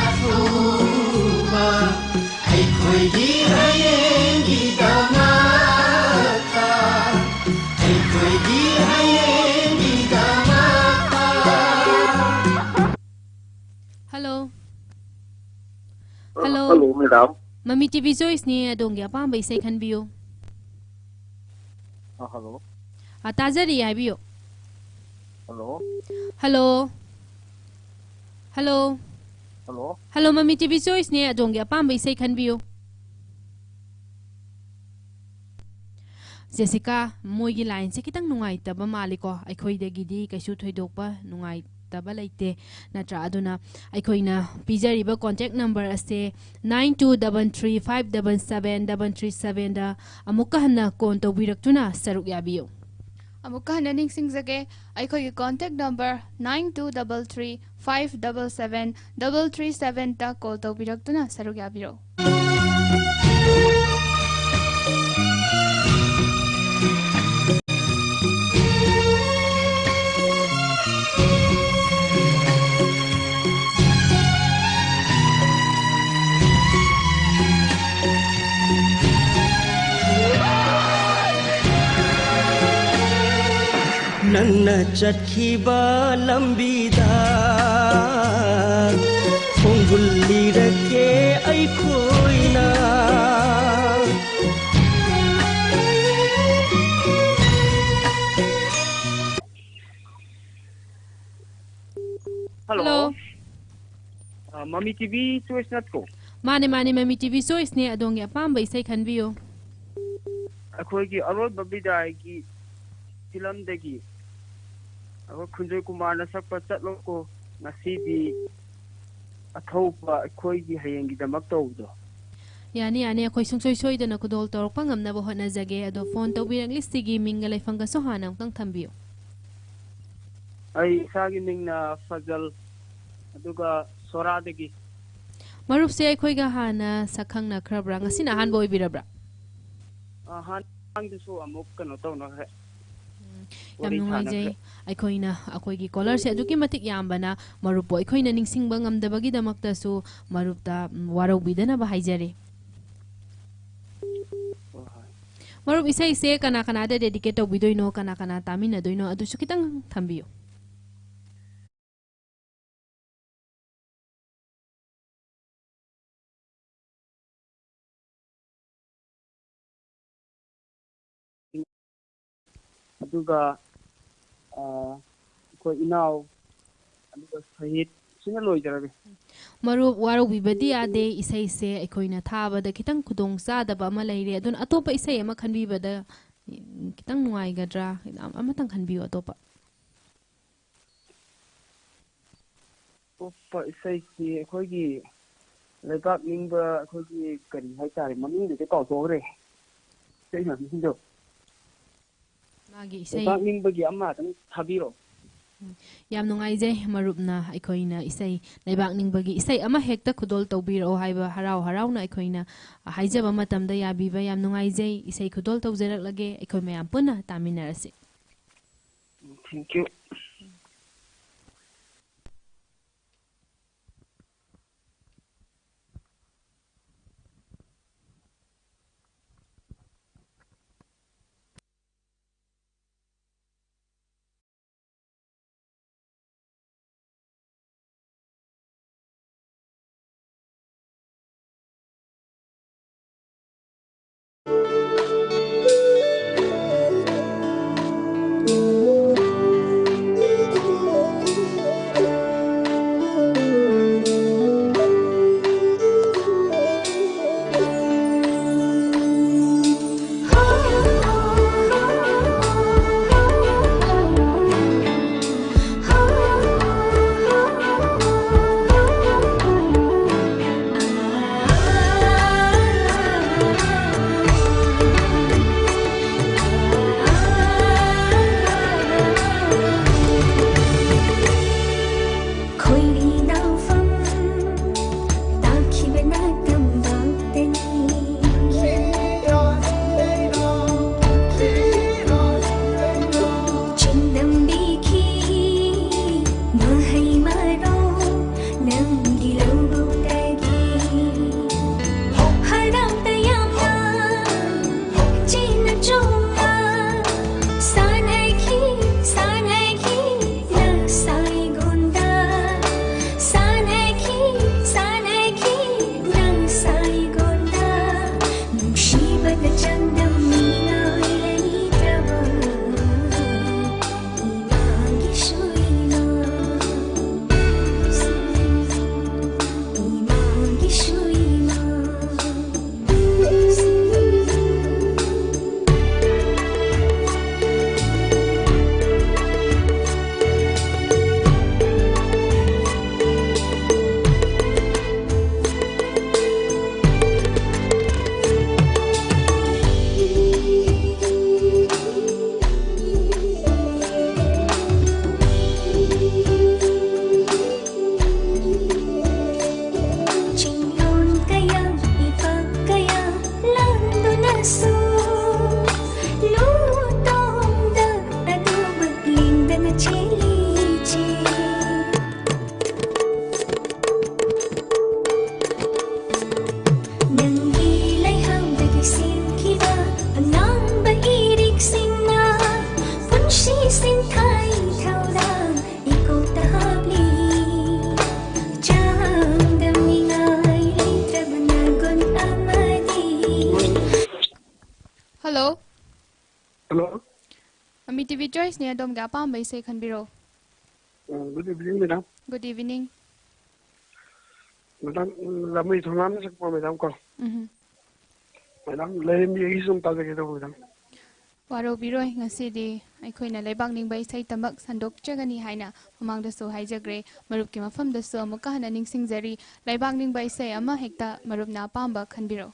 ꯑꯊꯨꯕ ꯑꯩꯈꯣꯏꯒꯤ ꯍꯌꯦꯡꯒꯤꯗꯃꯛꯇ꯫ ꯍꯜꯂꯣ꯫ ꯃꯃꯤ ꯇꯤ ꯚꯤ ꯆꯣꯏꯁꯅꯤ, ꯑꯗꯣꯝꯒꯤ ꯑꯄꯥꯝꯕ ꯏꯁꯩ ꯈꯟꯕꯤꯌꯨ꯫ ꯑ, ꯍꯜꯂꯣ꯫ ꯑ, ꯇꯥꯖꯔꯤ, ꯍꯥꯏꯕꯤꯌꯨ꯫ Hello. Hello. Hello. Hello. Hello, ꯃꯃꯤ ꯇꯤ ꯚꯤ ꯆꯣꯏꯁꯅꯦ, ꯑꯗꯣꯝꯒꯤ ꯑꯄꯥꯝꯕ ꯏꯁꯩ ꯈꯟꯕꯤꯌꯨ꯫ ꯖꯦꯁꯤꯀꯥ, ꯃꯣꯏꯒꯤ ꯂꯥꯏꯟꯁꯦ ꯈꯤꯇꯪ ꯅꯨꯡꯉꯥꯏꯇꯕ ꯃꯥꯜꯂꯤꯀꯣ꯫ ꯑꯩꯈꯣꯏꯗꯒꯤꯗꯤ ꯀꯩꯁꯨ ꯊꯣꯏꯗꯣꯛꯄ ꯅꯨꯡꯉꯥꯏꯇꯕ ꯂꯩꯇꯦ, ꯅꯠꯇ꯭ꯔꯥ? ꯑꯗꯨꯅ ꯑꯩꯈꯣꯏꯅ ꯄꯤꯖꯔꯤꯕ ꯀꯣꯟꯇꯦꯛ ꯅꯝꯕꯔ ꯑꯁꯦ nine two double three five double seven double three sevenꯗ ꯑꯃꯨꯛꯀ ꯍꯟꯅ ꯀꯣꯜ ꯇꯧꯕꯤꯔꯛꯇꯨꯅ ꯁꯔꯨꯛ ꯌꯥꯕꯤꯌꯨ꯫ ꯑꯃꯨꯛꯀ ꯍꯟꯅ ꯅꯤꯡꯁꯤꯡꯖꯒꯦ, ꯑꯩꯈꯣꯏꯒꯤ contact number nine two double three five double seven double three sevenꯗ ꯀꯣꯜ ꯇꯧꯕꯤꯔꯛꯇꯨꯅ ꯁꯔꯨꯛ ꯌꯥꯕꯤꯔꯛꯎ꯫ ꯅꯪꯅ ꯆꯠꯈꯤꯕ ꯂꯝꯕꯤꯗ ꯈꯣꯡꯒꯨꯜ ꯂꯤꯔꯛꯀꯦ ꯑꯩꯈꯣꯏꯅ꯫ ꯍꯜꯂꯣ꯫ ꯍꯜꯂꯣ꯫ ꯑ, ꯃꯃꯤ ꯇꯤ ꯚꯤ ꯆꯣꯏꯁ ꯅꯠꯇ꯭ꯔꯣ? ꯃꯥꯅꯦ, ꯃꯥꯅꯦ, ꯃꯃꯤ ꯇꯤ ꯚꯤ ꯆꯣꯏꯁꯅꯦ꯫ ꯑꯗꯣꯝꯒꯤ ꯑꯄꯥꯝꯕ ꯏꯁꯩ ꯈꯟꯕꯤꯌꯨ꯫ ꯑꯩꯈꯣꯏꯒꯤ ꯑꯔꯣꯏꯕ ꯕꯤꯗꯥꯏꯒꯤ ꯐꯤꯂꯝꯗꯒꯤ ꯑꯩꯈꯣꯏ ꯈꯨꯟꯖꯣꯏ ꯀꯨꯃꯥꯔꯅ ꯁꯛꯄ "ꯆꯠꯂꯣꯀꯣ ꯉꯁꯤꯗꯤ ꯑꯊꯧꯕ ꯑꯩꯈꯣꯏꯒꯤ ꯍꯌꯦꯡꯒꯤꯗꯃꯛ" ꯇꯧꯕꯗꯣ꯫ ꯌꯥꯅꯤ, ꯌꯥꯅꯤ, ꯑꯩꯈꯣꯏ ꯁꯨꯡꯁꯣꯏ ꯁꯣꯏꯗꯅ ꯈꯨꯗꯣꯜ ꯇꯧꯔꯛꯄ ꯉꯝꯅꯕ ꯍꯣꯠꯅꯖꯒꯦ꯫ ꯑꯗꯣ ꯐꯣꯟ ꯇꯧꯕꯤꯔꯛꯂꯤꯁꯤꯒꯤ ꯃꯤꯡꯒ ꯂꯩꯐꯝꯒꯁꯨ ꯍꯥꯟꯅ ꯑꯃꯨꯛꯇꯪ ꯊꯝꯕꯤꯌꯨ꯫ ꯑꯩ ꯏꯁꯥꯒꯤ ꯃꯤꯡꯅ ꯐꯖꯜ, ꯑꯗꯨꯒ ꯁꯣꯔꯥꯗꯒꯤ꯫ ꯃꯔꯨꯞꯁꯦ ꯑꯩꯈꯣꯏꯒ ꯍꯥꯟꯅ ꯁꯛ ꯈꯪꯅꯈ꯭ꯔꯕ꯭ꯔꯥ? ꯉꯁꯤꯅ ꯑꯍꯥꯟꯕ ꯑꯣꯏꯕꯤꯔꯕ꯭ꯔꯥ? ꯑꯍꯥꯟꯕꯗꯁꯨ ꯑꯃꯨꯛ ꯀꯩꯅꯣ ꯇꯧꯅꯈ꯭ꯔꯦ꯫ ꯎꯝ, ꯌꯥꯝ ꯋꯥꯔꯤ ꯅꯨꯡꯉꯥꯏꯖꯩ꯫ ꯁꯥꯟꯅꯈ꯭ꯔꯦ꯫ ꯑꯩꯈꯣꯏꯅ, ꯑꯩꯈꯣꯏꯒꯤ ꯀꯣꯂꯔꯁꯦ ꯑꯗꯨꯛꯀꯤ ꯃꯇꯤꯛ ꯌꯥꯝꯕꯅ ꯃꯔꯨꯞꯄꯨ ꯑꯩꯈꯣꯏꯅ ꯅꯤꯡꯁꯤꯡꯕ ꯉꯝꯗꯕꯒꯤꯗꯃꯛꯇꯁꯨ ꯃꯔꯨꯞꯇ, ꯎꯝ, ꯋꯥꯔꯧꯕꯤꯗꯅꯕ ꯍꯥꯏꯖꯔꯤ꯫ ꯍꯣꯏ, ꯍꯣꯏ꯫ ꯃꯔꯨꯞ, ꯏꯁꯩꯁꯦ ꯀꯅꯥ ꯀꯅꯥꯗ ꯗꯦꯗꯤꯀꯦꯠ ꯇꯧꯕꯤꯗꯣꯏꯅꯣ, ꯀꯅꯥ ꯀꯅꯥ ꯇꯥꯃꯤꯟꯅꯗꯣꯏꯅꯣ, ꯑꯗꯨꯁꯨ ꯈꯤꯇꯪ ꯊꯝꯕꯤꯌꯨ꯫ ꯑꯗꯨꯒ, ꯑ, ꯑꯩꯈꯣꯏ ꯏꯅꯥꯎ, ꯑꯗꯨꯒ ꯁꯍꯤꯠ, ꯁꯤꯅ ꯂꯣꯏꯖꯔꯒꯦ꯫ ꯃꯔꯨꯞ, ꯋꯥꯔꯧꯕꯤꯕꯗꯤ ꯌꯥꯗꯦ, ꯏꯁꯩꯁꯦ ꯑꯩꯈꯣꯏꯅ ꯊꯥꯕꯗ ꯈꯤꯇꯪ ꯈꯨꯗꯣꯡ ꯆꯥꯗꯕ ꯑꯃ ꯂꯩꯔꯦ, ꯑꯗꯨꯅ ꯑꯇꯣꯞꯄ ꯏꯁꯩ ꯑꯃ ꯈꯟꯕꯤꯕꯗ ꯈꯤꯇꯪ ꯅꯨꯡꯉꯥꯏꯒꯗ꯭ꯔꯥ? ꯑꯃꯇꯪ ꯈꯟꯕꯤꯌꯨ ꯑꯇꯣꯞꯄ꯫ ꯑꯇꯣꯞꯄ ꯏꯁꯩꯁꯤ ꯑꯩꯈꯣꯏꯒꯤ ꯂꯩꯕꯥꯛ ꯅꯤꯡꯕ, ꯑꯩꯈꯣꯏꯒꯤ ꯀꯔꯤ ꯍꯥꯏꯇꯥꯔꯦ, ꯃꯃꯤꯡꯗꯨꯗꯤ ꯀꯥꯎꯊꯣꯛꯈ꯭ꯔꯦ, ꯏꯁꯩ ꯃꯃꯤꯡꯗꯣ꯫ ꯃꯥꯒꯤ ꯏꯁꯩ꯫ ꯂꯩꯕꯥꯛ ꯅꯤꯡꯕꯒꯤ ꯑꯃ ꯑꯗꯨꯝ ꯊꯥꯕꯤꯔꯛꯑꯣ꯫ ꯎꯝ, ꯌꯥꯝ ꯅꯨꯡꯉꯥꯏꯖꯩ ꯃꯔꯨꯞꯅ ꯑꯩꯈꯣꯏꯅ ꯏꯁꯩ, ꯂꯩꯕꯥꯛ ꯅꯤꯡꯕꯒꯤ ꯏꯁꯩ ꯑꯃ ꯍꯦꯛꯇ ꯈꯨꯗꯣꯜ ꯇꯧꯕꯤꯔꯛꯑꯣ ꯍꯥꯏꯕ ꯍꯔꯥꯎ ꯍꯔꯥꯎꯅ ꯑꯩꯈꯣꯏꯅ ꯍꯥꯏꯖꯕ ꯃꯇꯝꯗ ꯌꯥꯕꯤꯕ ꯌꯥꯝ ꯅꯨꯡꯉꯥꯏꯖꯩ꯫ ꯏꯁꯩ ꯈꯨꯗꯣꯜ ꯇꯧꯖꯔꯛꯂꯒꯦ, ꯑꯩꯈꯣꯏ ꯃꯌꯥꯝ ꯄꯨꯟꯅ ꯇꯥꯃꯤꯟꯅꯔꯁꯤ꯫ Thank you. ꯇꯤꯚꯤ ꯆꯣꯏꯁꯅꯦ, ꯑꯗꯣꯝꯒꯤ ꯑꯄꯥꯝꯕ ꯏꯁꯩ ꯈꯟꯕꯤꯔꯣ꯫ ꯎꯝ, good evening, madam. Good evening. Madam, ꯎꯝ, ꯂꯃꯩ ꯊꯣꯡꯉꯥꯝꯅ ꯁꯛꯄ madam ꯀꯣ꯫ ꯎꯝ꯫ Madam, ꯂꯩꯔꯝꯕꯤ ꯑꯩꯒꯤꯁꯨ ꯑꯗꯨꯝ ꯇꯥꯖꯒꯦ ꯇꯧꯕ madam꯫ ꯋꯥꯔꯧꯕꯤꯔꯣꯏ, ꯉꯁꯤꯗꯤ ꯑꯩꯈꯣꯏꯅ ꯂꯩꯕꯥꯛ ꯅꯤꯡꯕ ꯏꯁꯩꯇꯃꯛ ꯁꯟꯗꯣꯛꯆꯒꯅꯤ ꯍꯥꯏꯅ ꯃꯃꯥꯡꯗꯁꯨ ꯍꯥꯏꯖꯈ꯭ꯔꯦ꯫ ꯃꯔꯨꯞꯀꯤ ꯃꯐꯝꯗꯁꯨ ꯑꯃꯨꯛꯀ ꯍꯟꯅ ꯅꯤꯡꯁꯤꯡꯖꯔꯤ, ꯂꯩꯕꯥꯛ ꯅꯤꯡꯕ ꯏꯁꯩ ꯑꯃ ꯍꯦꯛꯇ ꯃꯔꯨꯞꯅ ꯑꯄꯥꯝꯕ ꯈꯟꯕꯤꯔꯣ꯫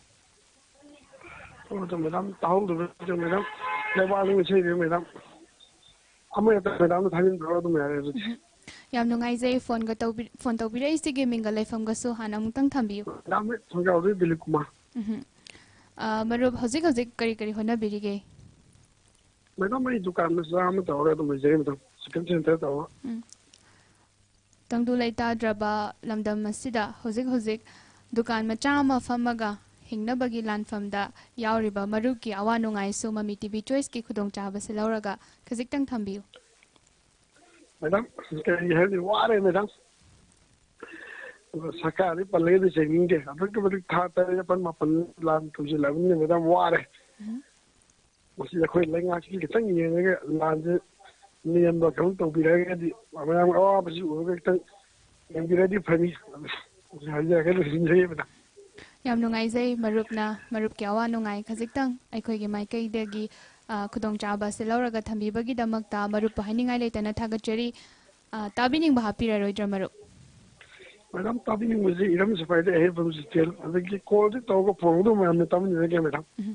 ꯑꯣ, ꯑꯗꯣ madam, ꯇꯥꯍꯧꯗꯕ madam꯫ ꯂꯩꯕꯥꯛ ꯅꯤꯡꯕ ꯏꯁꯩꯗꯤ madam꯫ ꯑꯃ ꯍꯦꯛꯇ madamꯅ ꯊꯥꯖꯤꯟꯕꯤꯔꯣ, ꯑꯗꯨꯝ ꯌꯥꯔꯦ ꯑꯗꯨꯗꯤ꯫ ꯎꯝ꯫ ꯌꯥꯝ ꯅꯨꯡꯉꯥꯏꯖꯩ ꯐꯣꯟꯒ ꯇꯧꯕꯤ-, ꯐꯣꯟ ꯇꯧꯕꯤꯔꯛꯏꯁꯤꯒꯤ ꯃꯤꯡꯒ ꯂꯩꯐꯝꯒꯁꯨ ꯍꯥꯟꯅ ꯑꯃꯨꯛꯇꯪ ꯊꯝꯕꯤꯌꯨ꯫ Madam, ꯊꯣꯡꯖꯥꯎꯗꯩ ꯗꯤꯂꯤꯞ ꯀꯨꯃꯥꯔ꯫ ꯎꯝ꯫ ꯑ, ꯃꯔꯨꯞ, ꯍꯧꯖꯤꯛ ꯍꯧꯖꯤꯛ ꯀꯔꯤ ꯀꯔꯤ ꯍꯣꯠꯅꯕꯤꯔꯤꯒꯦ? Madam, ꯑꯩ ꯗꯨꯀꯥꯟ ꯃꯆꯥ ꯑꯃ ꯇꯧꯔꯒ ꯑꯗꯨꯝ ꯂꯩꯖꯩ madam, chicken center ꯇꯧꯔꯒ꯫ ꯎꯝ꯫ ꯇꯪꯗꯨ ꯂꯩꯇꯥꯗ꯭ꯔꯕ ꯂꯝꯗꯝ ꯑꯁꯤꯗ ꯍꯧꯖꯤꯛ ꯍꯧꯖꯤꯛ ꯗꯨꯀꯥꯟ ꯃꯆꯥ ꯑꯃ ꯐꯝꯃꯒ ꯍꯤꯡꯅꯕꯒꯤ ꯂꯥꯟꯐꯝꯗ ꯌꯥꯎꯔꯤꯕ ꯃꯔꯨꯞꯀꯤ ꯑꯋꯥ ꯅꯨꯡꯉꯥꯏꯁꯨ ꯃꯃꯤ ꯇꯤꯚꯤ ꯆꯣꯏꯁꯀꯤ ꯈꯨꯗꯣꯡꯆꯥꯕꯁꯤ ꯂꯧꯔꯒ ꯈꯖꯤꯛꯇꯪ ꯊꯝꯕꯤꯌꯨ꯫ Madam, ꯀꯔꯤ ꯍꯥꯏꯅꯤ, ꯋꯥꯔꯦ madam꯫ ꯑꯗꯣ ꯁꯔꯀꯥꯔꯗꯤ ꯄꯜꯂꯒꯗꯤ ꯆꯩꯅꯤꯡꯗꯦ, ꯑꯗꯨꯛꯀꯤ ꯃꯇꯤꯛ ꯊꯥ ꯇꯔꯦꯠ, ꯅꯤꯄꯥꯜ, ꯃꯥꯄꯜ ꯂꯥꯟ ꯇꯧꯁꯤꯜꯂꯕꯅꯤꯅ madam, ꯋꯥꯔꯦ꯫ ꯎꯝ꯫ ꯃꯁꯤ ꯑꯩꯈꯣꯏ ꯂꯩꯉꯥꯛꯁꯤꯒꯤ ꯈꯤꯇꯪ ꯌꯦꯡꯉꯒ ꯂꯥꯟꯁꯦ ꯅꯦꯝꯕ ꯀꯩꯅꯣ ꯇꯧꯕꯤꯔꯒꯗꯤ, ꯃꯌꯥꯝꯒꯤ ꯑꯋꯥꯕꯁꯤ ꯎꯔꯒ ꯈꯤꯇꯪ ꯌꯦꯡꯕꯤꯔꯗꯤ ꯐꯅꯤ꯫ ꯑꯗꯨ ꯍꯥꯏꯖꯔꯒ ꯂꯣꯏꯁꯤꯟꯖꯔꯒꯦ madam꯫ ꯌꯥꯝ ꯅꯨꯡꯉꯥꯏꯖꯩ ꯃꯔꯨꯞꯅ ꯃꯔꯨꯞꯀꯤ ꯑꯋꯥ ꯅꯨꯡꯉꯥꯏ ꯈꯖꯤꯛꯇꯪ ꯑꯩꯈꯣꯏꯒꯤ ꯃꯥꯏꯀꯩꯗꯒꯤ, ꯑ, ꯈꯨꯗꯣꯡꯆꯥꯕ ꯑꯁꯤ ꯂꯧꯔꯒ ꯊꯝꯕꯤꯕꯒꯤꯗꯃꯛꯇ ꯃꯔꯨꯞꯄꯨ ꯍꯥꯏꯅꯤꯡꯉꯥꯏ ꯂꯩꯇꯅ ꯊꯥꯒꯠꯆꯔꯤ꯫ ꯑ, ꯇꯥꯕꯤꯅꯤꯡꯕ ꯍꯥꯞꯄꯤꯔꯔꯣꯏꯗ꯭ꯔꯥ ꯃꯔꯨꯞ? Madam, ꯇꯥꯕꯤꯅꯤꯡꯕꯁꯤ ꯏꯔꯝ ꯁꯤꯐꯥꯏꯗ ꯑꯍꯦꯟꯕ ꯆꯤꯊꯦꯜ, ꯑꯗꯒꯤ callꯗꯤ ꯇꯧꯔꯒ ꯐꯣꯟꯗꯣ ꯃꯌꯥꯝꯅ ꯇꯥꯃꯤꯟꯅꯔꯒꯦ madam꯫ ꯎꯝ꯫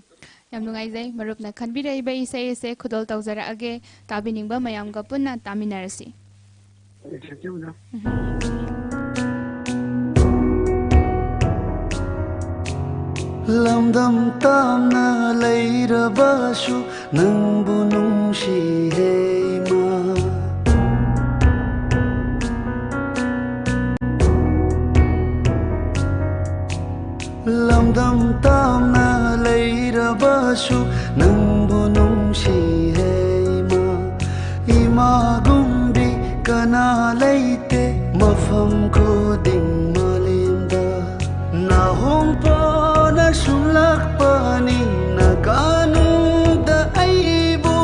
ꯌꯥꯝ ꯅꯨꯡꯉꯥꯏꯖꯩ ꯃꯔꯨꯞꯅ ꯈꯟꯕꯤꯔꯛꯏꯕ ꯏꯁꯩ ꯑꯁꯦ ꯈꯨꯗꯣꯜ ꯇꯧꯖꯔꯛꯑꯒꯦ, ꯇꯥꯕꯤꯅꯤꯡꯕ ꯃꯌꯥꯝꯒ ꯄꯨꯟꯅ ꯇꯥꯃꯤꯟꯅꯔꯁꯤ꯫ Thank you madam꯫ ꯂꯝꯗꯝ ꯇꯥꯝꯅ ꯂꯩꯔꯕꯁꯨ ꯅꯪꯕꯨ ꯅꯨꯡꯁꯤ ꯍꯦ ꯏꯃꯥ꯫ ꯂꯝꯗꯝ ꯇꯥꯝꯅ ꯂꯩꯔꯕꯁꯨ ꯅꯪꯕꯨ ꯅꯨꯡꯁꯤ ꯍꯦ ꯏꯃꯥ꯫ ꯏꯃꯥꯒꯨꯝꯕꯤ ꯀꯅꯥ ꯂꯩꯇꯦ ꯃꯐꯝ ꯈꯨꯗꯤꯡ ꯃꯥꯂꯦꯝꯗ꯫ ꯅꯥꯍꯣꯡ ꯄꯣꯟꯅ ꯁꯨꯝꯂꯛꯄꯅꯤ ꯅꯀꯥꯅꯨꯡꯗ ꯑꯩꯕꯨ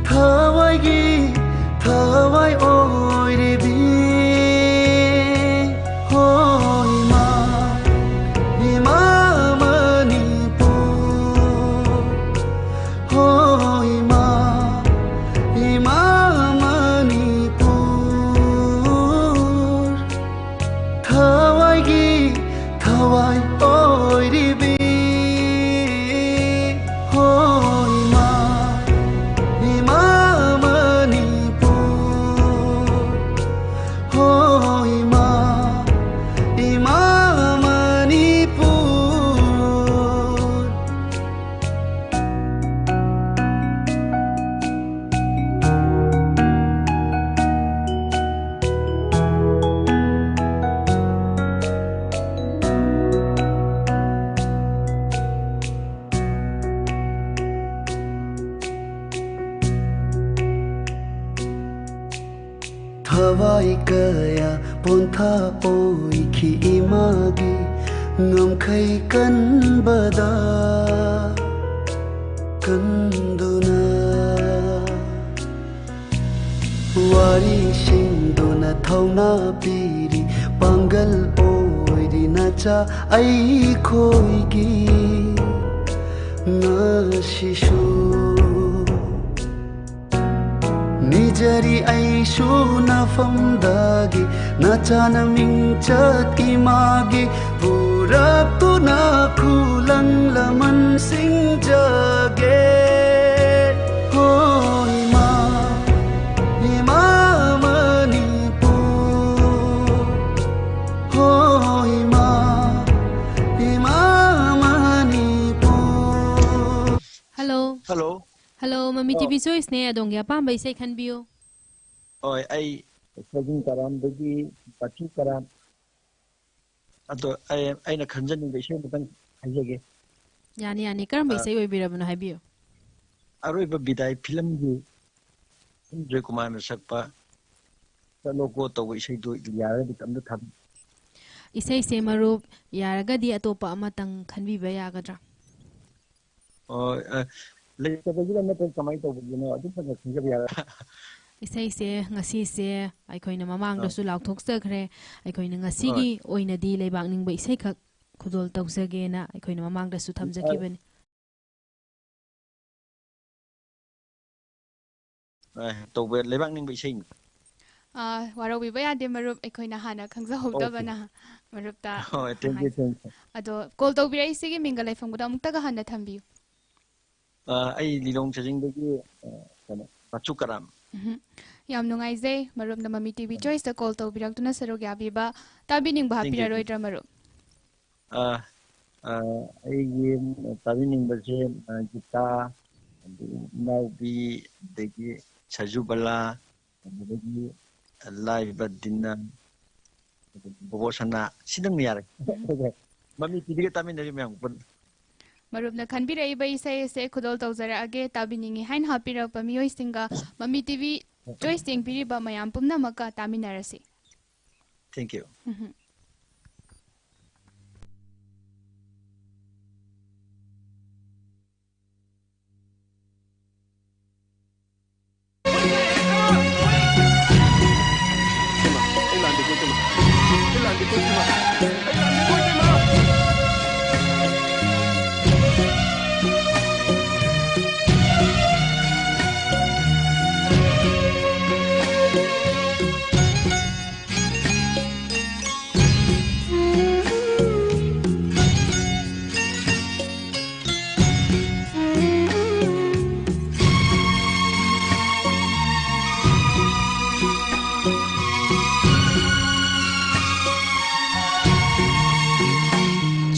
ꯊ ꯋꯥꯏ ꯀꯌꯥ ꯄꯣꯟꯊꯥ ꯑꯣꯏꯈꯤ ꯏꯃꯥꯒꯤ ꯉꯝꯈꯩ ꯀꯟꯕꯗ ꯀꯟꯗꯨꯅ꯫ ꯋꯥꯔꯤꯁꯤꯡꯗꯨꯅ ꯊꯧꯅꯥ ꯄꯤꯔꯤ, ꯄꯥꯡꯒꯜ ꯑꯣꯏꯔꯤ ꯅꯆꯥ ꯑꯩꯈꯣꯏꯒꯤ ꯉꯁꯤꯁꯨ꯫ ꯅꯤꯖꯔꯤ ꯑꯩꯁꯨ ꯅꯐꯝꯗꯒꯤ ꯅꯆꯥꯅ ꯃꯤꯡꯆꯠ ꯏꯃꯥꯒꯤ ꯄꯨꯔꯛꯇꯨꯅ ꯈꯨꯂꯪ ꯂꯃꯟ ꯁꯤꯡꯖꯒꯦ꯫ ꯍꯣ ꯏꯃꯥ, ꯏꯃꯥ ꯃꯅꯤꯄꯨꯔ, ꯍꯣ ꯏꯃꯥ, ꯏꯃꯥ ꯃꯅꯤꯄꯨꯔ꯫ Hello꯫ Hello꯫ Hello, ꯃꯃꯤ ꯑꯣ꯫ T V Choice ꯅꯦ, ꯑꯗꯣꯝꯒꯤ ꯑꯄꯥꯝꯕ ꯏꯁꯩ ꯈꯟꯕꯤꯌꯨ꯫ ꯍꯣꯏ, ꯑꯩ ꯁꯖꯤꯟ ꯀꯔꯥꯝꯗꯒꯤ ꯄꯥꯊꯤ ꯀꯔꯥꯝ꯫ ꯑꯗꯣ ꯑꯩ, ꯑꯩꯅ ꯈꯟꯖꯅꯤꯡꯕ ꯏꯁꯩ ꯑꯃꯇꯪ ꯍꯥꯏꯖꯒꯦ꯫ ꯌꯥꯅꯤ, ꯌꯥꯅꯤ꯫ ꯀꯔꯝꯕ ꯑ, ꯏꯁꯩ ꯑꯣꯏꯕꯤꯔꯕꯅꯣ ꯍꯥꯏꯕꯤꯌꯨ꯫ ꯑꯔꯣꯏꯕ ꯕꯤꯗꯥꯏ ꯐꯤꯂꯝꯒꯤ ꯖꯣꯏꯀꯨꯃꯥꯔꯅ ꯁꯛꯄ ꯆꯠꯂꯣꯀꯣ ꯇꯧꯕ ꯏꯁꯩꯗꯣ ꯌꯥꯔꯒꯗꯤ ꯑꯝꯇ ꯊꯥꯕꯤꯌꯨ꯫ ꯏꯁꯩꯁꯦ ꯃꯔꯨꯞ, ꯌꯥꯔꯒꯗꯤ ꯑꯇꯣꯞꯄ ꯑꯃꯇꯪ ꯈꯟꯕꯤꯕ ꯌꯥꯒꯗ꯭ꯔꯥ? ꯑꯣ, ꯑ, ꯂꯩꯇꯕꯒꯤꯔ ꯅꯠꯇ꯭ꯔꯒ ꯀꯃꯥꯏꯅ ꯇꯧꯕꯒꯤꯅꯣ? ꯑꯗꯨꯝ ꯐꯖꯅ ꯈꯪꯖꯕ ꯌꯥꯔꯦ꯫ ꯏꯁꯩꯁꯦ ꯉꯁꯤꯁꯦ ꯑꯩꯈꯣꯏꯅ ꯑꯥ꯫ ꯃꯃꯥꯡꯗꯁꯨ ꯂꯥꯎꯊꯣꯛꯆꯈ꯭ꯔꯦ꯫ ꯑꯩꯈꯣꯏꯅ ꯍꯣꯏ꯫ ꯉꯁꯤꯒꯤ ꯑꯣꯏꯅꯗꯤ ꯂꯩꯕꯥꯛ ꯅꯤꯡꯕ ꯏꯁꯩꯈꯛ ꯈꯨꯗꯣꯜ ꯇꯧꯖꯒꯦꯅ ꯑꯩꯈꯣꯏꯅ ꯃꯃꯥꯡꯗꯁꯨ ꯎꯝ, ꯑ, ꯊꯝꯖꯈꯤꯕꯅꯤ꯫ ꯑ, ꯇꯧꯕ ꯂꯩꯕꯥꯛ ꯅꯤꯡꯕ ꯏꯁꯩꯅꯤ꯫ ꯑ, ꯋꯥꯔꯧꯕꯤꯕ ꯌꯥꯗꯦ ꯃꯔꯨꯞ, ꯑꯩꯈꯣꯏꯅ ꯍꯥꯟꯅ ꯑꯣꯀꯦ꯫ ꯈꯪꯖꯍꯧꯗꯕꯅ ꯃꯔꯨꯞꯇ ꯍꯣꯏ, thank you, ꯍꯥꯏꯖ-, thank you꯫ ꯑꯗꯣ call ꯇꯧꯕꯤꯔꯛꯏꯁꯤꯒꯤ ꯃꯤꯡꯒ ꯂꯩꯐꯝꯒꯗꯣ ꯑꯃꯨꯛꯇꯒ ꯍꯟꯅ ꯊꯝꯕꯤꯌꯨ꯫ ꯑ, ꯑꯩ ꯂꯤꯂꯣꯡ ꯆꯥꯖꯤꯡꯗꯒꯤ, ꯑ, ꯀꯩꯅꯣ, ꯃꯆꯨ ꯀꯔꯥꯝ꯫ ꯎꯝꯍꯨꯝ꯫ ꯌꯥꯝ ꯅꯨꯡꯉꯥꯏꯖꯩ ꯃꯔꯨꯞꯅ ꯃꯃꯤ T V ꯎꯝ꯫ Choice ꯇ call ꯇꯧꯕꯤꯔꯛꯇꯨꯅ ꯁꯔꯨꯛ ꯌꯥꯕꯤꯕ꯫ ꯇꯥꯕꯤꯅꯤꯡꯕ ꯊꯦꯡꯀ꯭ꯌꯨ, ꯊꯦꯡꯀ꯭ꯌꯨ꯫ ꯍꯥꯞꯄꯤꯔꯔꯣꯏꯗ꯭ꯔꯥ ꯃꯔꯨꯞ? ꯑ, ꯑ, ꯑꯩꯒꯤ ꯇꯥꯕꯤꯅꯤꯡꯕꯁꯦ, ꯑ, ꯒꯤꯇꯥ, ꯑꯗꯒꯤ ꯏꯅꯥꯎꯕꯤ, ꯑꯗꯒꯤ ꯁꯖꯨꯕꯂꯥ, ꯑꯗꯨꯗꯒꯤ ꯂꯥꯏꯕ ꯗꯤꯅ, ꯑꯗꯒꯤ ꯕꯣꯕꯣ ꯁꯅꯥ, ꯁꯤꯗꯪ ꯌꯥꯔꯦ꯫ ꯎꯝ꯫ ꯃꯃꯤ T V ꯒ ꯇꯥꯃꯤꯟꯅꯔꯤ ꯃꯌꯥꯝ ꯄꯨꯟꯅ꯫ ꯃꯔꯨꯞꯅ ꯈꯟꯕꯤꯔꯛꯏꯕ ꯏꯁꯩ ꯑꯁꯦ ꯈꯨꯗꯣꯜ ꯇꯧꯖꯔꯛꯑꯒꯦ, ꯇꯥꯕꯤꯅꯤꯡꯉꯤ ꯍꯥꯏꯅ ꯍꯥꯞꯄꯤꯔꯛꯄ ꯃꯤꯑꯣꯏꯁꯤꯡꯒ ꯃꯃꯤ T V ꯆꯣꯏꯁ ꯌꯦꯡꯕꯤꯔꯤꯕ ꯃꯌꯥꯝ ꯄꯨꯝꯅꯃꯛꯀ ꯇꯥꯃꯤꯟꯅꯔꯁꯤ꯫ Thank you. ꯎꯝꯍꯨꯝ꯫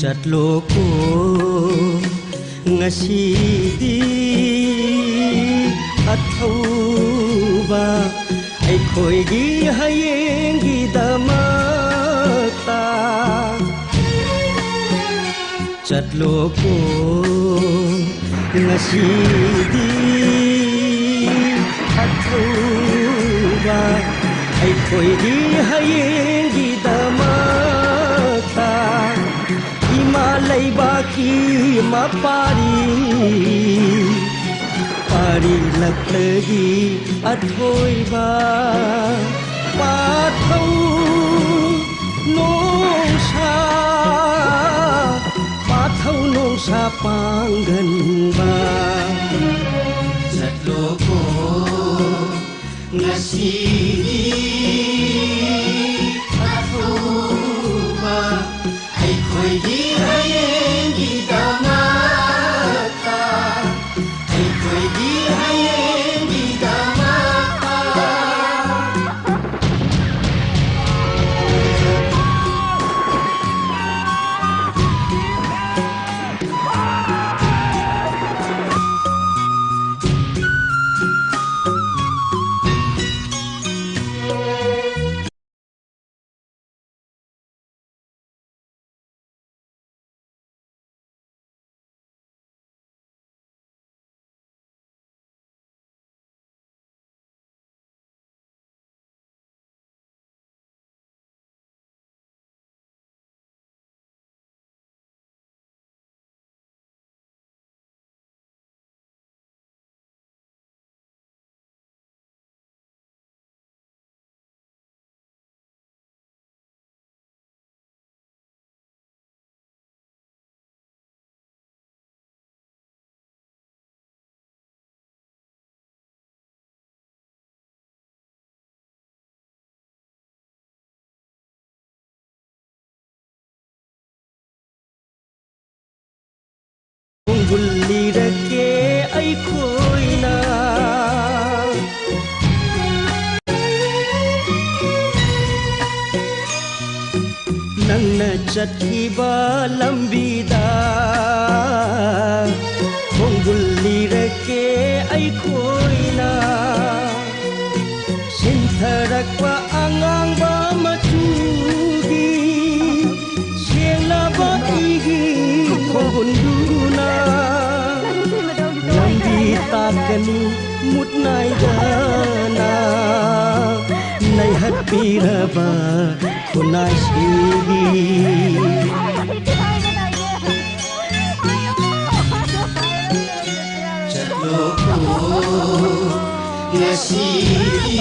ꯆꯠꯂꯣꯀꯣ ꯉꯁꯤꯗꯤ ꯑꯊꯧꯕ ꯑꯩꯈꯣꯏꯒꯤ ꯍꯌꯦꯡꯒꯤꯗꯃꯛꯇ꯫ ꯆꯠꯂꯣꯀꯣ ꯉꯁꯤꯗꯤ ꯑꯊꯧꯕ ꯑꯩꯈꯣꯏꯒꯤ ꯍꯌꯦꯡꯒꯤꯗꯃꯛꯇ꯫ ꯏꯃꯥ ꯂꯩꯕꯥꯛꯀꯤ ꯃꯄꯥꯔꯤ ꯄꯥꯔꯤꯂꯛꯇꯒꯤ ꯑꯊꯣꯏꯕ ꯄꯥꯊꯧ ꯅꯣꯡꯁꯥ, ꯄꯥꯊꯧ ꯅꯣꯡꯁꯥ ꯄꯥꯡꯒꯟꯕ꯫ ꯆꯠꯂꯣꯀꯣ ꯉꯁꯤꯗꯤ ꯑꯊꯨꯕ ꯑꯩꯈꯣꯏꯒꯤ ꯍꯌꯦꯡꯒꯤꯗꯃꯛꯇ, ꯑꯩꯈꯣꯏꯒꯤ ꯍꯌꯦꯡꯒꯤꯗꯃꯛꯇ꯫ ꯍꯨꯜꯂꯤꯔꯛꯀꯦ ꯑꯩꯈꯣꯏꯅ꯫ ꯅꯪꯅ ꯆꯠꯈꯤꯕ ꯂꯝꯕꯤꯗ ꯈꯣꯡꯒꯨꯜ ꯂꯤꯔꯛꯀꯦ ꯑꯩꯈꯣꯏꯅ꯫ ꯁꯤꯟꯊꯔꯛꯄ ꯑꯉꯥꯡꯕ ꯃꯆꯨꯒꯤ ꯁꯦꯡꯂꯕ ꯏꯒꯤ ꯈꯣꯡꯒꯨꯜꯗꯨꯅ ꯂꯝꯕꯤ ꯇꯥꯛꯀꯅꯤ ꯃꯨꯠ ꯅꯥꯏꯗꯅ ꯅꯩꯍꯠꯄꯤꯔꯕ ꯈꯨꯟꯅꯥꯏꯁꯤꯒꯤ꯫ ꯆꯠꯂꯣꯀꯣ ꯉꯁꯤꯗꯤ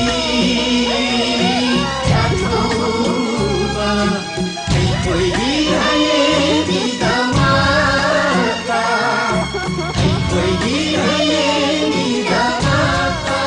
ꯆꯠꯊꯣꯛꯎꯕ ꯑꯩꯈꯣꯏꯒꯤ ꯍꯌꯦꯡꯒꯤꯗꯃꯛꯇ, ꯑꯩꯈꯣꯏꯒꯤ ꯍꯌꯦꯡꯒꯤꯗꯃꯛꯇ꯫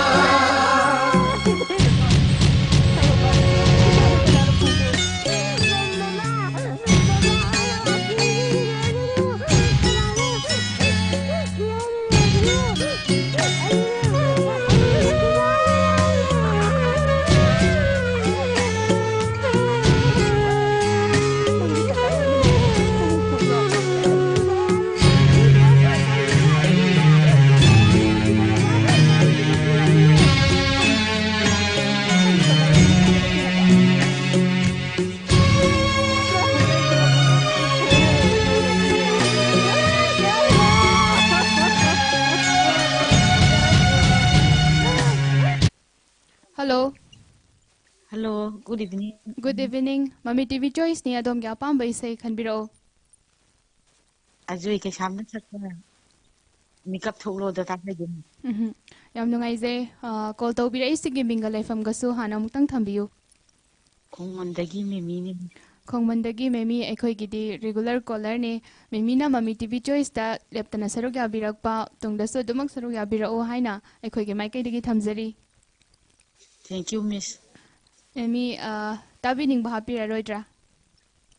Hello. Hello, good evening. Good evening. Mami T V Choice ꯅꯤ, ꯑꯗꯣꯝꯒꯤ ꯑꯄꯥꯝꯕ ꯏꯁꯩ ꯈꯟꯕꯤꯔꯛꯎ꯫ ꯑꯖꯣꯏ ꯀꯩꯁꯥꯝꯅ ꯁꯛꯄ ꯃꯤꯀꯞ ꯊꯣꯛꯂꯣꯗꯣ ꯇꯥꯖꯒꯦ꯫ ꯎꯝꯍꯨꯝ꯫ ꯌꯥꯝ ꯅꯨꯡꯉꯥꯏꯖꯩ꯫ ꯑ, call ꯇꯧꯕꯤꯔꯛꯏꯁꯤꯒꯤ ꯃꯤꯡꯒ ꯂꯩꯐꯝꯒꯁꯨ ꯍꯥꯟꯅ ꯑꯃꯨꯛꯇꯪ ꯊꯝꯕꯤꯌꯨ꯫ ꯈꯣꯡꯃꯟꯗꯒꯤ ꯃꯦꯃꯤꯅꯤ꯫ ꯈꯣꯡꯃꯟꯗꯒꯤ ꯃꯦꯃꯤ ꯑꯩꯈꯣꯏꯒꯤꯗꯤ regular callerꯅꯤ꯫ ꯃꯦꯃꯤꯅ ꯃꯃꯤ T V Choiceꯇ ꯂꯦꯞꯇꯅ ꯁꯔꯨꯛ ꯌꯥꯕꯤꯔꯛꯄ, ꯇꯨꯡꯗꯁꯨ ꯑꯗꯨꯃꯛ ꯁꯔꯨꯛ ꯌꯥꯕꯤꯔꯛꯎ ꯍꯥꯏꯅ ꯑꯩꯈꯣꯏꯒꯤ ꯃꯥꯏꯀꯩꯗꯒꯤ ꯊꯝꯖꯔꯤ꯫ Thank you, Miss. ꯃꯦꯃꯤ, ꯑ, ꯇꯥꯕꯤꯅꯤꯡꯕ ꯍꯥꯞꯄꯤꯔꯔꯣꯏꯗ꯭ꯔꯥ?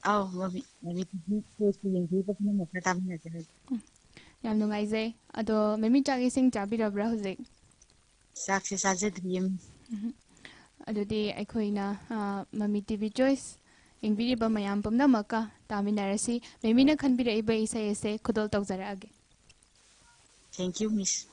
ꯑꯧ, ꯃꯃꯤ, ꯃꯃꯤ T V Choiceꯀꯤ ꯌꯦꯡꯕꯤꯔꯤꯕ ꯄꯨꯝꯅꯃꯛꯇ ꯇꯥꯃꯤꯟꯅꯖꯔꯒꯦ꯫ ꯎꯝ꯫ ꯌꯥꯝ ꯅꯨꯡꯉꯥꯏꯖꯩ꯫ ꯑꯗꯣ ꯃꯦꯃꯤ, ꯆꯥꯛ ꯏꯁꯤꯡ ꯆꯥꯕꯤꯔꯕ꯭ꯔꯥ ꯍꯧꯖꯤꯛ? ꯆꯥꯛꯁꯦ ꯆꯥꯖꯗ꯭ꯔꯤꯌꯦ, ꯃꯤꯁ꯫ ꯎꯝ꯫ ꯑꯗꯨꯗꯤ ꯑꯩꯈꯣꯏꯅ, ꯑ, ꯃꯃꯤ ꯇꯤ ꯚꯤ ꯆꯣꯏꯁ ꯌꯦꯡꯕꯤꯔꯤꯕ ꯃꯌꯥꯝ ꯄꯨꯝꯅꯃꯛꯀ ꯇꯥꯃꯤꯟꯅꯔꯁꯤ꯫ ꯃꯦꯃꯤꯅ ꯈꯟꯕꯤꯔꯛꯏꯕ ꯏꯁꯩ ꯑꯁꯦ ꯈꯨꯗꯣꯜ ꯇꯧꯖꯔꯛꯑꯒꯦ꯫ Thank you, ꯃꯤꯁ꯫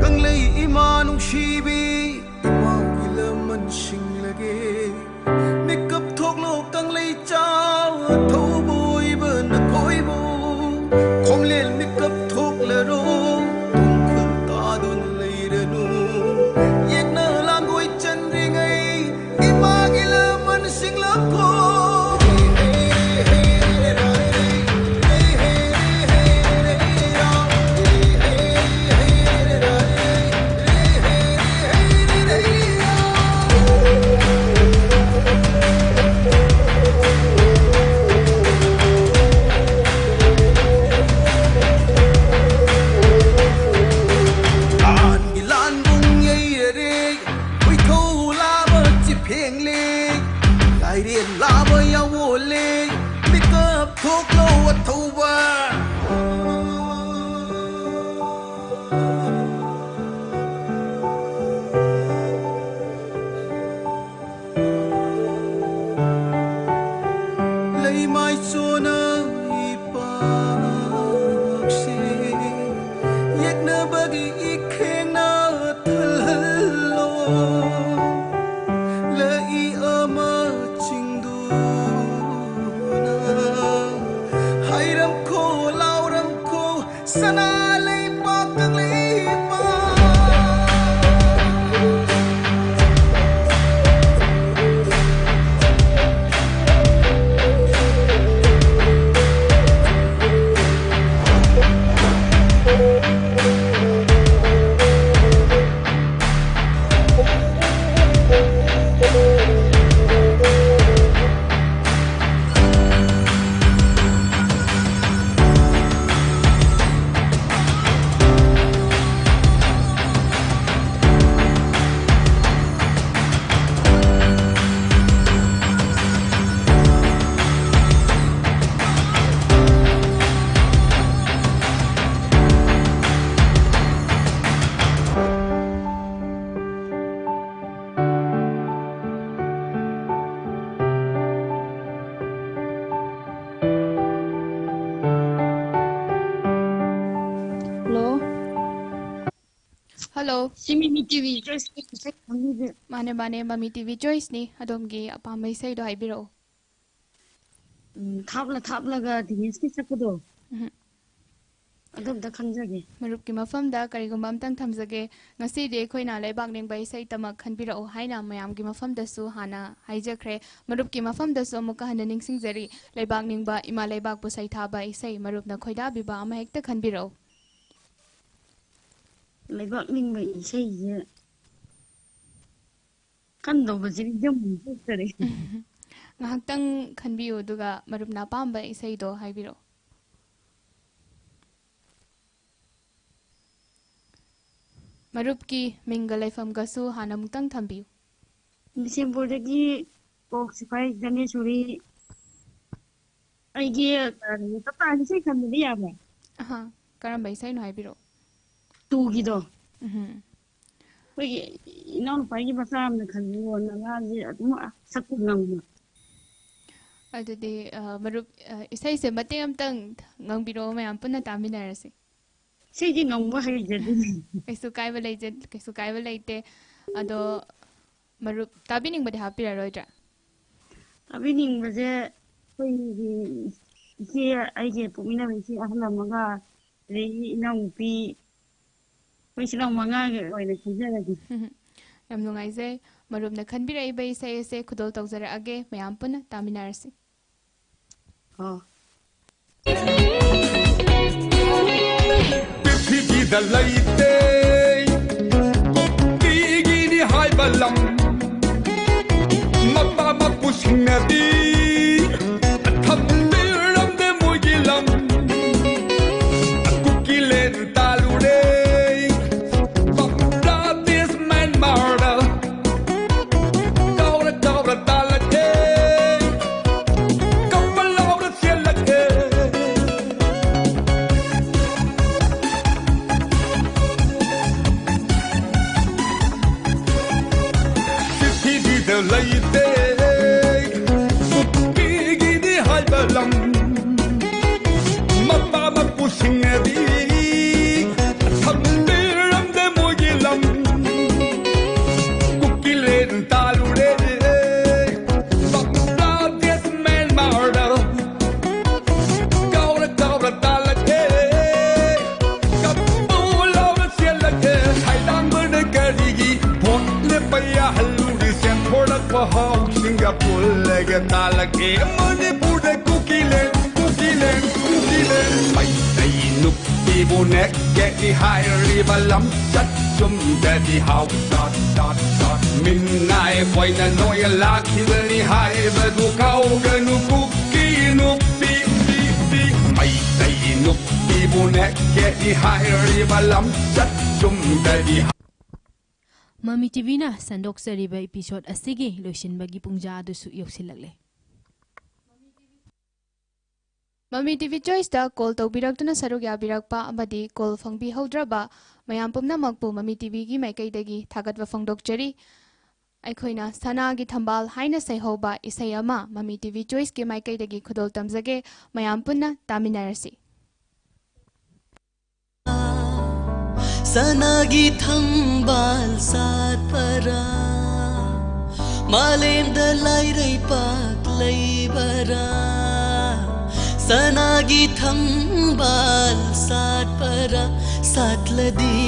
ꯀꯪꯂꯩ ꯏꯃꯥ ꯅꯨꯡꯁꯤꯕꯤ, ꯏꯃꯥꯒꯤ ꯂꯃꯟ ꯁꯤꯡꯂꯒꯦ꯫ ꯃꯤꯀꯞ ꯊꯣꯛꯂꯣ ꯀꯪꯂꯩ ꯆꯥꯎ, ꯊꯧꯕ ꯑꯣꯏꯕ ꯅꯈꯣꯏꯕꯨ꯫ ꯈꯣꯝꯂꯦꯟ ꯃꯤꯀꯞ ꯊꯣꯛꯂꯔꯣ, ꯇꯨꯡꯈꯨꯜ ꯇꯥꯗꯨꯅ ꯂꯩꯔꯅꯨ꯫ ꯌꯦꯛꯅ ꯂꯥꯡꯒꯣꯏ ꯆꯟꯗ꯭ꯔꯤꯉꯩ, ꯏꯃꯥꯒꯤ ꯂꯃꯟ ꯁꯤꯡꯂꯛꯈꯣ꯫ ꯂꯥꯟꯒꯤ ꯂꯥꯟꯕꯨꯡ ꯌꯩꯔꯔꯦ, ꯍꯨꯏꯊꯧ ꯂꯥꯕ ꯆꯤꯐꯦꯡꯂꯦ, ꯂꯥꯏꯔꯦꯟ ꯂꯥꯕ ꯌꯥꯋꯣꯜꯂꯦ, ꯃꯤꯀꯞ ꯊꯣꯛꯂꯣ ꯑꯊꯧꯕ꯫ ꯂꯩꯃꯥꯏ ꯆꯣꯅ ꯏꯄꯥꯛꯁꯦ ꯌꯦꯛꯅꯕꯒꯤ ꯏꯈꯦꯡꯅ ꯊꯜꯍꯜꯂꯣ꯫ ꯂꯩ ꯑꯃ ꯆꯤꯡꯗꯨꯅ ꯍꯩꯔꯝ ꯁꯤ ꯃꯤꯃꯤ ꯇꯤꯚꯤ ꯆꯣꯏꯁꯀꯤ ꯏꯁꯩ ꯈꯪꯕꯤꯕ꯭ꯔꯥ? ꯃꯥꯅꯦ, ꯃꯥꯅꯦ, ꯃꯃꯤ ꯇꯤꯚꯤ ꯆꯣꯏꯁꯅꯤ꯫ ꯑꯗꯣꯝꯒꯤ ꯑꯄꯥꯝꯕ ꯏꯁꯩꯗꯣ ꯍꯥꯏꯕꯤꯔꯛꯑꯣ꯫ ꯎꯝ, ꯊꯥꯞꯂ ꯊꯥꯞꯂꯒ ꯗꯤꯅꯦꯁꯀꯤ ꯁꯛꯄꯗꯣ꯫ ꯎꯝ꯫ ꯑꯗꯨ ꯑꯝꯇ ꯈꯪꯖꯒꯦ꯫ ꯃꯔꯨꯞꯀꯤ ꯃꯐꯝꯗ ꯀꯔꯤꯒꯨꯝꯕ ꯑꯝꯇꯪ ꯊꯝꯖꯒꯦ꯫ ꯉꯁꯤꯗꯤ ꯑꯩꯈꯣꯏꯅ ꯂꯩꯕꯥꯛ ꯅꯤꯡꯕ ꯏꯁꯩ ꯇꯃꯛ ꯈꯟꯕꯤꯔꯛꯎ ꯍꯥꯏꯅ ꯃꯌꯥꯝꯒꯤ ꯃꯐꯝꯗꯁꯨ ꯍꯥꯟꯅ ꯍꯥꯏꯖꯈ꯭ꯔꯦ꯫ ꯃꯔꯨꯞꯀꯤ ꯃꯐꯝꯗꯁꯨ ꯑꯃꯨꯛꯀ ꯍꯟꯅ ꯅꯤꯡꯁꯤꯡꯖꯔꯤ, ꯂꯩꯕꯥꯛ ꯅꯤꯡꯕ, ꯏꯃꯥ ꯂꯩꯕꯥꯛꯄꯨ ꯁꯩꯊꯥꯕ ꯏꯁꯩ ꯃꯔꯨꯞꯅ ꯈꯣꯏꯗꯥꯕꯤꯕ ꯑꯃ ꯍꯦꯛꯇ ꯈꯟꯕꯤꯔꯛꯎ꯫ ꯂꯩꯕꯥꯛ ꯅꯤꯡꯕ ꯏꯁꯩꯁꯦ ꯈꯟꯗꯧꯕꯁꯤꯗꯤ ꯌꯨꯝ ꯊꯣꯛꯇꯔꯦ꯫ ꯉꯥꯏꯍꯥꯛꯇꯪ ꯈꯟꯕꯤꯌꯨ, ꯑꯗꯨꯒ ꯃꯔꯨꯞꯅ ꯑꯄꯥꯝꯕ ꯏꯁꯩꯗꯣ ꯍꯥꯏꯕꯤꯔꯛꯑꯣ꯫ ꯃꯔꯨꯞꯀꯤ ꯃꯤꯡꯒ ꯂꯩꯐꯝꯒꯁꯨ ꯍꯥꯟꯅ ꯑꯃꯨꯛꯇꯪ ꯊꯝꯕꯤꯌꯨ꯫ ꯕꯤꯁꯦꯝꯄꯨꯔꯗꯒꯤ ꯀꯣꯛ ꯁꯤꯐꯥꯏ ꯙꯅꯦꯁꯣꯔꯤ꯫ ꯑꯩꯒꯤ, ꯑ, ꯆꯞ ꯆꯥꯅ ꯏꯁꯩ ꯈꯟꯕꯗꯤ ꯌꯥꯕ꯭ꯔꯥ? ꯑꯍꯥ, ꯀꯔꯝꯕ ꯏꯁꯩꯅꯣ ꯍꯥꯏꯕꯤꯔꯛꯑꯣ꯫ ꯇꯨꯒꯤꯗꯣ꯫ ꯎꯝꯍꯨꯝ꯫ ꯑꯩꯈꯣꯏꯒꯤ ꯏꯅꯥꯎꯅꯨꯄꯥꯒꯤ ꯃꯆꯥ ꯑꯃꯅ ꯈꯟꯕꯤꯌꯣꯅ ꯃꯥꯁꯦ ꯑꯗꯨꯝ ꯁꯛꯄ ꯉꯝꯕ꯫ ꯑꯗꯨꯗꯤ, ꯑ, ꯃꯔꯨꯞ, ꯑ, ꯏꯁꯩꯁꯦ ꯃꯇꯦꯛ ꯑꯃꯇꯪ ꯉꯪꯕꯤꯔꯛꯑꯣ, ꯃꯌꯥꯝ ꯄꯨꯟꯅ ꯇꯥꯃꯤꯟꯅꯔꯁꯤ꯫ ꯏꯁꯩꯗꯤ ꯉꯪꯕ ꯍꯩꯖꯗꯦ꯫ ꯀꯩꯁꯨ ꯀꯥꯏꯕ ꯂꯩꯖ-, ꯀꯩꯁꯨ ꯀꯥꯏꯕ ꯂꯩꯇꯦ꯫ ꯑꯗꯣ ꯃꯔꯨꯞ ꯇꯥꯕꯤꯅꯤꯡꯕꯗꯤ ꯍꯥꯞꯄꯤꯔꯔꯣꯏꯗ꯭ꯔꯥ? ꯇꯥꯕꯤꯅꯤꯡꯕꯁꯦ ꯑꯩꯈꯣꯏꯒꯤ ꯏꯆꯦ, ꯑꯩꯒꯤ ꯄꯣꯛꯃꯤꯟꯅꯕ ꯏꯆꯦ ꯑꯍꯜ ꯑꯃꯒ, ꯑꯗꯒꯤ ꯏꯅꯥꯎꯅꯨꯄꯤ, ꯑꯩꯈꯣꯏ ꯏꯆꯤꯜ ꯏꯅꯥꯎ ꯃꯉꯥꯒꯤ ꯑꯣꯏꯅ ꯈꯟꯖꯔꯒꯦ꯫ ꯌꯥꯝ ꯅꯨꯡꯉꯥꯏꯖꯩ꯫ ꯃꯔꯨꯞꯅ ꯈꯟꯕꯤꯔꯛꯏꯕ ꯏꯁꯩ ꯑꯁꯦ ꯈꯨꯗꯣꯜ ꯇꯧꯖꯔꯛꯑꯒꯦ, ꯃꯌꯥꯝ ꯄꯨꯟꯅ ꯇꯥꯃꯤꯟꯅꯔꯁꯤ꯫ ꯑꯣ꯫ ꯄ꯭ꯔꯤꯊꯤꯕꯤꯗ ꯂꯩꯇꯦ ꯀꯨꯀꯤꯒꯤꯅꯤ ꯍꯥꯏꯕ ꯂꯝ, ꯃꯄꯥ ꯃꯄꯨꯁꯤꯡꯅꯗꯤ ꯊꯝꯕꯤꯔꯝꯗꯦ ꯃꯣꯏꯒꯤ ꯂꯝ꯫ ꯀꯨꯀꯤꯂꯦꯟ ꯇꯥꯜꯂꯨꯔꯦ, ꯕꯪꯒ꯭ꯂꯥꯗꯦꯁ ꯃ꯭ꯌꯥꯟꯃꯥꯔꯗ ꯀꯥꯎꯔ ꯀꯥꯎꯔ ꯇꯥꯜꯂꯛꯑꯦ, ꯀꯞꯄ ꯂꯥꯎꯔ ꯆꯦꯜꯂꯛꯑꯦ꯫ ꯄ꯭ꯔꯤꯊꯤꯕꯤꯗ ꯂꯩꯇꯦ ꯀꯨꯀꯤꯒꯤꯅꯤ ꯍꯥꯏꯕ ꯂꯝ, ꯃꯄꯥ ꯃꯄꯨꯁꯤꯡꯅꯗꯤ ꯊꯝꯕꯤꯔꯝꯗꯦ ꯃꯣꯏꯒꯤ ꯂꯝ꯫ ꯄꯩꯌꯥ ꯍꯜꯂꯨꯔꯤ ꯁꯦꯝꯊꯣꯔꯛꯄ ꯍꯥꯎꯁꯤꯡꯒ ꯄꯨꯜꯂꯒ ꯇꯥꯜꯂꯛꯑꯦ ꯃꯅꯤꯄꯨꯔꯗ ꯀꯨꯀꯤꯂꯦꯟ, ꯀꯨꯀꯤꯂꯦꯟ, ꯀꯨꯀꯤꯂꯦꯟ꯫ ꯃꯩꯇꯩ ꯅꯨꯄꯤꯕꯨ ꯅꯦꯛꯀꯦꯠꯅꯤ ꯍꯥꯏꯔꯤꯕ ꯂꯝꯆꯠ ꯆꯨꯝꯗꯗꯤ ꯍꯥꯎ ꯗꯥꯠ, ꯗꯥꯠ, ꯗꯥꯠ꯫ ꯃꯤꯅꯥꯏ ꯑꯣꯏꯅ ꯅꯣꯏ ꯂꯥꯛꯈꯤꯕꯅꯤ ꯍꯥꯏꯕꯗꯨ ꯀꯥꯎꯒꯅꯨ ꯀꯨꯀꯤ ꯅꯨꯄꯤ, ꯄꯤ, ꯄꯤ꯫ ꯃꯩꯇꯩ ꯅꯨꯄꯤꯕꯨ ꯅꯦꯛꯀꯦꯠꯅꯤ ꯍꯥꯏꯔꯤꯕ ꯂꯝꯆꯠ ꯆꯨꯝꯗꯗꯤ ꯃꯃꯤ ꯇꯤꯚꯤꯅ ꯁꯟꯗꯣꯛꯆꯔꯤꯕ ꯏꯄꯤꯁꯣꯠ ꯑꯁꯤꯒꯤ ꯂꯣꯏꯁꯤꯟꯕꯒꯤ ꯄꯨꯡꯖꯥ ꯑꯗꯨꯁꯨ ꯌꯧꯁꯤꯜꯂꯛꯂꯦ꯫ ꯃꯃꯤ ꯇꯤꯚꯤ ꯆꯣꯏꯁꯇ ꯀꯣꯜ ꯇꯧꯕꯤꯔꯛꯇꯨꯅ ꯁꯔꯨꯛ ꯌꯥꯕꯤꯔꯛꯄ ꯑꯃꯗꯤ ꯀꯣꯜ ꯐꯪꯕꯤꯍꯧꯗ꯭ꯔꯕ ꯃꯌꯥꯝ ꯄꯨꯝꯅꯃꯛꯄꯨ ꯃꯃꯤ ꯇꯤꯚꯤꯒꯤ ꯃꯥꯏꯀꯩꯗꯒꯤ ꯊꯥꯒꯠꯄ ꯐꯣꯡꯗꯣꯛꯆꯔꯤ꯫ ꯑꯩꯈꯣꯏꯅ ꯁꯅꯥꯒꯤ ꯊꯝꯕꯥꯜ ꯍꯥꯏꯅ ꯁꯩꯍꯧꯕ ꯏꯁꯩ ꯑꯃ ꯃꯃꯤ ꯇꯤꯚꯤ ꯆꯣꯏꯁꯀꯤ ꯃꯥꯏꯀꯩꯗꯒꯤ ꯈꯨꯗꯣꯜ ꯇꯝꯖꯒꯦ꯫ ꯃꯌꯥꯝ ꯄꯨꯟꯅ ꯇꯥꯃꯤꯟꯅꯔꯁꯤ꯫ ꯁꯅꯥꯒꯤ ꯊꯝꯕꯥꯜ ꯁꯥꯠꯄꯔꯥ, ꯃꯥꯂꯦꯝꯗ ꯂꯥꯏꯔꯩꯄꯥꯛ ꯂꯩꯕꯔꯥ? ꯁꯅꯥꯒꯤ ꯊꯝꯕꯥꯜ ꯁꯥꯠꯄꯔꯥ, ꯁꯥꯠꯂꯗꯤ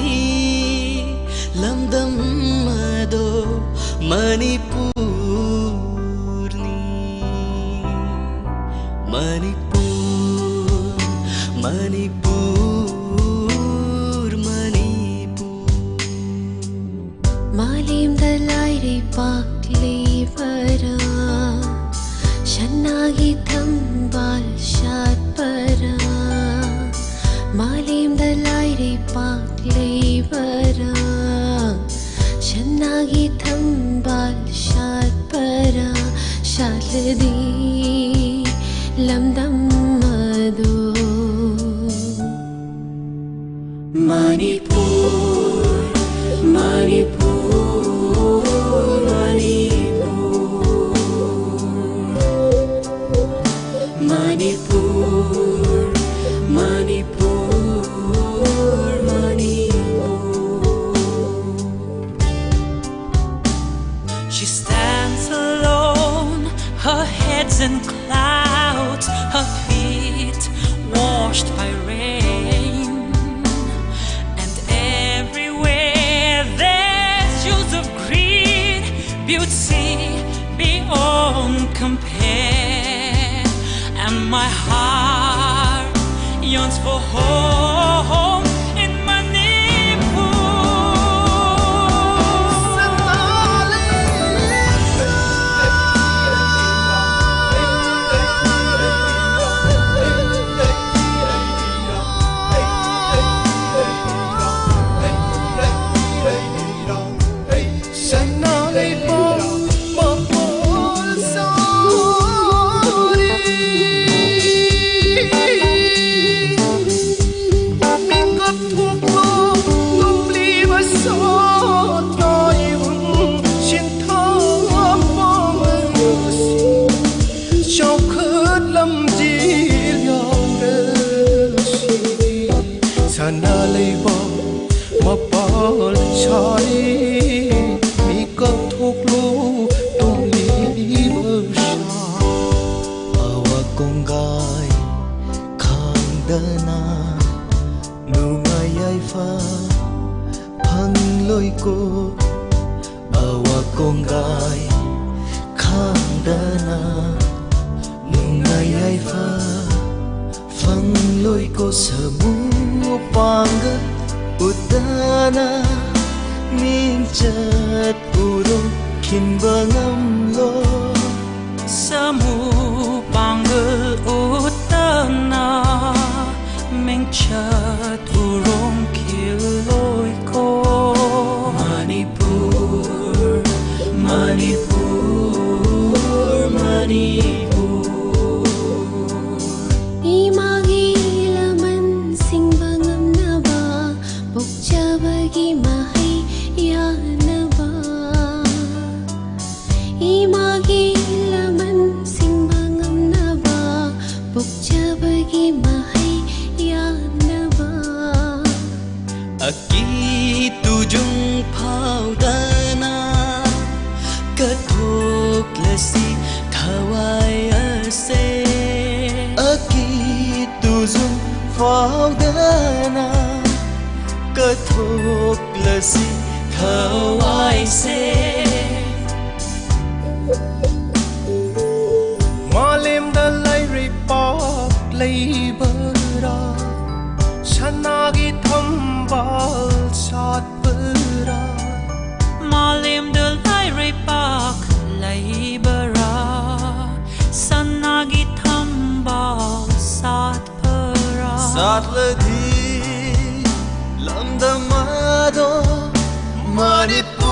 ꯂꯝꯗꯝ ꯑꯗꯣ ꯃꯅꯤꯄꯨꯔꯅꯤ꯫ ꯃꯅꯤꯄꯨꯔ, ꯃꯅꯤꯄꯨꯔ, ꯃꯅꯤꯄꯨꯔ꯫ ꯃꯥꯂꯦꯝꯗ ꯂꯥꯏꯔꯩꯄꯥꯛ ꯂꯩꯕꯔꯥ? ꯁꯅꯥꯒꯤ ꯊꯝꯕꯥꯜ ꯁꯥꯠꯄꯔꯥ? ꯃꯥꯂꯦꯝꯗ ꯂꯥꯏꯔꯩꯄꯥꯛ ꯂꯩꯕꯔꯥ? ꯁꯅꯥꯒꯤ ꯊꯝꯕꯥꯜ ꯁꯥꯠꯄꯔꯥ? ꯁꯥꯠꯂꯗꯤ ꯂꯝꯗꯝ ꯑꯗꯣ Manipur, Manipur, Manipur, Manipur, Manipur. She stands alone, her head's in clouds, her feet washed by rain. And everywhere there's hues of green. Beauty beyond compare, and my heart yearns for home in Manipur. Sana leibak mapal sari, mikap thuklu tongli basa. Awa konggai khangdana, nungai yaifa phangloi ko. Awa konggai khangdana, nungai yaifa phangloi ko. Samu pangga utdana, mingchat urung khinba ngamlo. Samu pangga utdana, mingchat urung khiloi ko. Manipur, Manipur, Manipur. Imagi laman singba ngamnaba, pokchabagi mahai yanaba. Imagi laman singba ngamnaba, pokchabagi mahai yanaba. Aki tujung phaudana, kathok lasi thawai ase. Aki tujung phaudana, kathok lasi thawai se. ꯃꯥꯗꯣ ꯃꯅꯤꯄꯨꯔ